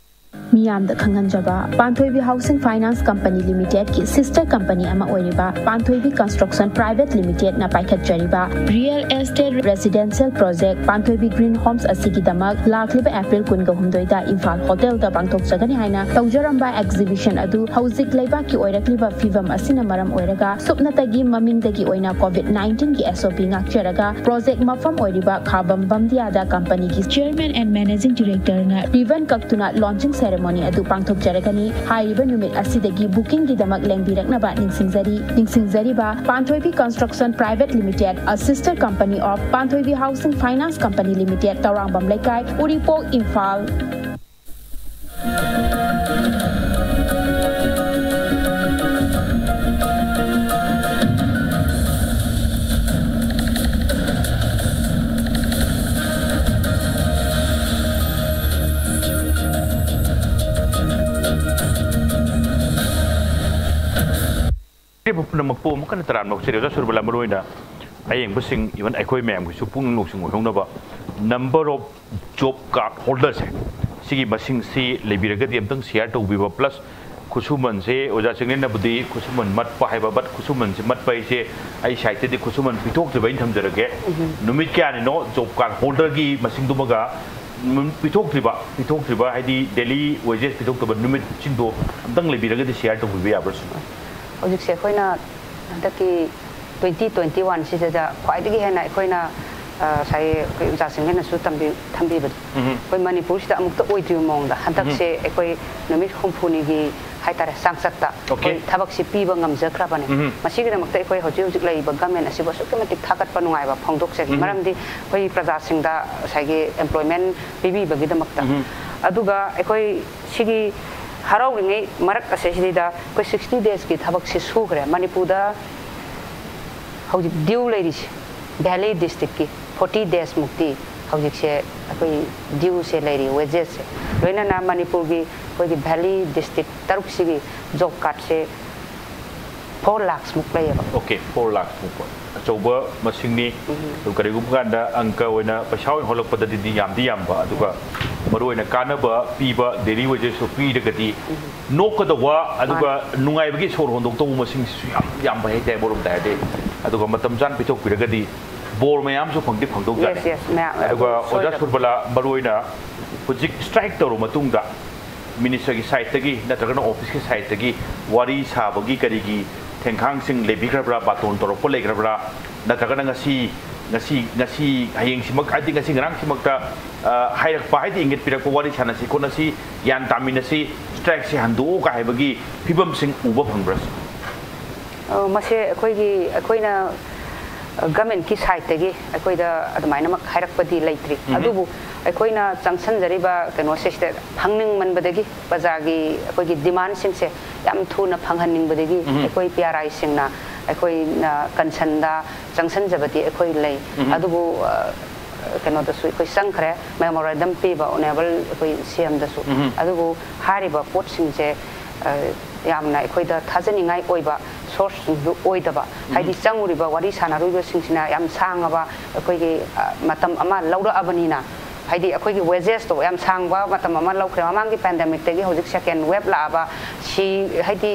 ꯃꯤꯌꯥꯝꯗ ꯈꯪꯍꯟꯖꯕ, ꯄꯥꯟꯊꯣꯏꯕꯤ ꯍꯥꯎꯁꯤꯡ ꯐꯥꯏꯅꯥꯟꯁ ꯀꯝꯄꯅꯤ ꯂꯤꯃꯤꯇꯦꯗꯀꯤ ꯁꯤꯁꯇꯔ ꯀꯝꯄꯅꯤ ꯑꯃ ꯑꯣꯏꯔꯤꯕ ꯄꯥꯟꯊꯣꯏꯕꯤ ꯀꯟꯁꯇ꯭ꯔꯛꯁꯟ ꯄ꯭ꯔꯥꯏꯚꯦꯠ ꯂꯤꯃꯤꯇꯦꯗꯅ ꯄꯥꯏꯈꯠꯆꯔꯤꯕ real estate residential project Panthoibi green homes ꯑꯁꯤꯒꯤꯗꯃꯛ ꯂꯥꯛꯂꯤꯕ ꯑꯦꯄ꯭ꯔꯤꯜ ꯀꯨꯟꯒ ꯍꯨꯝꯗꯣꯏꯗ ꯏꯝꯐꯥꯜ ꯍꯣꯇꯦꯜꯗ ꯄꯥꯡꯊꯣꯛꯆꯒꯅꯤ ꯍꯥꯏꯅ ꯇꯧꯖꯔꯝꯕ ꯑꯦꯛꯖꯤꯕꯤꯁꯟ ꯑꯗꯨ ꯍꯧꯖꯤꯛ ꯂꯩꯕꯥꯛꯀꯤ ꯑꯣꯏꯔꯛꯂꯤꯕ ꯐꯤꯕꯝ ꯑꯁꯤꯅ ꯃꯔꯝ ꯑꯣꯏꯔꯒ ꯁꯨꯞꯅꯇꯒꯤ ꯃꯃꯤꯡꯗꯒꯤ ꯑꯣꯏꯅ ꯀꯣꯚꯤꯗ ꯅꯥꯏꯟꯇꯤꯟꯒꯤ ꯑꯦꯁ ꯑꯣ ꯄꯤ ꯉꯥꯛꯆꯔꯒ ꯄ꯭ꯔꯣꯖꯦꯛ ꯃꯐꯝ ꯑꯣꯏꯔꯤꯕ ꯈꯥꯕꯝ ꯕꯝꯗꯤꯌꯥꯗ ꯀꯝꯄꯅꯤꯒꯤ ꯆꯤꯌꯔꯃꯦꯟ ꯑꯦꯟ ꯃꯦꯅꯦꯖꯤꯡ ꯗꯤꯔꯦꯛꯇꯔꯅ ꯔꯤꯕꯟ ꯀꯛꯇꯨꯅ ꯂꯣꯟꯆꯤꯡ ꯁꯦꯔꯦꯃꯣꯅꯤ ꯑꯗꯨ ꯄꯥꯡꯊꯣꯛꯆꯔꯒꯅꯤ꯫ ꯍꯥꯏꯔꯤꯕ ꯅꯨꯃꯤꯠ ꯑꯁꯤꯗꯒꯤ ꯕꯨꯀꯤꯡꯒꯤꯗꯃꯛ ꯂꯦꯡꯕꯤꯔꯛꯅꯕ ꯅꯤꯡꯁꯤꯡꯖꯔꯤ꯫ ꯅꯤꯡꯁꯤꯡꯖꯔꯤꯕ, Panthoibi construction private limited, a sister company of Panthoibi housing finance company limited, Thourangbam Leikai, Uripok, Imphal. ꯍꯥꯏꯔꯤꯕ ꯄꯨꯝꯅꯃꯛꯄꯨ ꯑꯃꯨꯛ ꯍꯟꯅ ꯇꯔꯥꯝꯅ ꯑꯣꯛꯆꯔꯤ꯫ ꯑꯣꯖꯥ ꯁꯨꯔꯕꯂꯥ, ꯃꯔꯨꯑꯣꯏꯅ ꯑꯌꯦꯡꯕꯁꯤꯡ, even ꯑꯩꯈꯣꯏ ꯃꯌꯥꯝꯒꯤꯁꯨ ꯄꯨꯛꯅꯤꯡ ꯂꯧꯁꯤꯡ ꯑꯣꯏꯍꯧꯅꯕ, number of job card holderꯁꯦ, ꯁꯤꯒꯤ ꯃꯁꯤꯡꯁꯤ ꯂꯩꯕꯤꯔꯒꯗꯤ ꯑꯝꯇꯪ share ꯇꯧꯕꯤꯕ꯫ Plus ꯈꯨꯠꯁꯨꯃꯟꯁꯦ ꯑꯣꯖꯥ ꯆꯤꯡꯂꯦꯟꯅꯕꯨꯗꯤ ꯈꯨꯠꯁꯨꯃꯟ ꯃꯠꯄ ꯍꯥꯏꯕ, but ꯈꯨꯠꯁꯨꯃꯟꯁꯦ ꯃꯠꯄ ꯍꯥꯏꯁꯦ ꯑꯩ sideꯇꯗꯤ ꯈꯨꯠꯁꯨꯃꯟ ꯄꯤꯊꯣꯛꯇ꯭ꯔꯤꯕ ꯑꯩꯅ ꯊꯝꯖꯔꯒꯦ꯫ ꯅꯨꯃꯤꯠ ꯀꯌꯥꯅꯤꯅꯣ job card holderꯒꯤ ꯃꯁꯤꯡꯗꯨꯃꯒ, ꯎꯝ, ꯄꯤꯊꯣꯛꯇ꯭ꯔꯤꯕ, ꯄꯤꯊꯣꯛꯇ꯭ꯔꯤꯕ ꯍꯥꯏꯗꯤ daily wages ꯄꯤꯊꯣꯛꯇꯕ ꯅꯨꯃꯤꯠꯁꯤꯡꯗꯣ ꯑꯝꯇꯪ ꯂꯩꯕꯤꯔꯒꯗꯤ share ꯇꯧꯕꯤꯕ ꯌꯥꯕ꯭ꯔꯥ ꯁꯨꯝ? ꯍꯧꯖꯤꯛꯁꯦ ꯑꯩꯈꯣꯏꯅ ꯍꯟꯗꯛꯀꯤ twenty twenty-one ꯁꯤꯗ ꯈ꯭ꯋꯥꯏꯗꯒꯤ ꯍꯦꯟꯅ ꯑꯩꯈꯣꯏꯅ, ꯑ, ꯉꯁꯥꯏ ꯑꯩꯈꯣꯏ ꯑꯣꯖꯥꯁꯤꯡ ꯍꯦꯟꯅꯁꯨ ꯇꯝꯕꯤ-, ꯊꯝꯕꯤꯕꯗꯣ, ꯎꯝ꯫ ꯑꯩꯈꯣꯏ ꯃꯅꯤꯄꯨꯔꯁꯤꯗ ꯑꯃꯨꯛꯇ ꯑꯣꯏꯗ꯭ꯔꯤꯕ ꯃꯑꯣꯡꯗ ꯍꯟꯗꯛꯁꯦ ꯑꯩꯈꯣꯏ ꯅꯨꯃꯤꯠ ꯍꯨꯝꯐꯨꯅꯤꯒꯤ ꯍꯥꯏꯇꯥꯔꯦ, ꯆꯥꯡꯆꯠꯇ OK꯫ ꯑꯩꯈꯣꯏ ꯊꯕꯛꯁꯤ ꯄꯤꯕ ꯉꯝꯖꯈ꯭ꯔꯕꯅꯦ꯫ ꯎꯝ꯫ ꯃꯁꯤꯒꯤꯗꯃꯛꯇ ꯑꯩꯈꯣꯏ ꯍꯧꯖꯤꯛ ꯍꯧꯖꯤꯛ ꯂꯩꯔꯤꯕ government ꯑꯁꯤꯕꯨ ꯑꯁꯨꯛꯀꯤ ꯃꯇꯤꯛ ꯊꯥꯒꯠꯄ ꯅꯨꯡꯉꯥꯏꯕ ꯐꯣꯡꯗꯣꯛꯆꯔꯤ꯫ ꯎꯝ꯫ ꯃꯔꯝꯗꯤ ꯑꯩꯈꯣꯏ ꯄ꯭ꯔꯖꯥꯁꯤꯡꯗ ꯉꯁꯥꯏꯒꯤ employment ꯄꯤꯕꯤꯕꯒꯤꯗꯃꯛꯇ꯫ ꯎꯝ꯫ ꯑꯗꯨꯒ ꯑꯩꯈꯣꯏ ꯁꯤꯒꯤ ꯍꯔꯥꯎꯔꯤꯉꯩ ꯃꯔꯛ ꯑꯁꯤꯗꯩꯁꯤꯗ ꯑꯩꯈꯣꯏ sixty daysꯀꯤ ꯊꯕꯛꯁꯤ ꯁꯨꯈ꯭ꯔꯦ꯫ ꯃꯅꯤꯄꯨꯔꯗ ꯍꯧꯖꯤꯛ due ꯂꯩꯔꯤꯁꯦ, valley districtꯀꯤ forty days ꯃꯨꯛꯇꯤ ꯍꯧꯖꯤꯛꯁꯦ ꯑꯩꯈꯣꯏ dueꯁꯦ ꯂꯩꯔꯤ, wagesꯁꯦ꯫ ꯂꯣꯏꯅꯅ ꯃꯅꯤꯄꯨꯔꯒꯤ ꯑꯩꯈꯣꯏꯒꯤ valley district ꯇꯔꯨꯛꯁꯤꯒꯤ job cardꯁꯦ four lakhs ꯃꯨꯛ ꯂꯩꯌꯦꯕ꯫ OK, four lakhs ꯃꯨꯛ ꯀꯣ꯫ ꯑꯆꯧꯕ ꯃꯁꯤꯡꯅꯤ꯫ ꯎꯝ꯫ ꯑꯗꯨ ꯀꯔꯤꯒꯨꯝꯕ ꯀꯥꯟꯗ ꯑꯪꯀ ꯑꯣꯏꯅ ꯄꯩꯁꯥ ꯑꯣꯏꯅ ꯍꯣꯜꯂꯛꯄꯗꯗꯤ ꯌꯥꯝꯗꯤ ꯌꯥꯝꯕ, ꯑꯗꯨꯒ ꯃꯔꯨꯑꯣꯏꯅ ꯀꯥꯟꯅꯕ ꯄꯤꯕ daily wages ꯇꯣ ꯄꯤꯔꯒꯗꯤ ꯅꯣꯛꯀꯗꯧꯕ ꯑꯗꯨꯒ ꯅꯨꯡꯉꯥꯏꯕꯒꯤ ꯁꯣꯔ ꯍꯣꯟꯗꯣꯛꯇꯧꯕ ꯃꯁꯤꯡꯁꯤꯁꯨ ꯌꯥꯝ ꯌꯥꯝꯕ ꯍꯥꯏꯇꯥꯔꯦ꯫ ꯑꯃꯔꯣꯝꯗ ꯍꯥꯏꯔꯗꯤ ꯑꯗꯨꯒ ꯃꯇꯝ ꯆꯥꯅ ꯄꯤꯊꯣꯛꯄꯤꯔꯒꯗꯤ ꯕꯣꯔ ꯃꯌꯥꯝꯁꯨ ꯐꯪꯗꯤ ꯐꯪꯗꯧꯖꯥꯠꯅꯤ꯫ Yes, yes, ꯃꯌꯥꯝ ꯑꯗꯨꯒ ꯑꯗꯨ ꯑꯣꯖꯥ ꯁꯣꯏꯗꯅ꯫ ꯁꯨꯔꯕꯂꯥ, ꯃꯔꯨꯑꯣꯏꯅ ꯍꯧꯖꯤꯛ strike ꯇꯧꯔꯕ ꯃꯇꯨꯡꯗ minister ꯒꯤ side ꯇꯒꯤ ꯅꯠꯇ꯭ꯔꯒꯅ office ꯀꯤ side ꯇꯒꯤ ꯋꯥꯔꯤ ꯁꯥꯕꯒꯤ ꯀꯔꯤꯒꯤ ꯊꯦꯡꯈꯥꯡꯁꯤꯡ ꯂꯩꯕꯤꯈ꯭ꯔꯕ꯭ꯔꯥ? ꯕꯥꯇꯣꯟ ꯇꯧꯔꯛꯄ ꯂꯩꯈ꯭ꯔꯕ꯭ꯔꯥ? ꯅꯠꯇ꯭ꯔꯒꯅ ꯉꯁꯤ ꯉꯁꯤ ꯉꯁꯤ ꯍꯌꯦꯡꯁꯤꯃꯛ, ꯍꯥꯏꯗꯤ ꯉꯁꯤ ꯉꯔꯥꯡꯁꯤꯃꯛꯇ ꯑ, ꯍꯥꯏꯔꯛꯄ, ꯍꯥꯏꯗꯤ ꯏꯪꯒꯤꯠ ꯄꯤꯔꯛꯄ, ꯋꯥꯔꯤ ꯁꯥꯟꯅꯁꯤ ꯈꯣꯠꯅꯁꯤ, ꯒ꯭ꯌꯥꯟ ꯇꯥꯃꯤꯟꯅꯁꯤ, strike ꯁꯦ ꯍꯟꯗꯣꯛꯎ ꯀꯥꯏ ꯍꯥꯏꯕꯒꯤ ꯐꯤꯕꯝꯁꯤꯡ ꯎꯕ ꯐꯪꯕ꯭ꯔꯥ? ꯑ, ꯃꯁꯦ ꯑꯩꯈꯣꯏꯒꯤ, ꯑꯩꯈꯣꯏꯅ government ꯀꯤ side ꯇꯒꯤ ꯑꯩꯈꯣꯏꯗ ꯑꯗꯨꯃꯥꯏꯅꯃꯛ ꯍꯥꯏꯔꯛꯄꯗꯤ ꯂꯩꯇ꯭ꯔꯤ꯫ ꯑꯗꯨꯕꯨ ꯑꯩꯈꯣꯏꯅ ꯆꯪꯁꯟꯖꯔꯤꯕ ꯀꯩꯅꯣꯁꯤꯗ ꯐꯪꯅꯤꯡꯃꯟꯕꯗꯒꯤ ꯄ꯭ꯔꯖꯥꯒꯤ ꯑꯩꯈꯣꯏꯒꯤ demand ꯁꯤꯡꯁꯦ ꯌꯥꯝ ꯊꯨꯅ ꯐꯪꯍꯟꯅꯤꯡꯕꯗꯒꯤ ꯑꯩꯈꯣꯏ P R I ꯁꯤꯡꯅ ꯑꯩꯈꯣꯏꯅ concern ꯗ ꯆꯪꯁꯟꯖꯕꯗꯤ ꯑꯩꯈꯣꯏ ꯂꯩ꯫ ꯑꯗꯨꯕꯨ, ꯑ, ꯀꯩꯅꯣꯗꯁꯨ ꯑꯩꯈꯣꯏ ꯆꯪꯈ꯭ꯔꯦ, memorandum ꯄꯤꯕ honourable ꯑꯩꯈꯣꯏ C M ꯗꯁꯨ꯫ ꯑꯗꯨꯕꯨ ꯍꯥꯏꯔꯤꯕ ꯄꯣꯠꯁꯤꯡꯁꯦ, ꯑ, ꯌꯥꯝꯅ ꯑꯩꯈꯣꯏꯗ ꯊꯥꯖꯅꯤꯡꯉꯥꯏ ꯑꯣꯏꯕ source ꯁꯤꯡꯁꯨ ꯑꯣꯏꯗꯕ, ꯍꯥꯏꯗꯤ ꯆꯪꯉꯨꯔꯤꯕ ꯋꯥꯔꯤ ꯁꯥꯟꯅꯔꯨꯔꯤꯕꯁꯤꯡꯁꯤꯅ ꯌꯥꯝ ꯁꯥꯡꯉꯕ ꯑꯩꯈꯣꯏꯒꯤ, ꯑ, ꯃꯇꯝ ꯑꯃ ꯂꯧꯔꯛꯑꯕꯅꯤꯅ, ꯍꯥꯏꯗꯤ ꯑꯩꯈꯣꯏꯒꯤ wages ꯇꯣ ꯌꯥꯝ ꯁꯥꯡꯕ ꯃꯇꯝ ꯑꯃ ꯂꯧꯈ꯭ꯔꯦ꯫ ꯃꯃꯥꯡꯒꯤ pandemic ꯇꯒꯤ ꯍꯧꯖꯤꯛ second wave ꯂꯥꯛꯑꯕ, ꯁꯤ ꯍꯥꯏꯗꯤ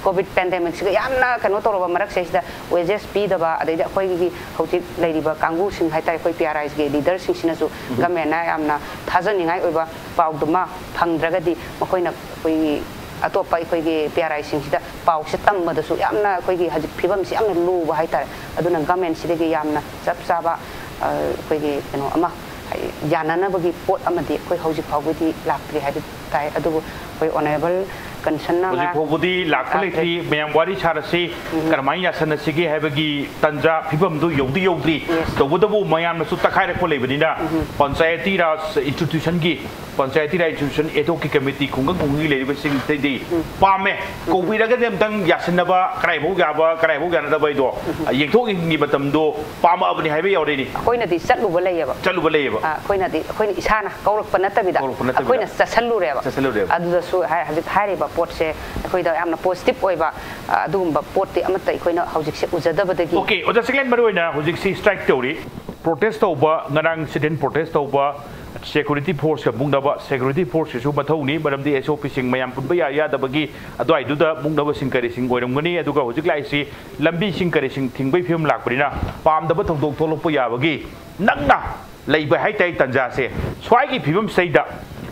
COVID pandemic ꯁꯤꯒ ꯌꯥꯝꯅ ꯀꯩꯅꯣ ꯇꯧꯔꯕ ꯃꯔꯛꯁꯤꯗꯩꯁꯤꯗ wages ꯄꯤꯗꯕ, ꯑꯗꯩꯗꯤ ꯑꯩꯈꯣꯏꯒꯤ ꯍꯧꯖꯤꯛ ꯂꯩꯔꯤꯕ ꯀꯥꯡꯕꯨꯁꯤꯡ ꯍꯥꯏꯇꯥꯔꯦ, ꯑꯩꯈꯣꯏ P R I ꯒꯤ leader ꯁꯤꯡꯁꯤꯅꯁꯨ government ꯅ ꯌꯥꯝꯅ ꯊꯥꯖꯅꯤꯡꯉꯥꯏ ꯑꯣꯏꯕ ꯄꯥꯎꯗꯨꯃ ꯐꯪꯗ꯭ꯔꯒꯗꯤ ꯃꯈꯣꯏꯅ ꯑꯩꯈꯣꯏꯒꯤ ꯑꯇꯣꯞꯄ ꯑꯩꯈꯣꯏꯒꯤ P R I ꯁꯤꯡꯁꯤꯗ ꯄꯥꯎꯁꯦ ꯇꯝꯕꯗꯁꯨ ꯌꯥꯝꯅ ꯑꯩꯈꯣꯏꯒꯤ ꯍꯧꯖꯤꯛ ꯐꯤꯕꯝꯁꯤ ꯌꯥꯝꯅ ꯂꯨꯕ ꯍꯥꯏꯇꯥꯔꯦ꯫ ꯑꯗꯨꯅ government ꯁꯤꯗꯒꯤ ꯌꯥꯝꯅ ꯆꯞ ꯆꯥꯕ, ꯑ, ꯑꯩꯈꯣꯏꯒꯤ ꯀꯩꯅꯣ ꯑꯃ, ꯍꯥꯏ-, ꯌꯥꯅꯅꯕꯒꯤ ꯄꯣꯠ ꯑꯃꯗꯤ ꯑꯩꯈꯣꯏ ꯍꯧꯖꯤꯛ ꯐꯥꯎꯕꯗꯤ ꯂꯥꯛꯇ꯭ꯔꯤ ꯍꯥꯏꯕ ꯇꯥꯏ꯫ ꯑꯗꯨꯕꯨ ꯑꯩꯈꯣꯏ honourable concern ꯅ ꯍꯧꯖꯤꯛ ꯉꯔꯥꯡ ꯐꯥꯎꯕꯗꯤ ꯂꯥꯛꯄ ꯂꯥꯛꯇ꯭ꯔꯤ꯫ ꯂꯩꯇ꯭ꯔꯤ꯫ ꯃꯌꯥꯝ ꯋꯥꯔꯤ ꯁꯥꯔꯁꯤ, ꯀꯔꯝꯍꯥꯏꯅ ꯌꯥꯁꯟꯅꯁꯤꯒꯦ ꯍꯥꯏꯕꯒꯤ ꯇꯥꯟꯖꯥ ꯐꯤꯕꯝꯗꯨ ꯌꯧꯗꯤ ꯌꯧꯗ꯭ꯔꯤ꯫ Yes. ꯇꯧꯕꯇꯕꯨ ꯃꯌꯥꯝꯅꯁꯨ ꯇꯛꯈꯥꯏꯔꯛꯄ ꯂꯩꯕꯅꯤꯅ, Panchayati Raj institution ꯒꯤ, Panchayati Raj institution ad hoc ꯀꯤ committee ꯈꯨꯡꯒꯪ ꯈꯨꯡꯒꯪꯒꯤ ꯂꯩꯔꯤꯕꯁꯤꯡꯗꯩꯗꯤ ꯄꯥꯝꯃꯦ, ꯀꯧꯕꯤꯔꯒꯗꯤ ꯑꯝꯇꯪ ꯌꯥꯁꯤꯟꯅꯕ, ꯀꯗꯥꯏꯐꯥꯎ ꯌꯥꯕ, ꯀꯗꯥꯏꯐꯥꯎ ꯌꯥꯅꯗꯕ ꯍꯥꯏꯗꯣ ꯌꯦꯡꯊꯣꯛ ꯌꯦꯡꯁꯤꯟꯒꯤ ꯃꯇꯝꯗꯣ ꯄꯥꯝꯃꯛꯑꯕꯅꯤ ꯍꯥꯏꯕ ꯌꯥꯎꯔꯦꯅꯦ꯫ ꯑꯩꯈꯣꯏꯅꯗꯤ ꯆꯠꯂꯨꯕ ꯂꯩꯌꯦꯕ꯫ ꯆꯠꯂꯨꯕ ꯂꯩꯌꯦꯕ꯫ ꯑ, ꯑꯩꯈꯣꯏꯅꯗꯤ, ꯑꯩꯈꯣꯏꯅ ꯏꯁꯥꯅ ꯀꯧꯔꯛꯄ ꯅꯠꯇꯕꯤꯗ ꯀꯧꯔꯛꯄ ꯅꯠꯇꯕꯤꯗ꯫ ꯑꯩꯈꯣꯏꯅ ꯆꯠꯁꯜꯂꯨꯔꯦꯕ꯫ ꯆꯠꯁꯜꯂꯨꯔꯦꯕ꯫ ꯑꯗꯨꯗꯁꯨ ꯍꯥꯏ-, ꯍꯧꯖꯤꯛ ꯍꯥꯏꯔꯤꯕ ꯄꯣꯠꯁꯦ ꯑꯩꯈꯣꯏꯗ ꯌꯥꯝꯅ positive ꯑꯣꯏꯕ, ꯑ, ꯑꯗꯨꯒꯨꯝꯕ ꯄꯣꯠꯇꯤ ꯑꯃꯠꯇ ꯑꯩꯈꯣꯏꯅ ꯍꯧꯖꯤꯛꯁꯦ ꯎꯖꯗꯕꯗꯒꯤ꯫ Okay, ꯑꯣꯖꯥ ꯁꯤꯀꯂꯦꯟ, ꯃꯔꯨꯑꯣꯏꯅ ꯍꯧꯖꯤꯛꯁꯤ strike ꯇꯧꯔꯤ, protest ꯇꯧꯕ, ꯉꯔꯥꯡ sit in protest ꯇꯧꯕ, ꯁꯦꯀ꯭ꯌꯨꯔꯤꯇꯤ ꯐꯣꯔꯁꯀ ꯃꯨꯛꯅꯕ, ꯁꯦꯀ꯭ꯌꯨꯔꯤꯇꯤ ꯐꯣꯔꯁꯀꯤꯁꯨ ꯃꯊꯧꯅꯤ, ꯃꯔꯝꯗꯤ ꯑꯦꯁ ꯑꯣ ꯄꯤꯁꯤꯡ ꯃꯌꯥꯝ ꯄꯨꯟꯕ ꯌꯥ ꯌꯥꯗꯕꯒꯤ ꯑꯗꯨꯋꯥꯏꯗꯨꯗ ꯃꯨꯛꯅꯕꯁꯤꯡ ꯀꯔꯤꯁꯤꯡ ꯑꯣꯏꯔꯝꯒꯅꯤ꯫ ꯑꯗꯨꯒ ꯍꯧꯖꯤꯛ ꯂꯥꯛꯏꯁꯤ ꯂꯝꯕꯤꯁꯤꯡ ꯀꯔꯤꯁꯤꯡ ꯊꯤꯡꯕꯒꯤ ꯐꯤꯕꯝ ꯂꯥꯛꯄꯅꯤꯅ, ꯄꯥꯝꯗꯕ ꯊꯧꯗꯣꯛ ꯊꯣꯛꯂꯛꯄ ꯌꯥꯕꯒꯤ ꯅꯛꯅ ꯂꯩꯕ ꯍꯥꯏꯇꯥꯔꯦ ꯇꯥꯟꯖꯥꯁꯦ꯫ ꯁ꯭ꯋꯥꯏꯒꯤ ꯐꯤꯕꯝꯁꯤꯗꯩꯗ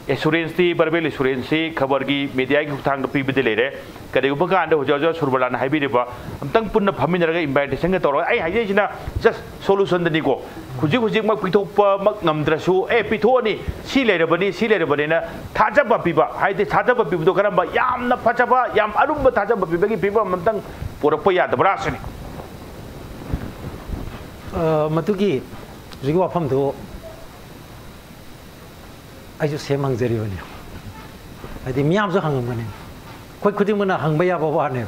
ꯑꯦꯁꯨꯔꯦꯟꯁꯇꯤ, ꯚꯔꯕꯦꯜ ꯑꯦꯁꯨꯔꯦꯟꯁꯁꯤ ꯈꯕꯔꯒꯤ, ꯃꯦꯗꯤꯌꯥꯒꯤ ꯈꯨꯠꯊꯥꯡꯗ ꯄꯤꯕꯗꯤ ꯂꯩꯔꯦ꯫ ꯀꯔꯤꯒꯨꯝꯕ ꯀꯥꯟꯗ ꯍꯧꯖꯤꯛ ꯑꯣꯖꯥ ꯁꯨꯔꯕꯂꯥꯅ ꯍꯥꯏꯕꯤꯔꯤꯕ, ꯑꯝꯇꯪ ꯄꯨꯟꯅ ꯐꯝꯃꯤꯟꯅꯔꯒ ꯏꯟꯚꯥꯏꯇꯦꯁꯟꯒ ꯇꯧꯔꯒ, ꯑꯩ ꯍꯥꯏꯖꯩꯁꯤꯅ ꯖꯁ ꯁꯣꯂꯨꯁꯟꯗꯅꯤꯀꯣ꯫ ꯍꯧꯖꯤꯛ ꯍꯧꯖꯤꯛꯃꯛ ꯄꯤꯊꯣꯛꯄꯃꯛ ꯉꯝꯗ꯭ꯔꯁꯨ, ꯑꯦ, ꯄꯤꯊꯣꯛꯑꯅꯤ, ꯁꯤ ꯂꯩꯔꯕꯅꯤ, ꯁꯤ ꯂꯩꯔꯕꯅꯤꯅ ꯊꯥꯖꯕ ꯄꯤꯕ, ꯍꯥꯏꯗꯤ ꯊꯥꯖꯕ ꯄꯤꯕꯗꯣ ꯀꯔꯝꯕ, ꯌꯥꯝꯅ ꯐꯖꯕ, ꯌꯥꯝ ꯑꯔꯨꯝꯕ ꯊꯥꯖꯕ ꯄꯤꯕꯒꯤ ꯐꯤꯕꯝ ꯑꯝꯇꯪ ꯄꯨꯔꯛꯄ ꯌꯥꯗꯕ꯭ꯔꯥ ꯁꯤꯅꯤ꯫ ꯑ, ꯃꯗꯨꯒꯤ ꯍꯧꯖꯤꯛꯀꯤ ꯋꯥꯐꯝꯗꯨ ꯑꯩꯁꯨ ꯁꯦꯝ ꯍꯪꯖꯔꯤꯕꯅꯤ꯫ ꯍꯥꯏꯗꯤ ꯃꯤꯌꯥꯝꯁꯨ ꯍꯪꯉꯝꯒꯅꯤ, ꯑꯩꯈꯣꯏ ꯈꯨꯗꯤꯡꯃꯛꯅ ꯍꯪꯕ ꯌꯥꯕ ꯋꯥꯅꯦꯕ꯫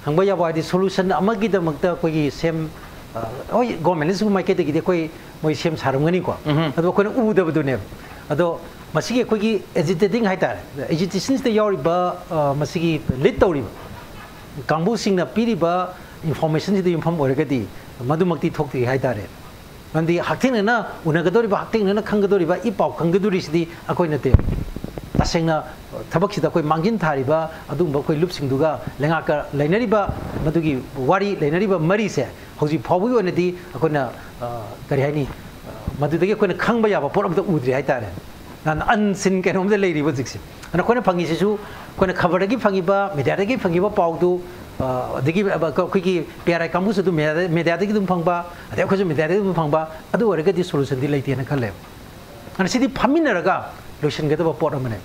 ꯍꯪꯕ ꯌꯥꯕ ꯍꯥꯏꯗꯤ ꯁꯣꯂꯨꯁꯟ ꯑꯃꯒꯤꯗꯃꯛꯇ ꯑꯩꯈꯣꯏꯒꯤ ꯁꯦꯝ, ꯑ, ꯍꯣꯏ, ꯒꯣꯔꯃꯦꯟꯅꯁꯨ ꯃꯥꯏꯀꯩꯗꯒꯤꯗꯤ ꯑꯩꯈꯣꯏ, ꯃꯣꯏ ꯁꯦꯝ ꯁꯥꯔꯝꯒꯅꯤꯀꯣ꯫ ꯎꯝꯍꯨꯝ꯫ ꯑꯗꯣ ꯑꯩꯈꯣꯏꯅ ꯎꯗꯕꯗꯨꯅꯦꯕ꯫ ꯑꯗꯣ ꯃꯁꯤꯒꯤ ꯑꯩꯈꯣꯏꯒꯤ ꯑꯦꯖꯤꯇꯦꯇꯤꯡ ꯍꯥꯏꯇꯥꯔꯦ, ꯑꯦꯖꯤꯇꯦꯁꯟꯁꯤꯗ ꯌꯥꯎꯔꯤꯕ, ꯑ, ꯃꯁꯤꯒꯤ ꯂꯤꯗ ꯇꯧꯔꯤꯕ ꯀꯥꯡꯕꯨꯁꯤꯡꯅ ꯄꯤꯔꯤꯕ ꯏꯟꯐꯣꯔꯃꯦꯁꯟꯁꯤꯗ ꯌꯨꯝꯐꯝ ꯑꯣꯏꯔꯒꯗꯤ ꯃꯗꯨꯃꯛꯇꯤ ꯊꯣꯛꯇ꯭ꯔꯤ ꯍꯥꯏꯇꯥꯔꯦ꯫ ꯃꯔꯝꯗꯤ ꯍꯛꯊꯦꯡꯅꯅ ꯎꯅꯒꯗꯧꯔꯤꯕ, ꯍꯛꯊꯦꯡꯅꯅ ꯈꯪꯒꯗꯧꯔꯤꯕ, ꯏ ꯄꯥꯎ ꯈꯪꯒꯗꯧꯔꯤꯁꯤꯗꯤ ꯑꯩꯈꯣꯏ ꯅꯠꯇꯦ꯫ ꯇꯁꯦꯡꯅ ꯊꯕꯛꯁꯤꯗ ꯑꯩꯈꯣꯏ ꯃꯥꯡꯖꯤꯟ ꯊꯥꯔꯤꯕ ꯑꯗꯨꯒꯨꯝꯕ ꯑꯩꯈꯣꯏ ꯂꯨꯞꯁꯤꯡꯗꯨꯒ ꯂꯩꯉꯥꯛꯀ ꯂꯩꯅꯔꯤꯕ ꯃꯗꯨꯒꯤ ꯋꯥꯔꯤ, ꯂꯩꯅꯔꯤꯕ ꯃꯔꯤꯁꯦ ꯍꯧꯖꯤꯛ ꯐꯥꯎꯕꯒꯤ ꯑꯣꯏꯅꯗꯤ ꯑꯩꯈꯣꯏꯅ, ꯑ, ꯀꯔꯤ ꯍꯥꯏꯅꯤ, ꯑ, ꯃꯗꯨꯗꯒꯤ ꯑꯩꯈꯣꯏꯅ ꯈꯪꯕ ꯌꯥꯕ ꯄꯣꯠ ꯑꯝꯇ ꯎꯗ꯭ꯔꯤ ꯍꯥꯏꯇꯥꯔꯦ꯫ ꯅꯍꯥꯟ ꯑꯟꯁꯤꯟ ꯀꯩꯅꯣꯝꯗ ꯂꯩꯔꯤꯕ ꯍꯧꯖꯤꯛꯁꯦ꯫ ꯑꯗꯨꯅ ꯑꯩꯈꯣꯏꯅ ꯐꯪꯉꯤꯁꯤꯁꯨ, ꯑꯩꯈꯣꯏꯅ ꯈꯕꯔꯗꯒꯤ ꯐꯪꯉꯤꯕ, ꯃꯦꯗꯤꯌꯥꯗꯒꯤ ꯐꯪꯉꯤꯕ ꯄꯥꯎꯗꯨ, ꯑ, ꯑꯗꯒꯤ ꯑꯩꯈꯣꯏꯒꯤ ꯄꯤ ꯑꯥꯔ ꯑꯥꯏ ꯀꯥꯡꯕꯨꯁꯨ ꯑꯗꯨꯝ ꯃꯦꯗꯤꯌꯥꯗ-, ꯃꯦꯗꯤꯌꯥꯗꯒꯤ ꯑꯗꯨꯝ ꯐꯪꯕ, ꯑꯗꯩ ꯑꯩꯈꯣꯏꯁꯨ ꯃꯦꯗꯤꯌꯥꯗꯒꯤ ꯑꯗꯨꯝ ꯐꯪꯕ, ꯑꯗꯨ ꯑꯣꯏꯔꯒꯗꯤ ꯁꯣꯂꯨꯁꯟꯗꯤ ꯂꯩꯇꯦꯅ ꯈꯜꯂꯦꯕ꯫ ꯑꯗꯨꯅ ꯁꯤꯗꯤ ꯐꯝꯃꯤꯟꯅꯔꯒ ꯂꯣꯏꯁꯤꯟꯒꯗꯕ ꯄꯣꯠ ꯑꯃꯅꯦ꯫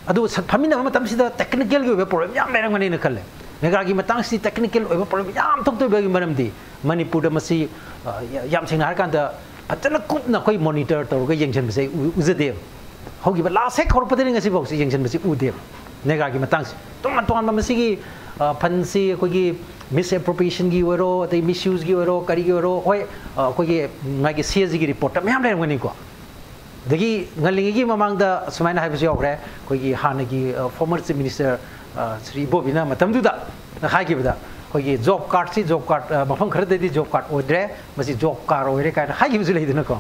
ꯑꯗꯨ ꯁ-, ꯐꯝꯃꯤꯟꯅꯕ ꯃꯇꯝꯁꯤꯗ ꯇꯦꯛꯅꯤꯀꯦꯜꯒꯤ ꯑꯣꯏꯕ ꯄ꯭ꯔꯣꯕ꯭ꯂꯦꯝ ꯌꯥꯝ ꯂꯩꯔꯝꯒꯅꯤꯅ ꯈꯜꯂꯦ꯫ ꯅꯦꯒꯥꯒꯤ ꯃꯇꯥꯡꯁꯤꯗꯤ ꯇꯦꯛꯅꯤꯀꯦꯜ ꯑꯣꯏꯕ ꯄ꯭ꯔꯣꯕ꯭ꯂꯦꯝ ꯌꯥꯝ ꯊꯣꯛꯇꯣꯏꯕꯒꯤ ꯃꯔꯝꯗꯤ ꯃꯅꯤꯄꯨꯔꯗ ꯃꯁꯤ, ꯑ, ꯌꯥ-, ꯌꯥꯝ ꯁꯦꯡꯅ ꯍꯥꯏꯔꯀꯥꯟꯗ ꯐꯖꯅ ꯀꯨꯞꯅ ꯑꯩꯈꯣꯏ ꯃꯣꯅꯤꯇꯔ ꯇꯧꯔꯒ ꯌꯦꯡꯁꯤꯟꯕꯁꯦ ꯑꯩ ꯎ-, ꯎꯖꯗꯦꯕ꯫ ꯍꯧꯈꯤꯕ ꯂꯥꯁ ꯍꯦꯛ ꯍꯧꯔꯛꯄꯗꯒꯤ ꯉꯁꯤꯐꯥꯎꯁꯤ ꯌꯦꯡꯁꯤꯟꯕꯁꯤ ꯎꯗꯦꯕ ꯅꯦꯒꯥꯒꯤ ꯃꯇꯥꯡꯁꯦ꯫ ꯇꯣꯉꯥꯟ ꯇꯣꯉꯥꯟꯕ ꯃꯁꯤꯒꯤ, ꯑ, ꯐꯟꯁꯤ ꯑꯩꯈꯣꯏꯒꯤ ꯃꯤꯁꯑꯦꯄ꯭ꯔꯣꯄ꯭ꯔꯤꯌꯦꯁꯟꯒꯤ ꯑꯣꯏꯔꯣ, ꯑꯗꯩ ꯃꯤꯁꯌꯨꯁꯀꯤ ꯑꯣꯏꯔꯣ, ꯀꯔꯤꯒꯤ ꯑꯣꯏꯔꯣ, ꯍꯣꯏ, ꯑ, ꯑꯩꯈꯣꯏꯒꯤ ꯃꯥꯒꯤ ꯁꯤ ꯑꯦ ꯖꯤꯒꯤ ꯔꯤꯄꯣꯔꯠꯇ ꯃꯌꯥꯝ ꯂꯩꯔꯝꯒꯅꯤꯀꯣ꯫ ꯑꯗꯒꯤ ꯉꯜꯂꯤꯉꯩꯒꯤ ꯃꯃꯥꯡꯗ ꯁꯨꯃꯥꯏꯅ ꯍꯥꯏꯕꯁꯨ ꯌꯥꯎꯈ꯭ꯔꯦ, ꯑꯩꯈꯣꯏꯒꯤ ꯍꯥꯟꯅꯒꯤ, ꯑ, ꯐꯣꯔꯃꯔ ꯆꯤꯐ ꯃꯤꯅꯤꯁꯇꯔ, ꯑ, ꯁ꯭ꯔꯤ ꯏꯕꯣꯕꯤꯅ ꯃꯇꯝꯗꯨꯗ ꯍꯥꯏꯈꯤꯕꯗ, ꯑꯩꯈꯣꯏꯒꯤ ꯖꯣꯕ ꯀꯥꯔꯗꯁꯤ ꯖꯣꯕ ꯀꯥꯔꯗ, ꯑ, ꯃꯐꯝ ꯈꯔꯗꯗꯤ ꯖꯣꯕ ꯀꯥꯔꯗ ꯑꯣꯏꯗ꯭ꯔꯦ, ꯃꯁꯤ ꯖꯣꯕ ꯀꯥꯔ ꯑꯣꯏꯔꯦ ꯀꯥꯏꯅ ꯍꯥꯏꯈꯤꯕꯁꯨ ꯂꯩꯗꯅꯀꯣ꯫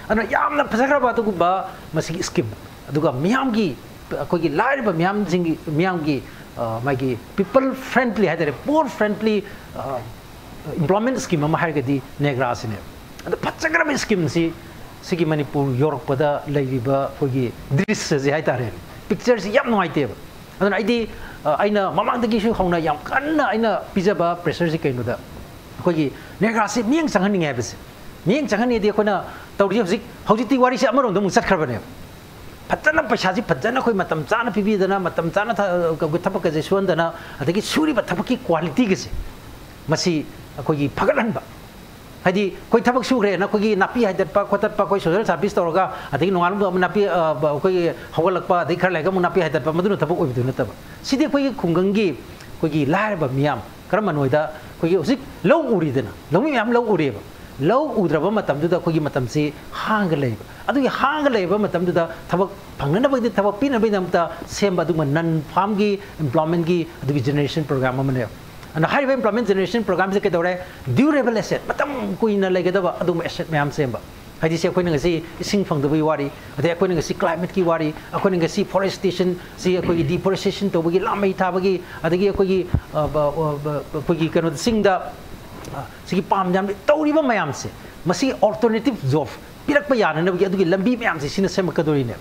ꯑꯗꯨꯅ ꯌꯥꯝꯅ ꯐꯖꯈ꯭ꯔꯕ ꯑꯗꯨꯒꯨꯝꯕ ꯃꯁꯤꯒꯤ ꯁ꯭ꯀꯤꯝ, ꯑꯗꯨꯒ ꯃꯤꯌꯥꯝꯒꯤ, ꯑꯩꯈꯣꯏꯒꯤ ꯂꯥꯏꯔꯕ ꯃꯤꯌꯥꯝꯁꯤꯡꯒꯤ, ꯃꯤꯌꯥꯝꯒꯤ, ꯑ, ꯃꯥꯒꯤ ꯄꯤꯄꯜ ꯐ꯭ꯔꯦꯟꯗꯂꯤ ꯍꯥꯏꯇꯥꯔꯦ, ꯄꯣꯔ ꯐ꯭ꯔꯦꯟꯗꯂꯤ ꯑꯦꯝꯄ꯭ꯂꯣꯏꯃꯦꯟ ꯁ꯭ꯀꯤꯝ ꯑꯃ ꯍꯥꯏꯔꯒꯗꯤ ꯅꯦꯒ꯭ꯔꯥꯁꯤꯅꯦꯕ꯫ ꯑꯗꯣ ꯐꯖꯈ꯭ꯔꯕ ꯁ꯭ꯀꯤꯝꯁꯤ ꯁꯤꯒꯤ ꯃꯅꯤꯄꯨꯔ ꯌꯧꯔꯛꯄꯗ ꯂꯩꯔꯤꯕ ꯑꯩꯈꯣꯏꯒꯤ ꯗ꯭ꯔꯤꯁ꯭ꯌꯁꯦ ꯍꯥꯏꯇꯥꯔꯦ, ꯄꯤꯛꯆꯔꯁꯤ ꯌꯥꯝ ꯅꯨꯡꯉꯥꯏꯇꯦꯕ꯫ ꯑꯗꯨꯅ ꯑꯩꯗꯤ, ꯑ, ꯑꯩꯅ ꯃꯃꯥꯡꯗꯒꯤꯁꯨ ꯍꯧꯅ ꯌꯥꯝ ꯀꯟꯅ ꯑꯩꯅ ꯄꯤꯖꯕ ꯄ꯭ꯔꯦꯁꯔꯁꯤ ꯀꯩꯅꯣꯗ, ꯑꯩꯈꯣꯏꯒꯤ ꯅꯦꯒ꯭ꯔꯥꯁꯤ ꯃꯤꯠꯌꯦꯡ ꯆꯪꯍꯟꯅꯤꯡꯉꯦ ꯍꯥꯏꯕꯁꯦ꯫ ꯃꯤꯠꯌꯦꯡ ꯆꯪꯍꯟꯅꯤꯡꯉꯗꯤ ꯑꯩꯈꯣꯏꯅ ꯇꯧꯔꯤꯁꯦ ꯍꯧꯖꯤꯛ, ꯍꯧꯖꯤꯛꯇꯤ ꯋꯥꯔꯤꯁꯦ ꯑꯃꯔꯣꯝꯗ ꯑꯃꯨꯛ ꯆꯠꯈ꯭ꯔꯕꯅꯦꯕ꯫ ꯐꯖꯅ ꯄꯩꯁꯥꯁꯤ ꯐꯖꯅ ꯑꯩꯈꯣꯏ ꯃꯇꯝ ꯆꯥꯅ ꯄꯤꯕꯤꯗꯅ, ꯃꯇꯝ ꯆꯥꯅ ꯊ-, ꯊꯕꯛꯀꯁꯦ ꯁꯨꯍꯟꯗꯅ, ꯑꯗꯒꯤ ꯁꯨꯔꯤꯕ ꯊꯕꯛꯀꯤ ꯀ꯭ꯋꯥꯂꯤꯇꯤꯒꯁꯦ ꯃꯁꯤ ꯑꯩꯈꯣꯏꯒꯤ ꯐꯒꯠꯍꯟꯕ꯫ ꯍꯥꯏꯗꯤ ꯑꯩꯈꯣꯏ ꯊꯕꯛ ꯁꯨꯈ꯭ꯔꯦꯅ ꯑꯩꯈꯣꯏꯒꯤ ꯅꯥꯄꯤ ꯍꯥꯏꯗꯠꯄ ꯈꯣꯠꯇꯠꯄ, ꯑꯩꯈꯣꯏ ꯁꯣꯁꯦꯜ ꯁꯥꯔꯚꯤꯁ ꯇꯧꯔꯒ, ꯑꯗꯒꯤ ꯅꯣꯡꯉꯥꯜꯂꯝꯕ ꯑꯃ ꯅꯥꯄꯤ, ꯑ, ꯕ-, ꯑꯩꯈꯣꯏꯒꯤ ꯍꯧꯒꯠꯂꯛꯄ, ꯑꯗꯒꯤ ꯈꯔ ꯂꯩꯔꯒ ꯑꯃꯨꯛ ꯅꯥꯄꯤ ꯍꯥꯏꯗꯠꯄ, ꯃꯗꯨꯅ ꯊꯕꯛ ꯑꯣꯏꯕꯗꯨ ꯅꯠꯇꯕ꯫ ꯁꯤꯗꯤ ꯑꯩꯈꯣꯏꯒꯤ ꯈꯨꯡꯒꯪꯒꯤ ꯑꯩꯈꯣꯏꯒꯤ ꯂꯥꯏꯔꯕ ꯃꯤꯌꯥꯝ, ꯀꯔꯝꯕꯅꯣ ꯍꯥꯏꯗ ꯑꯩꯈꯣꯏꯒꯤ ꯍꯧꯖꯤꯛ ꯂꯧ ꯎꯔꯤꯗꯅ, ꯂꯧꯃꯤ ꯃꯌꯥꯝ ꯂꯧ ꯎꯔꯦꯕ꯫ ꯂꯧ ꯎꯗ꯭ꯔꯕ ꯃꯇꯝꯗꯨꯗ ꯑꯩꯈꯣꯏꯒꯤ ꯃꯇꯝꯁꯤ ꯍꯥꯡꯉꯒ ꯂꯩꯕ꯫ ꯑꯗꯨꯒꯤ ꯍꯥꯡꯉꯒ ꯂꯩꯕ ꯃꯇꯝꯗꯨꯗ ꯊꯕꯛ ꯐꯪꯅꯅꯕꯒꯤꯗꯃꯛꯇ ꯁꯦꯝꯕ ꯑꯗꯨꯒꯨꯝꯕ ꯅꯟ ꯐꯥꯔꯝꯒꯤ ꯑꯦꯝꯄ꯭ꯂꯣꯏꯃꯦꯟꯒꯤ ꯑꯗꯨꯒꯤ ꯖꯦꯅꯦꯔꯦꯁꯟ ꯄ꯭ꯔꯣꯒ꯭ꯔꯥꯝ ꯑꯃꯅꯦꯕ꯫ ꯑꯗꯨꯅ ꯍꯥꯏꯔꯤꯕ ꯑꯦꯝꯄ꯭ꯂꯣꯏꯃꯦꯟ ꯖꯦꯅꯦꯔꯦꯁꯟ ꯄ꯭ꯔꯣꯒ꯭ꯔꯥꯝꯁꯦ ꯀꯩꯗꯧꯔꯦ? ꯗ꯭ꯌꯨꯔꯦꯕꯜ ꯑꯦꯁꯦꯠ, ꯃꯇꯝ ꯀꯨꯏꯅ ꯂꯩꯒꯗꯕ ꯑꯗꯨꯒꯨꯝꯕ ꯑꯦꯁꯦꯠ ꯃꯌꯥꯝ ꯁꯦꯝꯕ꯫ ꯍꯥꯏꯗꯤ ꯁꯤ ꯑꯩꯈꯣꯏꯅ ꯉꯁꯤ ꯏꯁꯤꯡ ꯐꯪꯗꯕꯒꯤ ꯋꯥꯔꯤ, ꯑꯗꯩ ꯑꯩꯈꯣꯏꯅ ꯉꯁꯤ ꯀ꯭ꯂꯥꯏꯃꯦꯠꯀꯤ ꯋꯥꯔꯤ, ꯑꯩꯈꯣꯏꯅ ꯉꯁꯤ ꯐꯣꯔꯦꯁꯇꯦꯁꯟꯁꯤ, ꯑꯩꯈꯣꯏꯒꯤ ꯗꯤꯐꯣꯔꯦꯁꯇꯦꯁꯟ ꯇꯧꯕꯒꯤ, ꯂꯥꯝꯃꯩ ꯊꯥꯕꯒꯤ, ꯑꯗꯒꯤ ꯑꯩꯈꯣꯏꯒꯤ, ꯑ, ꯕ-, ꯑ, ꯕ-, ꯑꯩꯈꯣꯏꯒꯤ ꯀꯩꯅꯣꯗ, ꯆꯤꯡꯗ, ꯑ, ꯁꯤꯒꯤ ꯄꯥꯝ ꯌꯥꯝ ꯇꯧꯔꯤꯕ ꯃꯌꯥꯝꯁꯦ, ꯃꯁꯤ ꯑꯜꯇꯔꯅꯦꯇꯤꯞ ꯖꯣꯕ ꯄꯤꯔꯛꯄ ꯌꯥꯅꯅꯕꯒꯤ ꯑꯗꯨꯒꯤ ꯂꯝꯕꯤ ꯃꯌꯥꯝꯁꯦ ꯁꯤꯅ ꯁꯦꯝꯃꯛꯀꯗꯣꯔꯤꯅꯦꯕ꯫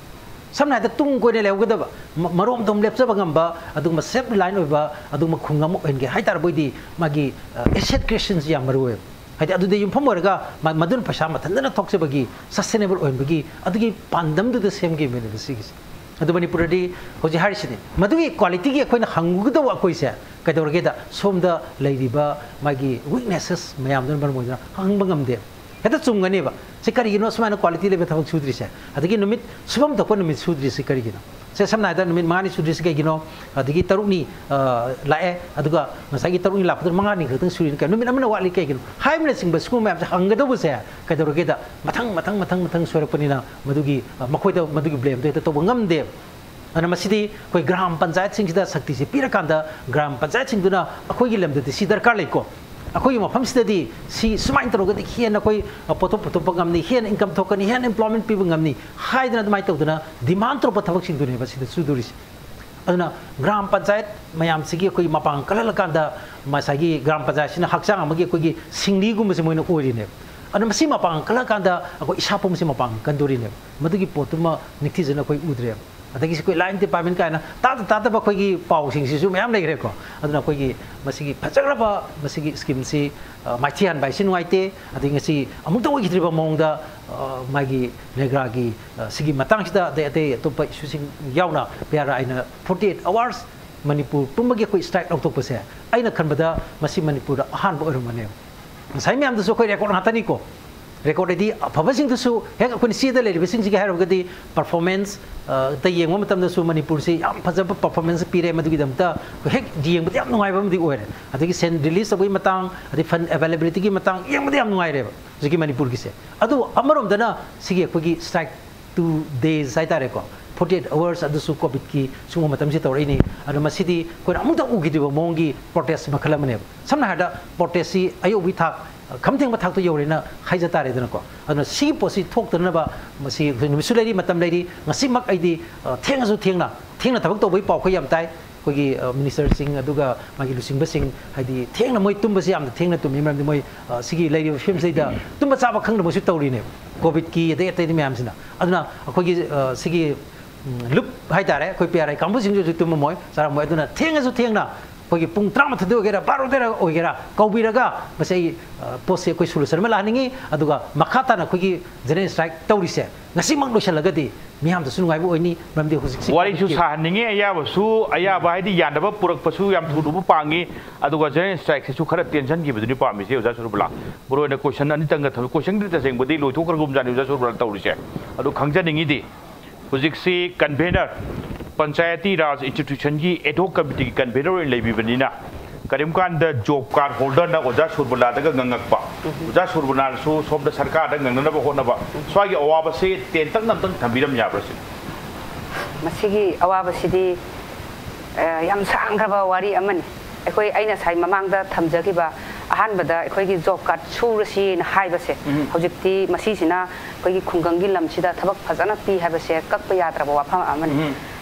ꯁꯝꯅ ꯍꯥꯏꯔꯕꯗ ꯇꯨꯡ ꯀꯣꯏꯅ ꯂꯩꯍꯧꯒꯗꯕ, ꯃ-, ꯃꯔꯣꯝꯗꯣꯝ ꯂꯦꯞꯆꯕ ꯉꯝꯕ ꯑꯗꯨꯒꯨꯝꯕ ꯁꯦꯜꯐ ꯔꯤꯂꯥꯏꯟ ꯑꯣꯏꯕ ꯑꯗꯨꯒꯨꯝꯕ ꯈꯨꯡꯒꯪ ꯑꯃ ꯑꯣꯏꯍꯟꯒꯦ ꯍꯥꯏ ꯇꯥꯔꯕꯣꯏꯗꯤ ꯃꯥꯒꯤ, ꯑ, ꯑꯦꯁꯦꯠ ꯀ꯭ꯔꯤꯌꯦꯁꯟꯁꯤ ꯌꯥꯝ ꯃꯔꯨ ꯑꯣꯏꯌꯦꯕ꯫ ꯍꯥꯏꯗꯤ ꯑꯗꯨꯗ ꯌꯨꯝꯐꯝ ꯑꯣꯏꯔꯒ ꯃ-, ꯃꯗꯨꯅ ꯄꯩꯁꯥ ꯃꯊꯟꯇꯅ ꯊꯣꯛꯆꯕꯒꯤ, ꯁꯁꯇꯦꯅꯦꯕꯜ ꯑꯣꯏꯍꯟꯕꯒꯤ ꯑꯗꯨꯒꯤ ꯄꯥꯟꯗꯝꯗꯨꯗ ꯁꯦꯝꯈꯤꯕꯅꯦꯕ ꯁꯤꯒꯤꯁꯦ꯫ ꯑꯗꯨ ꯃꯅꯤꯄꯨꯔꯗꯗꯤ ꯍꯧꯖꯤꯛ ꯍꯥꯏꯔꯤꯁꯤꯅꯤ, ꯃꯗꯨꯒꯤ ꯀ꯭ꯋꯥꯂꯤꯇꯤꯒꯤ ꯑꯩꯈꯣꯏꯅ ꯍꯪꯒꯗꯧꯕ ꯑꯩꯈꯣꯏꯁꯦ ꯀꯩꯗꯧꯔꯒꯦꯗ, ꯁꯣꯝꯗ ꯂꯩꯔꯤꯕ ꯃꯥꯒꯤ ꯋꯤꯛꯅꯦꯁꯦꯁ ꯃꯌꯥꯝꯗꯨꯅ ꯃꯔꯝ ꯑꯣꯏꯗꯨꯅ ꯍꯪꯕ ꯉꯝꯗꯦꯕ꯫ ꯍꯦꯛꯇ ꯆꯨꯝꯒꯅꯦꯕ꯫ ꯁꯤ ꯀꯔꯤꯒꯤꯅꯣ ꯁꯨꯃꯥꯏꯅ ꯀ꯭ꯋꯥꯂꯤꯇꯤ ꯂꯩꯕ ꯊꯕꯛ ꯁꯨꯗ꯭ꯔꯤꯁꯦ? ꯑꯗꯒꯤ ꯅꯨꯃꯤꯠ ꯁꯨꯐꯝ ꯊꯣꯛꯄ ꯅꯨꯃꯤꯠ ꯁꯨꯗ꯭ꯔꯤꯁꯤ ꯀꯔꯤꯒꯤꯅꯣ? ꯁꯦ, ꯁꯝꯅ ꯍꯥꯏꯔꯕꯗ ꯅꯨꯃꯤꯠ ꯃꯉꯥꯅꯤ ꯁꯨꯗ꯭ꯔꯤꯁꯤ ꯀꯩꯒꯤꯅꯣ? ꯑꯗꯒꯤ ꯇꯔꯨꯛꯅꯤ, ꯑ, ꯂꯥꯛꯑꯦ, ꯑꯗꯨꯒ ꯉꯁꯥꯏꯒꯤ ꯇꯔꯨꯛꯅꯤ ꯂꯥꯛꯄꯗꯨꯅ ꯃꯉꯥꯅꯤ ꯈꯛꯇꯪ ꯁꯨꯔꯤꯅ ꯀꯩ-, ꯅꯨꯃꯤꯠ ꯑꯃꯅ ꯋꯥꯠꯂꯤ ꯀꯩꯒꯤꯅꯣ? ꯍꯥꯏꯕꯅꯆꯤꯡꯕ ꯁꯤꯒꯨꯝꯕ ꯃꯌꯥꯝꯁꯦ ꯍꯪꯒꯗꯧꯕꯁꯦ ꯀꯩꯗꯧꯔꯒꯦꯗ, ꯃꯊꯪ, ꯃꯊꯪ, ꯃꯊꯪ, ꯃꯊꯪ ꯁꯣꯏꯔꯛꯄꯅꯤꯅ ꯃꯗꯨꯒꯤ, ꯑ, ꯃꯈꯣꯏꯗ ꯃꯗꯨꯒꯤ ꯕ꯭ꯂꯦꯝꯗꯣ ꯍꯦꯛꯇ ꯇꯧꯕ ꯉꯝꯗꯦꯕ꯫ ꯑꯗꯨꯅ ꯃꯁꯤꯗꯤ ꯑꯩꯈꯣꯏ ꯒ꯭ꯔꯥꯝ ꯄꯟꯆꯥꯌꯠꯁꯤꯡꯁꯤꯗ ꯁꯛꯇꯤꯁꯤ ꯄꯤꯔꯀꯥꯟꯗ ꯒ꯭ꯔꯥꯝ ꯄꯟꯆꯥꯌꯠꯁꯤꯡꯗꯨꯅ ꯑꯩꯈꯣꯏꯒꯤ ꯂꯝꯗꯗꯤ ꯁꯤ ꯗꯔꯀꯥꯔ ꯂꯩꯀꯣ, ꯑꯩꯈꯣꯏꯒꯤ ꯃꯐꯝꯁꯤꯗꯗꯤ ꯁꯤ ꯁꯨꯃꯥꯏꯅ ꯇꯧꯔꯒꯗꯤ ꯍꯦꯟꯅ ꯑꯩꯈꯣꯏ ꯄꯣꯠꯊꯣꯛ ꯄꯨꯊꯣꯛꯄ ꯉꯝꯅꯤ, ꯍꯦꯟꯅ income ꯊꯣꯛꯀꯅꯤ, ꯍꯦꯟꯅ employment ꯄꯤꯕ ꯉꯝꯅꯤ ꯍꯥꯏꯗꯅ ꯑꯗꯨꯃꯥꯏꯅ ꯇꯧꯗꯅ demand ꯇꯧꯔꯛꯄ ꯊꯕꯛꯁꯤꯡꯗꯨꯅꯦꯕ ꯁꯤꯗ ꯆꯨꯗꯣꯔꯤꯁꯦ꯫ ꯑꯗꯨꯅ ꯒ꯭ꯔꯥꯝ ꯄꯟꯆꯥꯌꯠ ꯃꯌꯥꯝꯁꯤꯒꯤ ꯑꯩꯈꯣꯏ ꯃꯄꯥꯡ ꯀꯜꯍꯜꯂꯀꯥꯟꯗ ꯉꯁꯥꯏꯒꯤ ꯒ꯭ꯔꯥꯝ ꯄꯟꯆꯥꯌꯠꯁꯤꯅ ꯍꯛꯆꯥꯡ ꯑꯃꯒꯤ ꯑꯩꯈꯣꯏꯒꯤ ꯁꯤꯡꯂꯤꯒꯨꯝꯕꯁꯦ ꯃꯣꯏꯅ ꯑꯣꯏꯔꯤꯅꯦꯕ꯫ ꯑꯗꯨꯅ ꯃꯁꯤ ꯃꯄꯥꯡ ꯀꯜꯍꯜꯂꯀꯥꯟꯗ ꯑꯩꯈꯣꯏ ꯏꯁꯥ ꯄꯨꯝꯕꯁꯦ ꯃꯄꯥꯡ ꯀꯟꯗꯣꯔꯤꯅꯦꯕ꯫ ꯃꯗꯨꯒꯤ ꯄꯣꯠꯇꯨꯃ ꯅꯤꯡꯊꯤꯖꯅ ꯑꯩꯈꯣꯏ ꯎꯗ꯭ꯔꯦꯕ꯫ ꯑꯗꯒꯤ ꯑꯩꯈꯣꯏ line department ꯀꯥꯏꯅ ꯇꯥꯗ ꯇꯥꯗꯕ ꯑꯩꯈꯣꯏꯒꯤ ꯄꯥꯎꯁꯤꯡꯁꯤꯁꯨ ꯃꯌꯥꯝ ꯂꯩꯈ꯭ꯔꯦꯀꯣ꯫ ꯑꯗꯨꯅ ꯑꯩꯈꯣꯏꯒꯤ ꯃꯁꯤꯒꯤ ꯐꯖꯈ꯭ꯔꯕ ꯃꯁꯤꯒꯤ schemeꯁꯤ, ꯑ, ꯃꯥꯏꯊꯤꯍꯟꯕ ꯍꯥꯏꯁꯤ ꯅꯨꯡꯉꯥꯏꯇꯦ꯫ ꯑꯗꯒꯤ ꯉꯁꯤ ꯑꯃꯨꯛꯇ ꯑꯣꯏꯈꯤꯗ꯭ꯔꯤꯕ ꯃꯑꯣꯡꯗ, ꯑ, ꯃꯥꯒꯤ NREGAꯒꯤ, ꯑ, ꯁꯤꯒꯤ ꯃꯇꯥꯡꯁꯤꯗ ꯑꯇꯩ ꯑꯇꯩ ꯑꯇꯣꯞꯄ issueꯁꯤꯡ ꯌꯥꯎꯅ ꯄꯤꯌꯥꯔ ꯑꯩꯅ forty eight hours ꯃꯅꯤꯄꯨꯔ ꯄꯨꯝꯕꯒꯤ ꯑꯩꯈꯣꯏ strike ꯂꯧꯊꯣꯛꯄꯁꯦ ꯑꯩꯅ ꯈꯟꯕꯗ ꯃꯁꯤ ꯃꯅꯤꯄꯨꯔꯗ ꯑꯍꯥꯟꯕ ꯑꯣꯏꯔꯝꯒꯅꯦꯕ꯫ ꯉꯁꯥꯏ ꯃꯌꯥꯝꯗꯨꯁꯨ ꯑꯩꯈꯣꯏ record ꯉꯥꯛꯇꯅꯤꯀꯣ꯫ Record ꯍꯥꯏꯗꯤ ꯑꯐꯕꯁꯤꯡꯗꯨꯁꯨ ꯍꯦꯛ ꯑꯩꯈꯣꯏꯅ ꯆꯦꯗ ꯂꯩꯔꯤꯕꯁꯤꯡꯁꯤꯒꯤ ꯍꯥꯏꯔꯨꯔꯒꯗꯤ performance, ꯑ, ꯇ ꯌꯦꯡꯕ ꯃꯇꯝꯗꯁꯨ ꯃꯅꯤꯄꯨꯔꯁꯤ ꯌꯥꯝ ꯐꯖꯕ performance ꯄꯤꯔꯦ꯫ ꯃꯗꯨꯒꯤꯗꯃꯛꯇ ꯑꯩꯈꯣꯏ ꯍꯦꯛ ꯌꯦꯡꯕꯗ ꯌꯥꯝ ꯅꯨꯡꯉꯥꯏꯕ ꯑꯃꯗꯤ ꯑꯣꯏꯔꯦ꯫ ꯑꯗꯒꯤ ꯁꯦꯟ release ꯇꯧꯕꯒꯤ ꯃꯇꯥꯡ, ꯑꯗꯩ fund availabilityꯒꯤ ꯃꯇꯥꯡ ꯌꯦꯡꯕꯗ ꯌꯥꯝ ꯅꯨꯡꯉꯥꯏꯔꯦꯕ ꯍꯧꯖꯤꯛꯀꯤ ꯃꯅꯤꯄꯨꯔꯒꯤꯁꯦ꯫ ꯑꯗꯨ ꯑꯃꯔꯣꯝꯗꯅ ꯁꯤꯒꯤ ꯑꯩꯈꯣꯏꯒꯤ strike two days ꯍꯥꯏꯇꯥꯔꯦꯀꯣ, forty eight hours, ꯑꯗꯨꯁꯨ COVIDꯀꯤ ꯁꯤꯒꯨꯝꯕ ꯃꯇꯝꯁꯤ ꯇꯧꯔꯛꯏꯅꯤ꯫ ꯑꯗꯣ ꯃꯁꯤꯗꯤ ꯑꯩꯈꯣꯏꯅ ꯑꯃꯨꯛꯇ ꯎꯈꯤꯗ꯭ꯔꯤꯕ ꯃꯑꯣꯡꯒꯤ protest ꯃꯈꯜ ꯑꯃꯅꯦꯕ꯫ ꯁꯝꯅ ꯍꯥꯏꯔꯕꯗ protestꯁꯤ ꯑꯌꯧꯕꯒꯤ ꯊꯥꯛ, ꯈꯝ ꯊꯦꯡꯕ ꯊꯥꯛꯇ ꯌꯧꯔꯦꯅ ꯍꯥꯏꯖ ꯇꯥꯔꯦꯗꯅꯀꯣ꯫ ꯑꯗꯨꯅ ꯁꯤꯒꯤ ꯄꯣꯠꯁꯤ ꯊꯣꯛꯇꯅꯕ ꯃꯁꯤ ꯅꯨꯃꯤꯠꯁꯨ ꯂꯩꯔꯤ, ꯃꯇꯝ ꯂꯩꯔꯤ꯫ ꯉꯁꯤꯃꯛ ꯑꯩꯗꯤ, ꯑ, ꯊꯦꯡꯉꯁꯨ ꯊꯦꯡꯅ, ꯊꯦꯡꯅ ꯊꯕꯛ ꯇꯧꯕꯒꯤ ꯄꯥꯎ ꯑꯩꯈꯣꯏ ꯌꯥꯝ ꯇꯥꯏ꯫ ꯑꯩꯈꯣꯏꯒꯤ, ꯑ, ministerꯁꯤꯡ ꯑꯗꯨꯒ ꯃꯥꯒꯤ ꯂꯨꯆꯤꯡꯕꯁꯤꯡ, ꯍꯥꯏꯗꯤ ꯊꯦꯡꯅ ꯃꯣꯏ ꯇꯨꯝꯕꯁꯤ ꯌꯥꯝꯅ ꯊꯦꯡꯅ ꯇꯨꯝꯃꯤ꯫ ꯃꯔꯝꯗꯤ ꯃꯣꯏ, ꯑ, ꯁꯤꯒꯤ ꯂꯩꯔꯤꯕ ꯐꯤꯕꯝꯁꯤꯗꯩꯗ ꯇꯨꯝꯕ ꯆꯥꯕ ꯈꯪꯗꯕꯁꯨ ꯇꯧꯔꯤꯅꯦꯕ, COVIDꯀꯤ ꯑꯗꯩ ꯑꯇꯩ ꯃꯌꯥꯝꯁꯤꯅ꯫ ꯑꯗꯨꯅ ꯑꯩꯈꯣꯏꯒꯤ, ꯑ, ꯁꯤꯒꯤ, ꯎꯝ, ꯂꯨꯞ ꯍꯥꯏꯇꯥꯔꯦ, ꯑꯩꯈꯣꯏ PRI ꯀꯥꯡꯕꯨꯁꯤꯡꯁꯤꯁꯨ ꯇꯨꯝꯃꯝꯃꯣꯏ, ꯆꯥꯔꯝꯃꯣꯏ꯫ ꯑꯗꯨꯅ ꯊꯦꯡꯉꯁꯨ ꯊꯦꯡꯅ ꯑꯩꯈꯣꯏꯒꯤ ꯄꯨꯡ ꯇꯔꯥꯃꯥꯊꯣꯏꯗ ꯑꯣꯏꯒꯦꯔꯥ, ꯕꯥꯔꯣꯗ ꯑꯣꯏꯒꯦꯔꯥ ꯀꯧꯕꯤꯔꯒ ꯃꯁꯤ ꯑꯩ, ꯑ, ꯄꯣꯠꯁꯦ ꯑꯩꯈꯣꯏ solution ꯑꯃ ꯂꯥꯛꯍꯟꯅꯤꯡꯉꯤ꯫ ꯑꯗꯨꯒ ꯃꯈꯥ ꯇꯥꯅ ꯑꯩꯈꯣꯏꯒꯤ general strike ꯇꯧꯔꯤꯁꯦ ꯉꯁꯤꯃꯛ ꯂꯣꯏꯁꯤꯜꯂꯒꯗꯤ ꯃꯤꯌꯥꯝꯗꯁꯨ ꯅꯨꯡꯉꯥꯏꯕ ꯑꯣꯏꯅꯤ꯫ ꯃꯔꯝꯗꯤ ꯍꯧꯖꯤꯛꯁꯤ ꯋꯥꯔꯤꯁꯨ ꯁꯥꯍꯟꯅꯤꯡꯉꯤ, ꯑꯌꯥꯕꯁꯨ, ꯑꯌꯥꯕ ꯍꯥꯏꯗꯤ ꯌꯥꯅꯕ ꯄꯨꯔꯛꯄꯁꯨ ꯌꯥꯝ ꯊꯨꯅ ꯎꯕ ꯄꯥꯡꯉꯤ꯫ ꯑꯗꯨꯒ general strikeꯁꯤꯁꯨ ꯈꯔ ꯇꯦꯟꯁꯤꯟꯈꯤꯕꯗꯨꯅꯤ ꯄꯥꯝꯃꯤꯁꯦ, ꯑꯣꯖꯥ ꯁꯨꯔꯕꯂꯥ꯫ ꯃꯔꯨ ꯑꯣꯏꯅ question ꯑꯅꯤꯇꯪꯒ ꯊꯝꯃꯤ꯫ Questionꯗꯤ ꯇꯁꯦꯡꯕꯗꯤ ꯂꯣꯏꯊꯣꯛꯈ꯭ꯔꯒꯨꯝꯖꯥꯠꯅꯤ, ꯑꯣꯖꯥ ꯁꯨꯔꯕꯂꯥ, ꯇꯧꯔꯤꯁꯦ꯫ ꯑꯗꯨ ꯈꯪꯖꯅꯤꯡꯉꯤꯗꯤ, ꯍꯧꯖꯤꯛꯁꯤ convener, ꯄꯟꯆꯥꯌꯇꯤ ꯔꯥꯖ institutionꯒꯤ ad hoc committeeꯒꯤ convener ꯑꯣꯏꯅ ꯂꯩꯕꯤꯕꯅꯤꯅ, ꯀꯔꯤꯒꯨꯝꯕ ꯀꯥꯟꯗ job card holderꯅ ꯑꯣꯖꯥ ꯁꯨꯔꯕꯂꯥꯗꯒ ꯉꯪꯉꯛꯄ, ꯑꯣꯖꯥ ꯁꯨꯔꯕꯂꯥꯅꯁꯨ ꯁꯣꯝꯗ ꯁꯔꯀꯥꯔꯗ ꯉꯪꯅꯅꯕ ꯍꯣꯠꯅꯕ, ꯁ꯭ꯋꯥꯏꯒꯤ ꯑꯋꯥꯕꯁꯦ ꯇꯦꯟꯇꯛꯅ ꯑꯝꯇꯪ ꯊꯝꯕꯤꯔꯝ ꯌꯥꯕ꯭ꯔꯥ ꯁꯤꯅꯤ? ꯃꯁꯤꯒꯤ ꯑꯋꯥꯕꯁꯤꯗꯤ, ꯑ, ꯌꯥꯝ ꯁꯥꯡꯈ꯭ꯔꯕ ꯋꯥꯔꯤ ꯑꯃꯅꯤ꯫ ꯑꯩꯈꯣꯏ, ꯑꯩꯅ ꯉꯁꯥꯏ ꯃꯃꯥꯡꯗ ꯊꯝꯖꯈꯤꯕ ꯑꯍꯥꯟꯕꯗ ꯑꯩꯈꯣꯏꯒꯤ ꯖꯣꯕ ꯀꯥꯔꯗ ꯁꯨꯔꯁꯤꯅ ꯍꯥꯏꯕꯁꯦ, ꯎꯝ꯫ ꯍꯧꯖꯤꯛꯇꯤ ꯃꯁꯤꯁꯤꯅ ꯑꯩꯈꯣꯏꯒꯤ ꯈꯨꯡꯒꯪꯒꯤ ꯂꯝꯁꯤꯗ ꯊꯕꯛ ꯐꯖꯅ ꯄꯤ ꯍꯥꯏꯕꯁꯦ ꯀꯛꯄ ꯌꯥꯗ꯭ꯔꯕ ꯋꯥꯐꯝ ꯑꯃꯅꯤ꯫ ꯎꯝ꯫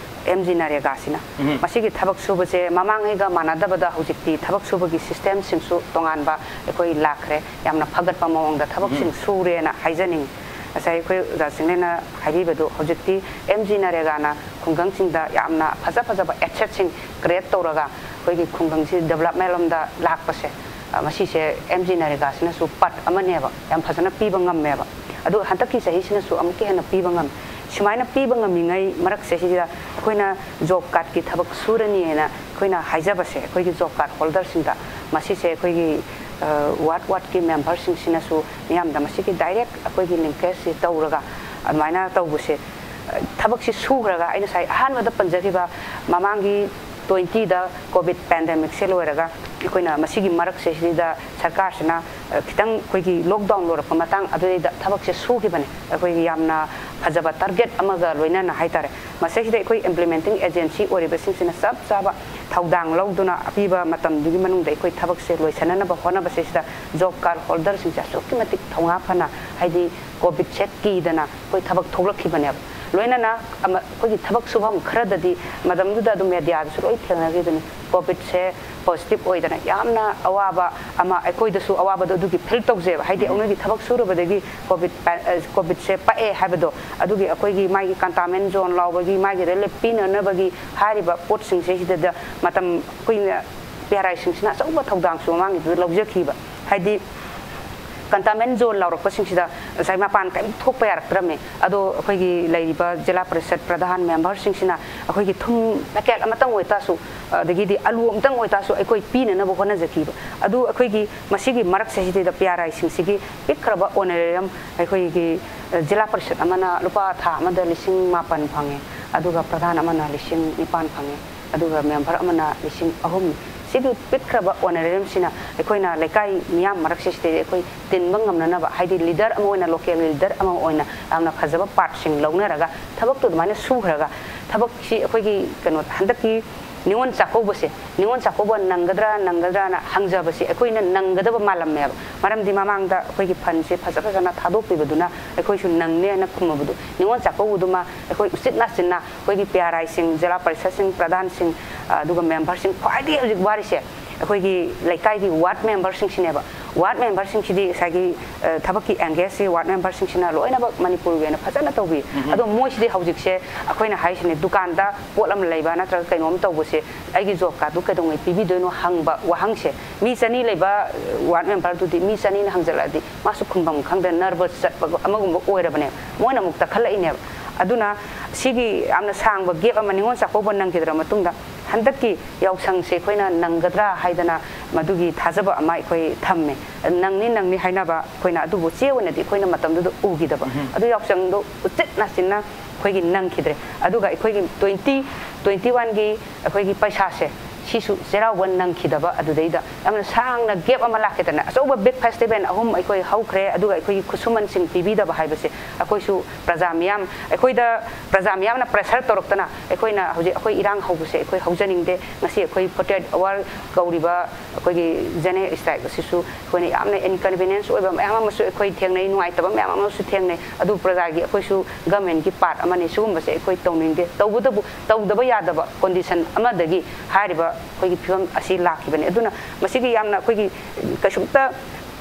ꯑꯦꯝ ꯖꯤ ꯅꯔꯦꯒꯥꯁꯤꯅ꯫ ꯎꯝ꯫ ꯃꯁꯤꯒꯤ ꯊꯕꯛ ꯁꯨꯕꯁꯦ ꯃꯃꯥꯡꯉꯩꯒ ꯃꯥꯟꯅꯗꯕꯗ ꯍꯧꯖꯤꯛꯇꯤ ꯊꯕꯛ ꯁꯨꯕꯒꯤ ꯁꯤꯁꯇꯦꯝꯁꯤꯡꯁꯨ ꯇꯣꯉꯥꯟꯕ ꯑꯩꯈꯣꯏ ꯂꯥꯛꯈ꯭ꯔꯦ꯫ ꯌꯥꯝꯅ ꯐꯒꯠꯄ ꯃꯑꯣꯡꯗ ꯊꯕꯛꯁꯤꯡ ꯎꯝ꯫ ꯁꯨꯔꯦꯅ ꯍꯥꯏꯖꯅꯤꯡꯉꯤ꯫ ꯉꯁꯥꯏ ꯑꯩꯈꯣꯏ ꯑꯣꯖꯥ ꯆꯤꯡꯂꯦꯟꯅ ꯍꯥꯏꯕꯤꯕꯗꯨ, ꯍꯧꯖꯤꯛꯇꯤ ꯑꯦꯝ ꯖꯤ ꯅꯔꯦꯒꯥꯅ ꯈꯨꯡꯒꯪꯁꯤꯡꯗ ꯌꯥꯝꯅ ꯐꯖ ꯐꯖꯕ ꯑꯦꯁꯦꯠꯁꯤꯡ ꯀ꯭ꯔꯤꯌꯦꯠ ꯇꯧꯔꯒ ꯑꯩꯈꯣꯏꯒꯤ ꯈꯨꯡꯒꯪꯁꯤ ꯗꯦꯕꯂꯞꯃꯦꯟ ꯂꯣꯝꯗ ꯂꯥꯛꯄꯁꯦ, ꯑ, ꯃꯁꯤꯁꯦ ꯑꯦꯝ ꯖꯤ ꯅꯔꯦꯒꯥꯁꯤꯅꯁꯨ ꯄꯥꯔꯠ ꯑꯃꯅꯦꯕ, ꯌꯥꯝ ꯐꯖꯅ ꯄꯤꯕ ꯉꯝꯃꯦꯕ꯫ ꯑꯗꯨ ꯍꯟꯗꯛꯀꯤ ꯆꯍꯤꯁꯤꯅꯁꯨ ꯑꯃꯨꯛꯀ ꯍꯦꯟꯅ ꯄꯤꯕ ꯉꯝꯃꯤ꯫ ꯁꯨꯃꯥꯏꯅ ꯄꯤꯕ ꯉꯝꯃꯤꯉꯩ ꯃꯔꯛꯁꯦ ꯁꯤꯗ ꯑꯩꯈꯣꯏꯅ ꯖꯣꯕ ꯀꯥꯔꯗꯀꯤ ꯊꯕꯛ ꯁꯨꯔꯅꯤꯅ ꯑꯩꯈꯣꯏꯅ ꯍꯥꯏꯖꯕꯁꯦ, ꯑꯩꯈꯣꯏꯒꯤ ꯖꯣꯕ ꯀꯥꯔꯗ ꯍꯣꯜꯗꯔꯁꯤꯡꯗ ꯃꯁꯤꯁꯦ ꯑꯩꯈꯣꯏꯒꯤ, ꯑ, ꯋꯥꯔꯗ ꯋꯥꯔꯗꯀꯤ ꯃꯦꯝꯕꯔꯁꯤꯡꯁꯤꯅꯁꯨ ꯃꯤꯌꯥꯝꯗ ꯃꯁꯤꯒꯤ ꯗꯥꯏꯔꯦꯛ ꯑꯩꯈꯣꯏꯒꯤ ꯂꯤꯡꯀꯦꯖꯁꯤ ꯇꯧꯔꯒ ꯑꯗꯨꯃꯥꯏꯅ ꯇꯧꯕꯁꯦ, ꯑ, ꯊꯕꯛꯁꯤ ꯁꯨꯈ꯭ꯔꯒ ꯑꯩꯅ ꯉꯁꯥꯏ ꯑꯍꯥꯟꯕꯗ ꯄꯟꯖꯈꯤꯕ ꯃꯃꯥꯡꯒꯤ ꯇ꯭ꯋꯦꯟꯇꯤꯗ ꯀꯣꯚꯤꯗ ꯄꯦꯟꯗꯦꯃꯤꯛꯁꯦ ꯂꯣꯏꯔꯒ ꯑꯩꯈꯣꯏꯅ ꯃꯁꯤꯒꯤ ꯃꯔꯛꯁꯦ ꯁꯤꯗ ꯁꯔꯀꯥꯔꯁꯤꯅ, ꯑ, ꯈꯤꯇꯪ ꯑꯩꯈꯣꯏꯒꯤ ꯂꯣꯛꯗꯥꯎꯟ ꯂꯣꯏꯔꯛꯄ ꯃꯇꯥꯡ ꯑꯗꯨꯗꯩꯗ ꯊꯕꯛꯁꯦ ꯁꯨꯈꯤꯕꯅꯦ꯫ ꯑꯩꯈꯣꯏꯒꯤ ꯌꯥꯝꯅ ꯐꯖꯕ ꯇꯥꯔꯒꯦꯠ ꯑꯃꯒ ꯂꯣꯏꯅꯅ ꯍꯥꯏꯇꯥꯔꯦ꯫ ꯃꯁꯤꯁꯤꯗ ꯑꯩꯈꯣꯏ ꯏꯝꯄ꯭ꯂꯤꯃꯦꯟꯇꯤꯡ ꯑꯦꯖꯦꯟꯁꯤ ꯑꯣꯏꯔꯤꯕꯁꯤꯡꯁꯤꯅ ꯆꯞ ꯆꯥꯕ ꯊꯧꯗꯥꯡ ꯂꯧꯗꯨꯅ ꯑꯄꯤꯕ ꯃꯇꯝꯗꯨꯒꯤ ꯃꯅꯨꯡꯗ ꯑꯩꯈꯣꯏ ꯊꯕꯛꯁꯦ ꯂꯣꯏꯁꯤꯟꯅꯅꯕ ꯍꯣꯠꯅꯕꯁꯤꯗ ꯖꯣꯕ ꯀꯥꯔꯗ ꯍꯣꯜꯗꯔꯁꯤꯡꯁꯦ ꯑꯁꯨꯛꯀꯤ ꯃꯇꯤꯛ ꯊꯧꯅꯥ ꯐꯅ, ꯍꯥꯏꯗꯤ ꯀꯣꯚꯤꯗꯁꯦ ꯀꯤꯗꯅ ꯑꯩꯈꯣꯏ ꯊꯕꯛ ꯊꯣꯛꯂꯛꯈꯤꯕꯅꯦꯕ꯫ ꯂꯣꯏꯅꯅ ꯑꯃ, ꯑꯩꯈꯣꯏꯒꯤ ꯊꯕꯛ ꯁꯨꯐꯝ ꯈꯔꯗꯗꯤ ꯃꯇꯝꯗꯨꯗ ꯑꯗꯨꯝ ꯃꯦꯗꯤꯌꯥꯗꯁꯨ ꯂꯣꯏ ꯊꯦꯡꯅꯈꯤꯗꯨꯅꯤ, ꯀꯣꯚꯤꯗꯁꯦ ꯄꯣꯖꯤꯇꯤꯚ ꯑꯣꯏꯗꯅ ꯌꯥꯝꯅ ꯑꯋꯥꯕ ꯑꯃ, ꯑꯩꯈꯣꯏꯗꯁꯨ ꯑꯋꯥꯕꯗꯣ ꯑꯗꯨꯒꯤ ꯐꯤꯜ ꯇꯧꯖꯩꯕ꯫ ꯍꯥꯏꯗꯤ ꯎꯝ꯫ ꯅꯣꯏꯒꯤ ꯊꯕꯛ ꯁꯨꯔꯕꯗꯒꯤ ꯀꯣꯚꯤꯗ ꯄꯦ-, ꯑ, ꯀꯣꯚꯤꯗꯁꯦ ꯄꯛꯑꯦ ꯍꯥꯏꯕꯗꯣ, ꯑꯗꯨꯒꯤ ꯑꯩꯈꯣꯏꯒꯤ ꯃꯥꯒꯤ ꯀꯟꯇꯥꯃꯦꯟ ꯖꯣꯟ ꯂꯥꯎꯕꯒꯤ, ꯃꯥꯒꯤ ꯔꯤꯂꯤꯐ ꯄꯤꯅꯅꯕꯒꯤ ꯍꯥꯏꯔꯤꯕ ꯄꯣꯠꯁꯤꯡꯁꯦ ꯁꯤꯗ ꯃꯇꯝ ꯀꯨꯏꯅ ꯄꯤ ꯑꯥꯔ ꯑꯥꯏꯁꯤꯡꯁꯤꯅ ꯑꯆꯧꯕ ꯊꯧꯗꯥꯡꯁꯨ ꯃꯃꯥꯡꯒꯤꯗꯨꯗ ꯂꯧꯖꯈꯤꯕ꯫ ꯍꯥꯏꯗꯤ ꯀꯟꯇꯥꯃꯦꯟ ꯖꯣꯟ ꯂꯥꯎꯔꯛꯄꯁꯤꯡꯁꯤꯗ ꯉꯁꯥꯏ ꯃꯄꯥꯟ ꯀꯔꯤꯝ ꯊꯣꯛꯄ ꯌꯥꯔꯛꯇ꯭ꯔꯝꯃꯦ꯫ ꯑꯗꯣ ꯑꯩꯈꯣꯏꯒꯤ ꯂꯩꯔꯤꯕ ꯖꯤꯂꯥ ꯄꯔꯤꯁꯠ ꯄ꯭ꯔꯙꯥꯟ ꯃꯦꯝꯕꯔꯁꯤꯡꯁꯤꯅ ꯑꯩꯈꯣꯏꯒꯤ ꯊꯨꯝ ꯄꯦꯀꯦꯠ ꯑꯃꯇꯪ ꯑꯣꯏꯇꯥꯔꯁꯨ, ꯑꯗꯒꯤꯗꯤ ꯑꯂꯨ ꯑꯃꯇꯪ ꯑꯣꯏꯇꯥꯔꯁꯨ ꯑꯩꯈꯣꯏ ꯄꯤꯅꯅꯕ ꯍꯣꯠꯅꯖꯈꯤꯕ꯫ ꯑꯗꯨ ꯑꯩꯈꯣꯏꯒꯤ ꯃꯁꯤꯒꯤ ꯃꯔꯛꯁꯤꯗꯩꯗ ꯄꯤ ꯑꯥꯔ ꯑꯥꯏꯁꯤꯡꯁꯤꯒꯤ ꯄꯤꯛꯈ꯭ꯔꯕ ꯑꯣꯅꯔꯦꯔꯤꯌꯝ ꯑꯩꯈꯣꯏꯒꯤ, ꯑ, ꯖꯤꯂꯥ ꯄꯔꯤꯁꯠ ꯑꯃꯅ ꯂꯨꯄꯥ ꯊꯥ ꯑꯃꯗ ꯂꯤꯁꯤꯡ ꯃꯥꯄꯟ ꯐꯪꯉꯦ, ꯑꯗꯨꯒ ꯄ꯭ꯔꯙꯥꯟ ꯑꯃꯅ ꯂꯤꯁꯤꯡ ꯅꯤꯄꯥꯟ ꯐꯪꯉꯦ꯫ ꯑꯗꯨꯒ ꯃꯦꯝꯕꯔ ꯑꯃꯅ ꯂꯤꯁꯤꯡ ꯑꯍꯨꯝ꯫ ꯁꯤꯒꯤ ꯄꯤꯛꯈ꯭ꯔꯕ ꯑꯣꯅꯔꯦꯔꯤꯌꯝꯁꯤꯅ ꯑꯩꯈꯣꯏꯅ ꯂꯩꯀꯥꯏ ꯃꯤꯌꯥꯝ ꯃꯔꯛꯁꯤꯗꯩꯗ ꯑꯩꯈꯣꯏ ꯇꯤꯟꯕ ꯉꯝꯅꯅꯕ, ꯍꯥꯏꯗꯤ ꯂꯤꯗꯔ ꯑꯃ ꯑꯣꯏꯅ, ꯂꯣꯀꯦꯜꯒꯤ ꯂꯤꯗꯔ ꯑꯃ ꯑꯣꯏꯅ ꯌꯥꯝꯅ ꯐꯖꯕ ꯄꯥꯔꯠꯁꯤꯡ ꯂꯧꯅꯔꯒ ꯊꯕꯛꯇꯨ ꯑꯗꯨꯃꯥꯏꯅ ꯁꯨꯈ꯭ꯔꯒ, ꯊꯕꯛꯁꯤ ꯑꯩꯈꯣꯏꯒꯤ ꯀꯩꯅꯣ ꯍꯟꯗꯛꯀꯤ ꯅꯤꯉꯣꯜ ꯆꯥꯛꯀꯧꯕꯁꯦ, ꯅꯤꯉꯣꯜ ꯆꯥꯛꯀꯧꯕ ꯅꯪꯒꯗ꯭ꯔꯥ ꯅꯪꯒꯗ꯭ꯔꯥꯅ ꯍꯪꯖꯕꯁꯦ ꯑꯩꯈꯣꯏꯅ ꯅꯪꯒꯗꯕ ꯃꯥꯜꯂꯝꯃꯦꯕ꯫ ꯃꯔꯝꯗꯤ ꯃꯃꯥꯡꯗ ꯑꯩꯈꯣꯏꯒꯤ ꯐꯟꯁꯦ ꯐꯖ ꯐꯖꯅ ꯊꯥꯗꯣꯛꯄꯤꯕꯗꯨꯅ ꯑꯩꯈꯣꯏꯁꯨ ꯅꯪꯅꯦꯅ ꯈꯨꯝꯃꯕꯗꯣ, ꯅꯤꯉꯣꯜ ꯆꯥꯛꯀꯧꯕꯗꯨꯃ ꯑꯩꯈꯣꯏ ꯎꯆꯤꯟ ꯅꯥꯆꯤꯟꯅ ꯑꯩꯈꯣꯏꯒꯤ ꯄꯤ ꯑꯥꯔ ꯑꯥꯏꯁꯤꯡ, ꯖꯤꯂꯥ ꯄꯔꯤꯁꯠꯁꯤꯡ, ꯄ꯭ꯔꯙꯥꯟꯁꯤꯡ, ꯑ, ꯑꯗꯨꯒ ꯃꯦꯝꯕꯔꯁꯤꯡ, ꯈ꯭ꯋꯥꯏꯗꯒꯤ ꯍꯧꯖꯤꯛ ꯋꯥꯔꯤꯁꯦ ꯑꯩꯈꯣꯏꯒꯤ ꯂꯩꯀꯥꯏꯒꯤ ꯋꯥꯔꯗ ꯃꯦꯝꯕꯔꯁꯤꯡꯁꯤꯅꯦꯕ꯫ ꯋꯥꯔꯗ ꯃꯦꯝꯕꯔꯁꯤꯡꯁꯤꯗꯤ ꯉꯁꯥꯏꯒꯤ, ꯑ, ꯊꯕꯛꯀꯤ ꯑꯦꯡꯒꯦꯖꯁꯤ ꯋꯥꯔꯗ ꯃꯦꯝꯕꯔꯁꯤꯡꯁꯤꯅ ꯂꯣꯏꯅꯃꯛ ꯃꯅꯤꯄꯨꯔꯒꯤ ꯑꯣꯏꯅ ꯐꯖꯅ ꯇꯧꯕꯤ꯫ ꯑꯗꯣ ꯃꯣꯏꯁꯤꯗꯤ ꯍꯧꯖꯤꯛꯁꯦ ꯑꯩꯈꯣꯏꯅ ꯍꯥꯏꯁꯤꯅꯦ, ꯗꯨꯀꯥꯟꯗ ꯄꯣꯠ ꯑꯃ ꯂꯩꯕ ꯅꯠꯇ꯭ꯔꯒ ꯀꯩꯅꯣꯝ ꯇꯧꯕꯁꯦ, "ꯑꯩꯒꯤ ꯖꯣꯕ ꯀꯥꯔꯗꯇꯨ ꯀꯩꯗꯧꯉꯩ ꯄꯤꯕꯤꯗꯣꯏꯅꯣ?" ꯍꯪꯕ ꯋꯥꯍꯪꯁꯦ, ꯃꯤ ꯆꯅꯤ ꯂꯩꯕ, ꯑ, ꯋꯥꯔꯗ ꯃꯦꯝꯕꯔꯗꯨꯗꯤ ꯃꯤ ꯆꯅꯤꯅ ꯍꯪꯖꯜꯂꯛꯑꯗꯤ ꯃꯥꯁꯨ ꯈꯨꯝꯐꯝ ꯈꯪꯗꯅ ꯅꯔꯚꯁ ꯆꯠꯄ ꯑꯃꯒꯨꯝꯕ ꯑꯣꯏꯔꯕꯅꯦ꯫ ꯃꯣꯏꯅ ꯑꯃꯨꯛ ꯇꯛꯈꯠꯂꯛꯏꯅꯦꯕ꯫ ꯑꯗꯨꯅ ꯁꯤꯒꯤ ꯌꯥꯝꯅ ꯁꯥꯡꯕ ꯒꯦꯞ ꯑꯃ, ꯅꯤꯉꯣꯜ ꯆꯥꯛꯀꯧꯕ ꯅꯪꯈꯤꯗ꯭ꯔ ꯃꯇꯨꯡꯗ ꯍꯟꯗꯛꯀꯤ ꯌꯥꯎꯁꯪꯁꯦ ꯑꯩꯈꯣꯏꯅ ꯅꯪꯒꯗ꯭ꯔꯥ ꯍꯥꯏꯗꯅ ꯃꯗꯨꯒꯤ ꯊꯥꯖꯕ ꯑꯃ ꯑꯩꯈꯣꯏ ꯊꯝꯃꯦ꯫ ꯅꯪꯅꯤ ꯅꯪꯅꯤ ꯍꯥꯏꯅꯕ ꯑꯩꯈꯣꯏꯅ, ꯑꯗꯨꯕꯨ ꯆꯦ ꯑꯣꯏꯅꯗꯤ ꯑꯩꯈꯣꯏꯅ ꯃꯇꯝꯗꯨꯗ ꯎꯈꯤꯗꯕ꯫ ꯑꯗꯨ ꯌꯥꯎꯁꯪꯗꯣ ꯎꯆꯤꯟ ꯅꯥꯆꯤꯟꯅ ꯑꯩꯈꯣꯏꯒꯤ ꯅꯪꯈꯤꯗ꯭ꯔꯦ꯫ ꯑꯗꯨꯒ ꯑꯩꯈꯣꯏꯒꯤ ꯇ꯭ꯋꯦꯟꯇꯤ ꯇ꯭ꯋꯦꯟꯇꯤ ꯋꯥꯟꯒꯤ ꯑꯩꯈꯣꯏꯒꯤ ꯄꯩꯁꯥꯁꯦ, ꯁꯤꯁꯨ ꯆꯩꯔꯥꯎꯕ ꯅꯪꯈꯤꯗꯕ꯫ ꯑꯗꯨꯗꯩꯗ ꯌꯥꯝꯅ ꯁꯥꯡꯅ ꯒꯦꯞ ꯑꯃ ꯂꯥꯛꯈꯤꯗꯅ ꯑꯆꯧꯕ ꯕꯤꯒ ꯐꯦꯁꯇꯤꯚꯦꯜ ꯑꯍꯨꯝ ꯑꯩꯈꯣꯏ ꯍꯧꯈ꯭ꯔꯦ꯫ ꯑꯗꯨꯒ ꯑꯩꯈꯣꯏꯒꯤ ꯈꯨꯠꯁꯨꯃꯟꯁꯤꯡ ꯄꯤꯕꯤꯗꯕ ꯍꯥꯏꯕꯁꯦ ꯑꯩꯈꯣꯏꯁꯨ ꯄ꯭ꯔꯖꯥ ꯃꯤꯌꯥꯝ, ꯑꯩꯈꯣꯏꯗ ꯄ꯭ꯔꯖꯥ ꯃꯤꯌꯥꯝꯅ ꯄ꯭ꯔꯦꯁꯔ ꯇꯧꯔꯛꯇꯅ ꯑꯩꯈꯣꯏꯅ ꯍꯧꯖꯤꯛ ꯑꯩꯈꯣꯏ ꯏꯔꯥꯡ ꯍꯧꯕꯁꯦ ꯑꯩꯈꯣꯏ ꯍꯧꯖꯅꯤꯡꯗꯦ꯫ ꯉꯁꯤ ꯑꯩꯈꯣꯏ ꯐꯣꯔꯇꯤ ꯑꯦꯠ ꯑꯋꯥꯔ ꯀꯧꯔꯤꯕ ꯑꯩꯈꯣꯏꯒꯤ ꯖꯦꯅꯦꯔꯦꯜ ꯁ꯭ꯇ꯭ꯔꯥꯏꯛ ꯑꯁꯤꯁꯨ ꯑꯩꯈꯣꯏꯅ ꯌꯥꯝꯅ ꯏꯟꯀꯟꯚꯤꯅꯤꯌꯦꯟꯁ ꯑꯣꯏꯕ ꯃꯌꯥꯝ ꯑꯃꯁꯨ ꯑꯩꯈꯣꯏ ꯊꯦꯡꯅꯩ, ꯅꯨꯡꯉꯥꯏꯇꯕ ꯃꯌꯥꯝ ꯑꯃꯁꯨ ꯊꯦꯡꯅꯩ꯫ ꯑꯗꯨ ꯄ꯭ꯔꯖꯥꯒꯤ ꯑꯩꯈꯣꯏꯁꯨ ꯒꯃꯦꯟꯒꯤ ꯄꯥꯔꯠ ꯑꯃꯅꯤ꯫ ꯁꯤꯒꯨꯝꯕꯁꯦ ꯑꯩꯈꯣꯏ ꯇꯧꯅꯤꯡꯗꯦ꯫ ꯇꯧꯕꯇꯕꯨ ꯇꯧꯗꯕ ꯌꯥꯗꯕ ꯀꯣꯟꯗꯤꯁꯟ ꯑꯃꯗꯒꯤ ꯍꯥꯏꯔꯤꯕ ꯑꯩꯈꯣꯏꯒꯤ ꯐꯤꯕꯝ ꯑꯁꯤ ꯂꯥꯛꯈꯤꯕꯅꯤ꯫ ꯑꯗꯨꯅ ꯃꯁꯤꯒꯤ ꯌꯥꯝꯅ ꯑꯩꯈꯣꯏꯒꯤ ꯀꯩꯁꯨꯝꯇ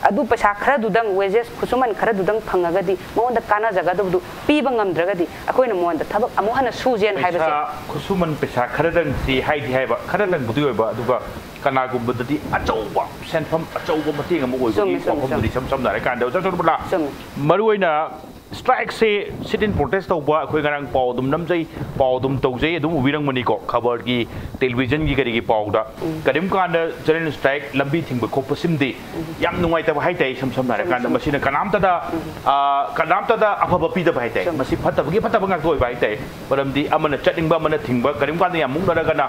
ꯑꯗꯨ ꯄꯩꯁꯥ ꯈꯔꯗꯨꯗꯪ, ꯋꯦꯖꯦꯁ ꯈꯨꯠꯁꯨꯃꯟ ꯈꯔꯗꯨꯗꯪ ꯐꯪꯉꯒꯗꯤ ꯃꯉꯣꯟꯗ ꯀꯥꯟꯅꯖꯒꯗꯕꯗꯨ ꯄꯤꯕ ꯉꯝꯗ꯭ꯔꯒꯗꯤ ꯑꯩꯈꯣꯏꯅ ꯃꯉꯣꯟꯗ ꯊꯕꯛ ꯑꯃꯨꯛ ꯍꯟꯅ ꯁꯨꯖꯦꯅ ꯍꯥꯏꯕꯁꯦ꯫ ꯄꯩꯁꯥ ꯈꯨꯠꯁꯨꯃꯟ ꯄꯩꯁꯥ ꯈꯔꯗꯪꯁꯤ ꯍꯥꯏꯗꯤ ꯍꯥꯏꯕ, ꯈꯔꯗꯪꯕꯨꯗꯤ ꯑꯣꯏꯕ, ꯑꯗꯨꯒ ꯀꯅꯥꯒꯨꯝꯕꯗꯗꯤ ꯑꯆꯧꯕ ꯁꯦꯟꯐꯝ, ꯑꯆꯧꯕ ꯃꯇꯦꯡ ꯑꯃ ꯑꯣꯏꯕꯒꯤ ꯆꯨꯝꯃꯤ, ꯆꯨꯝꯃꯤ, ꯋꯥꯐꯝꯗꯨꯗꯤ ꯆꯨꯝꯃꯤ꯫ ꯏꯁꯝ ꯁꯝꯅ ꯍꯥꯏꯔꯀꯥꯟꯗ, ꯑꯣꯖꯥ ꯆꯟꯗ꯭ꯔꯕꯂꯥ, ꯆꯨꯝꯃꯤ꯫ ꯃꯔꯨꯑꯣꯏꯅ ꯁ꯭ꯇ꯭ꯔꯥꯏꯛꯁꯦ, ꯁꯤꯠ ꯏꯟ ꯄ꯭ꯔꯣꯇꯦꯁ ꯇꯧꯕ ꯑꯩꯈꯣꯏ ꯉꯔꯥꯡ ꯄꯥꯎ ꯑꯗꯨꯝ ꯅꯝꯖꯩ, ꯄꯥꯎ ꯑꯗꯨꯝ ꯇꯧꯖꯩ, ꯑꯗꯨꯝ ꯎꯕꯤꯔꯝꯒꯅꯤꯀꯣ, ꯈꯕꯔꯒꯤ, ꯇꯦꯂꯤꯚꯤꯖꯟꯒꯤ, ꯀꯔꯤꯒꯤ ꯄꯥꯎꯗ꯫ ꯀꯔꯤꯒꯨꯝꯕ ꯀꯥꯟꯗ ꯖꯦꯅꯔꯦꯜ ꯁ꯭ꯇ꯭ꯔꯥꯏꯛ ꯂꯝꯕꯤ ꯊꯤꯡꯕ ꯈꯣꯠꯄꯁꯤꯃꯗꯤ ꯌꯥꯝ ꯅꯨꯡꯉꯥꯏꯇꯕ ꯍꯥꯏꯇꯥꯔꯦ꯫ ꯏꯁꯝ ꯁꯝꯅ ꯍꯥꯏꯔꯀꯥꯟꯗ, ꯃꯁꯤꯅ ꯀꯅꯥꯝꯇꯗ, ꯑ, ꯀꯅꯥꯝꯇꯗ ꯑꯐꯕ ꯄꯤꯗꯕ ꯍꯥꯏꯇꯥꯔꯦ꯫ ꯃꯁꯤ ꯐꯠꯇꯕꯒꯤ ꯐꯠꯇꯕ ꯉꯥꯛꯇ ꯑꯣꯏꯕ ꯍꯥꯏꯇꯥꯔꯦ꯫ ꯃꯔꯝꯗꯤ ꯑꯃꯅ ꯆꯠꯅꯤꯡꯕ, ꯑꯃꯅ ꯊꯤꯡꯕ, ꯀꯔꯤꯒꯨꯝꯕ ꯀꯥꯟꯗ ꯌꯥꯝ ꯃꯨꯛꯅꯔꯒꯅ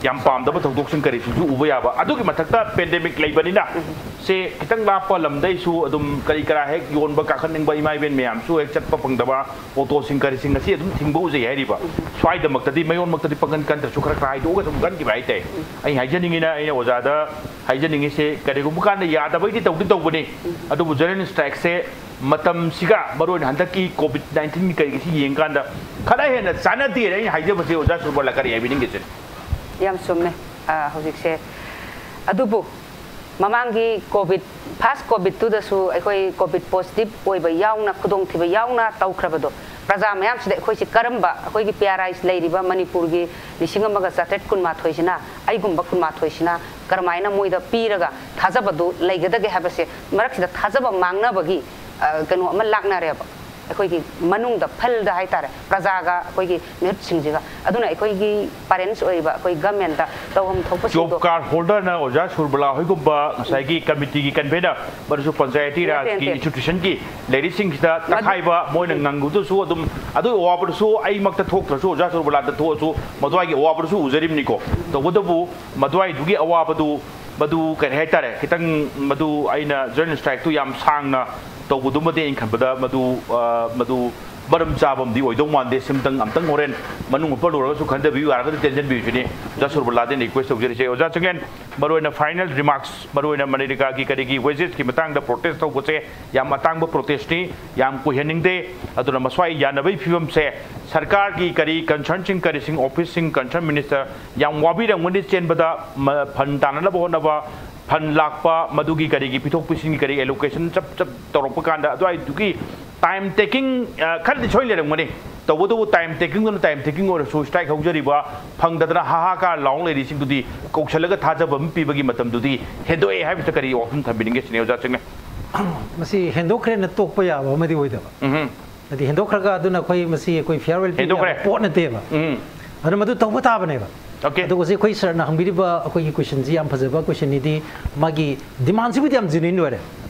ꯌꯥꯝ ꯄꯥꯝꯗꯕ ꯊꯧꯗꯣꯛꯁꯤꯡ ꯀꯔꯤꯁꯤꯡꯁꯨ ꯎꯕ ꯌꯥꯕ꯫ ꯑꯗꯨꯒꯤ ꯃꯊꯛꯇ ꯄꯦꯟꯗꯦꯃꯤꯛ ꯂꯩꯕꯅꯤꯅ, ꯁꯦ ꯈꯤꯇꯪ ꯂꯥꯞꯄ ꯂꯝꯗꯩꯁꯨ ꯑꯗꯨꯝ ꯀꯔꯤ ꯀꯔꯥ ꯍꯦꯛ ꯌꯣꯟꯕ ꯀꯥꯈꯠꯅꯤꯡꯕ ꯏꯃꯥ ꯏꯕꯦꯟ ꯃꯌꯥꯝꯁꯨ ꯍꯦꯛ ꯆꯠꯄ ꯐꯪꯗꯕ, ꯑꯣꯇꯣꯁꯤꯡ ꯀꯔꯤꯁꯤꯡ ꯑꯁꯤ ꯑꯗꯨꯝ ꯊꯤꯡꯕ ꯎꯖꯩ ꯍꯥꯏꯔꯤꯕ꯫ ꯁ꯭ꯋꯥꯏꯗꯃꯛꯇꯗꯤ ꯃꯌꯣꯟꯃꯛꯇꯗꯤ ꯄꯪꯀꯟ ꯀꯟꯗ꯭ꯔꯁꯨ ꯈꯔ ꯈꯔ ꯍꯥꯏꯗꯣꯛꯑꯒ ꯁꯨꯝ ꯀꯟꯈꯤꯕ ꯍꯥꯏꯇꯥꯔꯦ꯫ ꯑꯩ ꯍꯥꯏꯖꯅꯤꯡꯉꯤꯅ, ꯑꯩꯅ ꯑꯣꯖꯥꯗ ꯍꯥꯏꯖꯅꯤꯡꯉꯤꯁꯦ, ꯀꯔꯤꯒꯨꯝꯕ ꯀꯥꯟꯗ ꯌꯥꯗꯕꯩꯗꯤ ꯇꯧꯗꯤ ꯇꯧꯕꯅꯤ, ꯑꯗꯨꯕꯨ ꯖꯦꯅꯔꯦꯜ ꯁ꯭ꯇ꯭ꯔꯥꯏꯛꯁꯦ ꯃꯇꯝꯁꯤꯒ, ꯃꯔꯨꯑꯣꯏꯅ ꯍꯟꯗꯛꯀꯤ ꯀꯣꯚꯤꯗ ꯅꯥꯏꯟꯇꯤꯟꯒꯤ ꯀꯩꯒꯤꯁꯤ ꯌꯦꯡꯀꯥꯟꯗ ꯈꯔ ꯍꯦꯟꯅ ꯆꯥꯟꯅꯗꯦꯅ ꯑꯩꯅ ꯍꯥꯏꯖꯕꯁꯦ, ꯑꯣꯖꯥ ꯁꯨꯔꯕꯂꯥ, ꯀꯔꯤ ꯍꯥꯏꯕꯤꯅꯤꯡꯒꯦ ꯁꯤꯅꯤ? ꯌꯥꯝ ꯆꯨꯝꯃꯦ꯫ ꯑ, ꯍꯧꯖꯤꯛꯁꯦ, ꯑꯗꯨꯕꯨ ꯃꯃꯥꯡꯒꯤ ꯀꯣꯚꯤꯗ, ꯐꯥꯔꯁ ꯀꯣꯚꯤꯗꯇꯨꯗꯁꯨ ꯑꯩꯈꯣꯏ ꯀꯣꯚꯤꯗ ꯄꯣꯖꯤꯇꯤꯚ ꯑꯣꯏꯕ ꯌꯥꯎꯅ, ꯈꯨꯗꯣꯡꯊꯤꯕ ꯌꯥꯎꯅ ꯇꯧꯈ꯭ꯔꯕꯗꯣ, ꯄ꯭ꯔꯖꯥ ꯃꯌꯥꯝꯁꯤꯗ ꯑꯩꯈꯣꯏꯁꯤ ꯀꯔꯝꯕ, ꯑꯩꯈꯣꯏꯒꯤ ꯄꯤ ꯑꯥꯔ ꯑꯥꯏꯁ ꯂꯩꯔꯤꯕ ꯃꯅꯤꯄꯨꯔꯒꯤ ꯂꯤꯁꯤꯡ ꯑꯃꯒ ꯆꯥꯇ꯭ꯔꯦꯠ ꯀꯨꯟꯃꯥꯊꯣꯏꯁꯤꯅ, ꯑꯩꯒꯨꯝꯕ ꯀꯨꯟꯃꯥꯊꯣꯏꯁꯤꯅ ꯀꯔꯝꯍꯥꯏꯅ ꯃꯣꯏꯗ ꯄꯤꯔꯒ ꯊꯥꯖꯕꯗꯨ ꯂꯩꯒꯗꯒꯦ ꯍꯥꯏꯕꯁꯦ, ꯃꯔꯛꯁꯤꯗ ꯊꯥꯖꯕ ꯃꯥꯡꯅꯕꯒꯤ, ꯑ, ꯀꯩꯅꯣ ꯑꯃ ꯂꯥꯛꯅꯔꯦꯕ꯫ ꯑꯩꯈꯣꯏꯒꯤ ꯃꯅꯨꯡꯗ, ꯐꯤꯜꯗ ꯍꯥꯏꯇꯥꯔꯦ, ꯄ꯭ꯔꯖꯥꯒ ꯑꯩꯈꯣꯏꯒꯤ ꯃꯤꯍꯨꯠꯁꯤꯡꯁꯤꯒ꯫ ꯑꯗꯨꯅ ꯑꯩꯈꯣꯏꯒꯤ ꯄꯦꯔꯦꯟꯠꯁ ꯑꯣꯏꯔꯤꯕ ꯑꯩꯈꯣꯏ ꯒꯃꯦꯟꯗ ꯇꯧꯐꯝ ꯊꯣꯛꯄꯁꯤꯡꯗꯣ, ꯖꯣꯕ ꯀꯥꯔꯗ ꯍꯣꯜꯗꯔꯅ ꯑꯣꯖꯥ ꯁꯨꯔꯕꯂꯥ ꯍꯣꯏꯒꯨꯝꯕ ꯉꯁꯥꯏꯒꯤ ꯀꯃꯤꯇꯤꯒꯤ ꯀꯟꯚꯦꯅꯔ, ꯃꯗꯨꯁꯨ ꯄꯟꯆꯥꯌꯇꯤ ꯅꯠꯇꯦ, ꯔꯥꯖꯀꯤ ꯅꯠꯇꯦ꯫ ꯏꯟꯁꯇꯤꯇ꯭ꯌꯨꯁꯟꯒꯤ ꯂꯩꯔꯤꯁꯤꯡꯁꯤꯗ ꯃꯗꯨ- ꯇꯛꯈꯥꯏꯕ, ꯃꯣꯏꯅ ꯉꯪꯕꯗꯨꯁꯨ ꯑꯗꯨꯝ, ꯑꯗꯨꯒꯤ ꯑꯋꯥꯕꯗꯨꯁꯨ ꯑꯩꯃꯛꯇ ꯊꯣꯛꯇ꯭ꯔꯁꯨ, ꯑꯣꯖꯥ ꯁꯨꯔꯕꯂꯥꯗ ꯊꯣꯛꯑꯁꯨ ꯃꯗꯨꯋꯥꯏꯒꯤ ꯑꯋꯥꯕꯗꯨꯁꯨ ꯎꯖꯔꯤꯕꯅꯤꯀꯣ꯫ ꯇꯧꯕꯇꯕꯨ ꯃꯗꯨꯋꯥꯏꯗꯨꯒꯤ ꯑꯋꯥꯕꯗꯨ, ꯃꯗꯨ ꯀꯔꯤ ꯍꯥꯏꯇꯥꯔꯦ, ꯈꯤꯇꯪ ꯃꯗꯨ ꯑꯩꯅ ꯖꯦꯅꯔꯦꯜ ꯁ꯭ꯇ꯭ꯔꯥꯏꯛꯇꯨ ꯌꯥꯝ ꯁꯥꯡꯅ ꯇꯧꯕꯗꯨꯃꯗꯤ ꯑꯩꯅ ꯈꯟꯕꯗ ꯃꯗꯨ, ꯑ, ꯃꯗꯨ ꯃꯔꯝ ꯆꯥꯕ ꯑꯃꯗꯤ ꯑꯣꯏꯗꯧ ꯃꯥꯟꯗꯦ꯫ ꯁꯤꯝꯇꯪ ꯑꯝꯇꯪ ꯍꯣꯔꯦꯟ ꯃꯅꯨꯡ ꯍꯨꯠꯄ ꯂꯣꯏꯔꯒꯁꯨ ꯈꯟꯊꯕꯤꯌꯨ, ꯌꯥꯔꯒꯗꯤ ꯇꯦꯟꯁꯤꯟꯕꯤꯌꯨ ꯁꯤꯅꯤ꯫ ꯑꯣꯖꯥ ꯁꯨꯔꯕꯂꯥꯗ ꯑꯩꯅ ꯔꯤꯀ꯭ꯋꯦꯁ ꯇꯧꯖꯔꯤꯁꯦ꯫ ꯑꯣꯖꯥ ꯆꯤꯡꯂꯦꯟ, ꯃꯔꯨꯑꯣꯏꯅ ꯐꯥꯏꯅꯦꯜ ꯔꯤꯃꯥꯔꯛꯁ, ꯃꯔꯨꯑꯣꯏꯅ ꯃꯅꯤꯔꯤꯀꯥꯒꯤ ꯀꯔꯤꯒꯤ ꯋꯦꯖꯦꯁꯀꯤ ꯃꯇꯥꯡꯗ ꯄ꯭ꯔꯣꯇꯦꯁ ꯇꯧꯕꯁꯦ ꯌꯥꯝ ꯑꯇꯥꯡꯕ ꯄ꯭ꯔꯣꯇꯦꯁꯅꯤ, ꯌꯥꯝ ꯀꯨꯏꯍꯟꯅꯤꯡꯗꯦ꯫ ꯑꯗꯨꯅ ꯃꯁ꯭ꯋꯥꯏ ꯌꯥꯅꯕꯒꯤ ꯐꯤꯕꯝꯁꯦ ꯁꯔꯀꯥꯔꯒꯤ ꯀꯔꯤ ꯀꯟꯁꯔꯟꯁꯤꯡ, ꯀꯔꯤꯁꯤꯡ, ꯑꯣꯐꯤꯁꯁꯤꯡ, ꯀꯟꯁꯔꯟ ꯃꯤꯅꯤꯁꯇꯔ ꯌꯥꯝ ꯋꯥꯕꯤꯔꯝꯒꯅꯤ ꯆꯦꯟꯕꯗ, ꯃ-, ꯐꯟ ꯇꯥꯟꯅꯅꯕ ꯍꯣꯠꯅꯕ, ꯐꯟ ꯂꯥꯛꯄ, ꯃꯗꯨꯒꯤ ꯀꯔꯤꯒꯤ ꯄꯤꯊꯣꯛ ꯄꯤꯁꯤꯟꯒꯤ ꯀꯔꯤ ꯑꯦꯂꯣꯀꯦꯁꯟ ꯆꯞ ꯆꯞ ꯇꯧꯔꯛꯄ ꯀꯥꯟꯗ ꯑꯗꯨꯋꯥꯏꯗꯨꯒꯤ ꯇꯥꯏꯝ ꯇꯦꯀꯤꯡ, ꯑ, ꯈꯔꯗꯤ ꯁꯣꯏ ꯂꯩꯔꯝꯒꯅꯤ꯫ ꯇꯧꯕꯇꯕꯨ ꯇꯥꯏꯝ ꯇꯦꯀꯤꯡꯗꯨꯅ ꯇꯥꯏꯝ ꯇꯦꯀꯤꯡ ꯑꯣꯏꯔꯁꯨ, ꯁ꯭ꯇ꯭ꯔꯥꯏꯛ ꯍꯧꯖꯔꯤꯕ, ꯐꯪꯗꯗꯅ ꯍꯥꯍꯥꯀꯥꯔ ꯂꯥꯎ ꯂꯩꯔꯤꯁꯤꯡꯗꯨꯗꯤ ꯀꯧꯁꯜꯂꯒ ꯊꯥꯖꯕ ꯑꯃ ꯄꯤꯕꯒꯤ ꯃꯇꯝꯗꯨꯗꯤ ꯍꯦꯟꯗꯣꯛꯑꯦ ꯍꯥꯏꯕꯁꯤꯗ ꯀꯔꯤ ꯋꯥꯐꯝ ꯊꯝꯕꯤꯅꯤꯡꯒꯦ ꯁꯤꯅꯤ, ꯑꯣꯖꯥ ꯆꯤꯡꯂꯦꯟ꯫ ꯃꯁꯤ ꯍꯦꯟꯗꯣꯛꯈ꯭ꯔꯦꯅ ꯇꯣꯛꯄ ꯌꯥꯕ ꯑꯃꯗꯤ ꯑꯣꯏꯗꯕ꯫ ꯎꯝ꯫ ꯍꯥꯏꯗꯤ ꯍꯦꯟꯗꯣꯛꯈ꯭ꯔꯒ ꯑꯗꯨꯅ ꯑꯩꯈꯣꯏ ꯃꯁꯤ ꯑꯩꯈꯣꯏ ꯐꯤꯌꯥꯔꯋꯦꯜ ꯄꯤꯕ ꯍꯦꯟꯗꯣꯛꯈ꯭ꯔꯦ꯫ ꯌꯥꯕ ꯄꯣꯠ ꯅꯠꯇꯦꯕ꯫ ꯎꯝ꯫ ꯑꯗꯨꯅ ꯃꯗꯨ ꯇꯧꯕ ꯇꯥꯕꯅꯦꯕ꯫ Okay. ꯑꯗꯨꯒ ꯍꯧꯖꯤꯛ ꯑꯩꯈꯣꯏ ꯁꯥꯔꯅ ꯍꯪꯕꯤꯔꯤꯕ ꯑꯩꯈꯣꯏꯒꯤ ꯀꯣꯏꯁꯟꯁꯤ ꯌꯥꯝ ꯐꯖꯕ ꯀꯣꯏꯁꯟꯅꯤꯗꯤ, ꯃꯥꯒꯤ ꯗꯤꯃꯥꯟꯁꯤꯕꯨꯗꯤ ꯌꯥꯝ ꯖꯦꯅ꯭ꯌꯨꯟ ꯑꯣꯏꯔꯦ,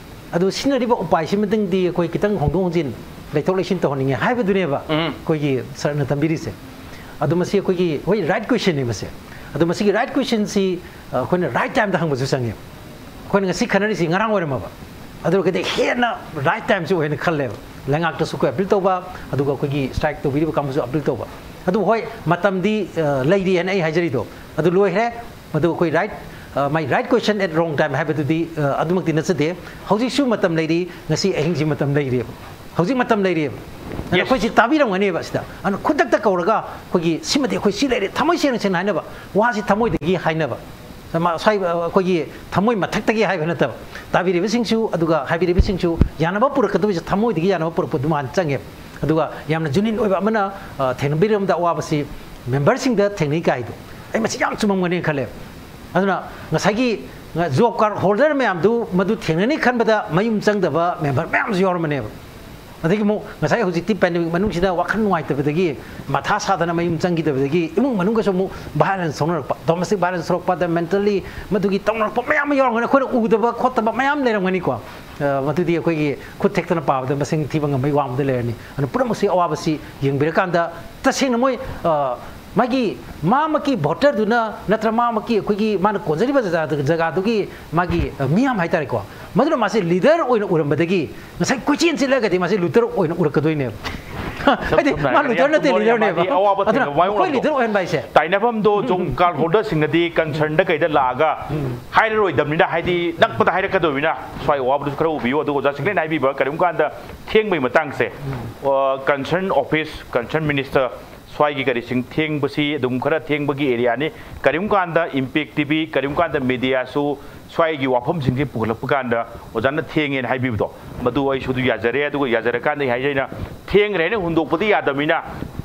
ꯑꯗꯨ ꯁꯤꯖꯤꯟꯅꯔꯤꯕ ꯎꯄꯥꯏꯁꯤꯃꯇꯪꯗꯤ ꯑꯩꯈꯣꯏ ꯈꯤꯇꯪ ꯍꯣꯡꯗꯣꯛ ꯍꯣꯡꯖꯤꯟ, ꯂꯩꯊꯣꯛ ꯂꯩꯁꯤꯟ ꯇꯧꯍꯟꯅꯤꯡꯉꯦ ꯍꯥꯏꯕꯗꯨꯅꯦꯕ ꯎꯝ꯫ ꯑꯩꯈꯣꯏꯒꯤ ꯁꯥꯔꯅ ꯊꯝꯕꯤꯔꯤꯁꯦ꯫ ꯑꯗꯣ ꯃꯁꯤ ꯑꯩꯈꯣꯏꯒꯤ, ꯍꯣꯏ, ꯔꯥꯏꯠ ꯀꯣꯏꯁꯟꯅꯤ ꯃꯁꯦ꯫ ꯑꯗꯣ ꯃꯁꯤꯒꯤ ꯔꯥꯏꯠ ꯀꯣꯏꯁꯟꯁꯤ ꯑꯩꯈꯣꯏꯅ ꯔꯥꯏꯠ ꯇꯥꯏꯝꯗ ꯍꯪꯕꯁꯨ ꯆꯪꯉꯦ꯫ ꯑꯩꯈꯣꯏꯅ ꯉꯁꯤ ꯈꯟꯅꯔꯤꯁꯤ ꯉꯔꯥꯡ ꯑꯣꯏꯔꯝꯃꯕ, ꯑꯗꯨ ꯑꯣꯏꯔꯒꯗꯤ ꯍꯦꯟꯅ ꯔꯥꯏꯠ ꯇꯥꯏꯝꯁꯤ ꯑꯣꯏꯅ ꯈꯜꯂꯦꯕ꯫ ꯂꯩꯉꯥꯛꯇꯁꯨ ꯑꯩꯈꯣꯏ ꯑꯄꯤꯜ ꯇꯧꯕ, ꯑꯗꯨꯒ ꯑꯩꯈꯣꯏꯒꯤ ꯁ꯭ꯇ꯭ꯔꯥꯏꯛ ꯇꯧꯕꯤꯔꯤꯕ ꯀꯥꯡꯕꯨꯁꯨ ꯑꯄꯤꯜ ꯇꯧꯕ꯫ ꯑꯗꯨꯕꯨ ꯍꯣꯏ, ꯃꯇꯝꯗꯤ ꯂꯩꯔꯤ ꯍꯥꯏꯅ ꯑꯩ ꯍꯥꯏꯖꯔꯤꯗꯣ ꯑꯗꯨ ꯂꯣꯏꯈ꯭ꯔꯦ꯫ ꯃꯗꯨ ꯑꯩꯈꯣꯏ ꯔꯥꯏꯠ, ꯃꯥꯏ ꯔꯥꯏꯠ ꯀꯣꯏꯁꯟ ꯑꯦꯠ ꯔꯣꯡ ꯇꯥꯏꯝ ꯍꯥꯏꯕꯗꯨꯗꯤ ꯑꯗꯨꯃꯛꯇꯤ ꯅꯠꯆꯗꯦ꯫ ꯍꯧꯖꯤꯛꯁꯨ ꯃꯇꯝ ꯂꯩꯔꯤ, ꯉꯁꯤ ꯑꯍꯤꯡꯁꯤ ꯃꯇꯝ ꯂꯩꯔꯤꯑꯕ꯫ ꯍꯧꯖꯤꯛ ꯃꯇꯝ ꯂꯩꯔꯤꯑꯕ꯫ ꯑꯗꯨꯅ ꯑꯩꯈꯣꯏꯁꯤ ꯇꯥꯕꯤꯔꯝꯒꯅꯦꯕ ꯁꯤꯗ꯫ ꯑꯗꯨꯅ ꯈꯨꯗꯛꯇ ꯀꯧꯔꯒ ꯑꯩꯈꯣꯏꯒꯤ ꯁꯤꯃꯗꯤ ꯑꯩꯈꯣꯏ ꯁꯤ ꯂꯩꯔꯦ, ꯊꯃꯣꯏ ꯁꯦꯡꯅ ꯁꯦꯡꯅ ꯍꯥꯏꯅꯕ, ꯋꯥꯁꯤ ꯊꯃꯣꯏꯗꯒꯤ ꯍꯥꯏꯅꯕ꯫ ꯃꯥ-, ꯁ꯭ꯋꯥꯏ-, ꯑꯩꯈꯣꯏꯒꯤ ꯊꯃꯣꯏ ꯃꯊꯛꯇꯒꯤ ꯍꯥꯏꯕ ꯅꯠꯇꯕ, ꯇꯥꯕꯤꯔꯤꯕꯁꯤꯡꯁꯨ ꯑꯗꯨꯒ ꯍꯥꯏꯕꯤꯔꯤꯕꯁꯤꯡꯁꯨ ꯌꯥꯅꯕ ꯄꯨꯔꯛꯀꯗꯕꯁꯦ ꯊꯃꯣꯏꯗꯒꯤ ꯌꯥꯅꯕ ꯄꯨꯔꯛꯄꯗꯨ ꯃꯥꯅ ꯆꯪꯉꯦꯕ꯫ ꯑꯗꯨꯒ ꯌꯥꯝꯅ ꯖꯦꯅ꯭ꯌꯨꯟ ꯑꯣꯏꯕ ꯑꯃꯅ, ꯑ, ꯊꯦꯡꯅꯕꯤꯔꯝꯗ ꯑꯋꯥꯕꯁꯤ ꯃꯦꯝꯕꯔꯁꯤꯡꯗ ꯊꯦꯡꯅꯩ ꯀꯥꯏꯗꯣ, ꯑꯩ ꯃꯁꯤ ꯌꯥꯝ ꯆꯨꯝꯃꯝꯒꯅꯤ ꯈꯜꯂꯦ꯫ ꯑꯗꯨꯅ ꯉꯁꯥꯏꯒꯤ ꯖꯣꯕ ꯀꯥꯔꯗ ꯍꯣꯜꯗꯔ ꯃꯌꯥꯝꯗꯨ ꯃꯗꯨ ꯊꯦꯡꯅꯅꯤ ꯈꯟꯕꯗ ꯃꯌꯨꯝ ꯆꯪꯗꯕ ꯃꯦꯝꯕꯔ ꯃꯌꯥꯝꯁꯨ ꯌꯥꯎꯔꯝꯕꯅꯦꯕ꯫ ꯑꯗꯒꯤ ꯑꯃꯨꯛ ꯉꯁꯥꯏ ꯍꯧꯖꯤꯛꯇꯤ ꯄꯦꯟꯗꯦꯃꯤꯛ ꯃꯅꯨꯡꯁꯤꯗ ꯋꯥꯈꯜ ꯅꯨꯡꯉꯥꯏꯇꯕꯗꯒꯤ ꯃꯊꯥ ꯁꯥꯗꯅ ꯃꯌꯨꯝ ꯆꯪꯈꯤꯗꯕꯗꯒꯤ ꯏꯃꯨꯡ ꯃꯅꯨꯡꯒꯁꯨ ꯑꯃꯨꯛ ꯚꯥꯏꯂꯦꯟꯁ ꯊꯣꯛꯅꯔꯛꯄ, ꯗꯣꯃꯦꯁꯇꯤꯛ ꯚꯥꯏꯂꯦꯟꯁ ꯊꯣꯛꯂꯛꯄ, ꯑꯗ ꯃꯦꯟꯇꯦꯜꯂꯤ ꯃꯗꯨꯒꯤ ꯇꯧꯅꯔꯛꯄ ꯃꯌꯥꯝ ꯑꯃ ꯌꯥꯎꯔꯝꯒꯅꯤ, ꯑꯩꯈꯣꯏꯅ ꯎꯗꯕ ꯈꯣꯠꯇꯕ ꯃꯌꯥꯝ ꯂꯩꯔꯝꯒꯅꯤꯀꯣ꯫ ꯑ, ꯃꯗꯨꯗꯤ ꯑꯩꯈꯣꯏꯒꯤ ꯈꯨꯠ ꯊꯦꯛꯇꯅ ꯄꯥꯕꯗ ꯃꯁꯤꯡ ꯊꯤꯕ ꯉꯝꯕꯒꯤ ꯋꯥꯡꯃꯗ ꯂꯩꯔꯅꯤ꯫ ꯑꯗꯨꯅ ꯄꯨꯝꯅꯃꯛꯁꯤ ꯑꯋꯥꯕꯁꯤ ꯌꯦꯡꯕꯤꯔꯀꯥꯟꯗ ꯇꯁꯦꯡꯅ ꯃꯣꯏ, ꯑ, ꯃꯥꯒꯤ ꯃꯥꯃꯛꯀꯤ ꯚꯣꯇꯔꯗꯨꯅ ꯅꯠꯇ꯭ꯔ ꯃꯥꯃꯛꯀꯤ ꯑꯩꯈꯣꯏꯒꯤ ꯃꯥꯅ ꯀꯣꯟꯖꯔꯤꯕ ꯖꯒꯥꯗꯨ-, ꯖꯒꯥꯗꯨꯒꯤ ꯃꯥꯒꯤ, ꯑ, ꯃꯤꯌꯥꯝ ꯍꯥꯏꯇꯥꯔꯦꯀꯣ, ꯃꯗꯨꯅ ꯃꯥꯁꯦ ꯂꯤꯗꯔ ꯑꯣꯏꯅ ꯎꯔꯝꯕꯗꯒꯤ ꯉꯁꯥꯏ ꯀꯣꯏꯆꯦꯟ ꯆꯦꯜꯂꯒꯗꯤ ꯃꯥꯁꯦ ꯂꯨꯇꯔ ꯑꯣꯏꯅ ꯎꯔꯛꯀꯗꯣꯏꯅꯦꯕ꯫ ꯍꯥꯏꯗꯤ ꯁꯝꯅ ꯃꯥ ꯍꯥꯏꯔꯒꯗꯤ ꯂꯨꯇꯔ ꯅꯠꯇꯦ, ꯃꯥꯗꯤ ꯂꯤꯗꯔꯅꯦꯕ꯫ ꯑꯋꯥꯕ ꯑꯗꯨꯅ ꯊꯦꯡꯅꯕ ꯑꯩꯈꯣꯏ ꯃꯥꯌꯣꯛꯅꯕꯗꯣ꯫ ꯂꯤꯗꯔ ꯑꯣꯏꯍꯟꯕ ꯍꯥꯏꯁꯦ ꯇꯥꯏꯅꯐꯝꯗꯣ ꯖꯣꯕ ꯀꯥꯔꯗ ꯍꯣꯜꯗꯔꯁꯤꯡꯅꯗꯤ ꯀꯟꯁꯔꯟꯗ ꯀꯩꯗ ꯂꯥꯛꯑꯒ ꯍꯥꯏꯔꯔꯣꯏꯗꯕꯅꯤꯅ, ꯍꯥꯏꯗꯤ ꯅꯛꯄꯗ ꯍꯥꯏꯔꯛꯀꯗꯕꯅꯤꯅ ꯁ꯭ꯋꯥꯏ ꯑꯋꯥꯕꯗꯨꯁꯨ ꯈꯔ ꯎꯕꯤꯌꯨ꯫ ꯑꯗꯨꯒ ꯑꯣꯖꯥ ꯆꯤꯡꯂꯦꯟ ꯍꯥꯏꯕꯤꯕ ꯀꯔꯤꯒꯨꯝꯕ ꯀꯥꯟꯗ ꯊꯦꯡꯕꯒꯤ ꯃꯇꯥꯡꯁꯦ, ꯑ, ꯀꯟꯁꯔꯟ ꯑꯣꯐꯤꯁ, ꯀꯟꯁꯔꯟ ꯃꯤꯅꯤꯁꯇꯔ, ꯁ꯭ꯋꯥꯏꯒꯤ ꯀꯔꯤꯁꯤꯡ ꯊꯦꯡꯕꯁꯤ ꯑꯗꯨꯝ ꯈꯔ ꯊꯦꯡꯕꯒꯤ ꯑꯦꯔꯤꯌꯥꯅꯤ꯫ ꯀꯔꯤꯒꯨꯝꯕ ꯀꯥꯟꯗ ꯏꯝꯄꯦꯛ ꯇꯤ ꯚꯤ, ꯀꯔꯤꯒꯨꯝꯕ ꯀꯥꯟꯗ ꯃꯦꯗꯤꯌꯥꯁꯨ ꯁ꯭ꯋꯥꯏꯒꯤ ꯋꯥꯐꯝꯁꯤꯡꯁꯤ ꯄꯨꯈꯠꯂꯛꯄ ꯀꯥꯟꯗ ꯑꯣꯖꯥꯅ ꯊꯦꯡꯉꯦꯅ ꯍꯥꯏꯕꯤꯕꯗꯣ, ꯃꯗꯨ ꯑꯩꯁꯨ ꯑꯗꯨ ꯌꯥꯖꯔꯦ꯫ ꯑꯗꯨꯒ ꯌꯥꯖꯔꯀꯥꯟꯗ ꯑꯩ ꯍꯥꯏꯖꯩ, ꯑꯩꯅ ꯊꯦꯡꯈ꯭ꯔꯦꯅ ꯍꯨꯟꯗꯣꯛꯄꯗꯤ ꯌꯥꯗꯕꯅꯤꯅ,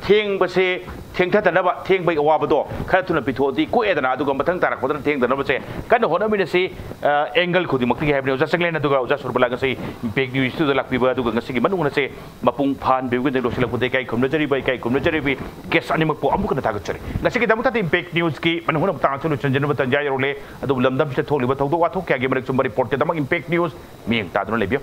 ꯊꯦꯡꯕꯁꯦ ꯊꯦꯡꯊꯗꯅꯕ, ꯊꯦꯡꯕꯒꯤ ꯑꯋꯥꯕꯗꯣ ꯈꯔ ꯊꯨꯅ ꯄꯤꯊꯣꯛꯑꯗꯤ ꯀꯣꯛꯑꯦꯗꯅ, ꯑꯗꯨꯒ ꯃꯊꯪ ꯇꯥꯔꯛꯄꯗꯅ ꯊꯦꯡꯗꯅꯕꯁꯦ ꯀꯟꯅ ꯍꯣꯠꯅꯃꯤꯟꯅꯁꯤ꯫ ꯑ, ꯑꯦꯡꯒꯜ ꯈꯨꯗꯤꯡꯃꯛꯇꯒꯤ ꯍꯥꯏꯕꯅꯤ꯫ ꯑꯣꯖꯥ ꯆꯤꯡꯂꯦꯟ ꯑꯗꯨꯒ ꯑꯣꯖꯥ ꯁꯨꯔꯕꯂꯥ ꯉꯁꯤ ꯏꯝꯄꯦꯛ ꯅ꯭ꯌꯨꯁꯇꯨꯗ ꯂꯥꯛꯄꯤꯕ, ꯑꯗꯨꯒ ꯉꯁꯤꯒꯤ ꯃꯅꯨꯡ ꯍꯨꯠꯅꯁꯦ ꯃꯄꯨꯡ ꯐꯥꯍꯟꯕꯤꯕꯒꯤꯗꯃꯛ ꯂꯣꯏꯁꯤꯜꯂꯛꯄꯗ ꯏꯀꯥꯏ ꯈꯨꯝꯅꯖꯔꯤꯕ, ꯏꯀꯥꯏ ꯈꯨꯝꯅꯖꯔꯤꯕ ꯒꯦꯁ ꯑꯅꯤꯃꯛꯄꯨ ꯑꯃꯨꯛ ꯍꯟꯅ ꯊꯥꯒꯠꯆꯔꯤ꯫ ꯉꯁꯤꯒꯤꯗꯃꯛꯇꯗꯤ ꯏꯝꯄꯦꯛ ꯅ꯭ꯌꯨꯁꯀꯤ ꯃꯅꯨꯡ ꯍꯨꯠꯅ ꯃꯇꯥꯡ ꯑꯁꯤꯗ ꯂꯣꯏꯁꯤꯟꯖꯅꯕ ꯇꯥꯟꯖꯥ ꯌꯧꯔꯛꯂꯦ꯫ ꯑꯗꯨꯕꯨ ꯂꯝꯗꯝꯁꯤꯗ ꯊꯣꯛꯂꯤꯕ ꯊꯧꯗꯣꯛ ꯋꯥꯊꯣꯛ ꯀꯌꯥꯒꯤ ꯃꯔꯛ ꯆꯨꯝꯕ ꯔꯤꯄꯣꯔꯠ ꯀꯩꯗꯃꯛ ꯏꯝꯄꯦꯛ ꯅ꯭ꯌꯨꯁ ꯃꯤꯠꯌꯦꯡ ꯇꯥꯗꯨꯅ ꯂꯩꯕꯤꯌꯨ꯫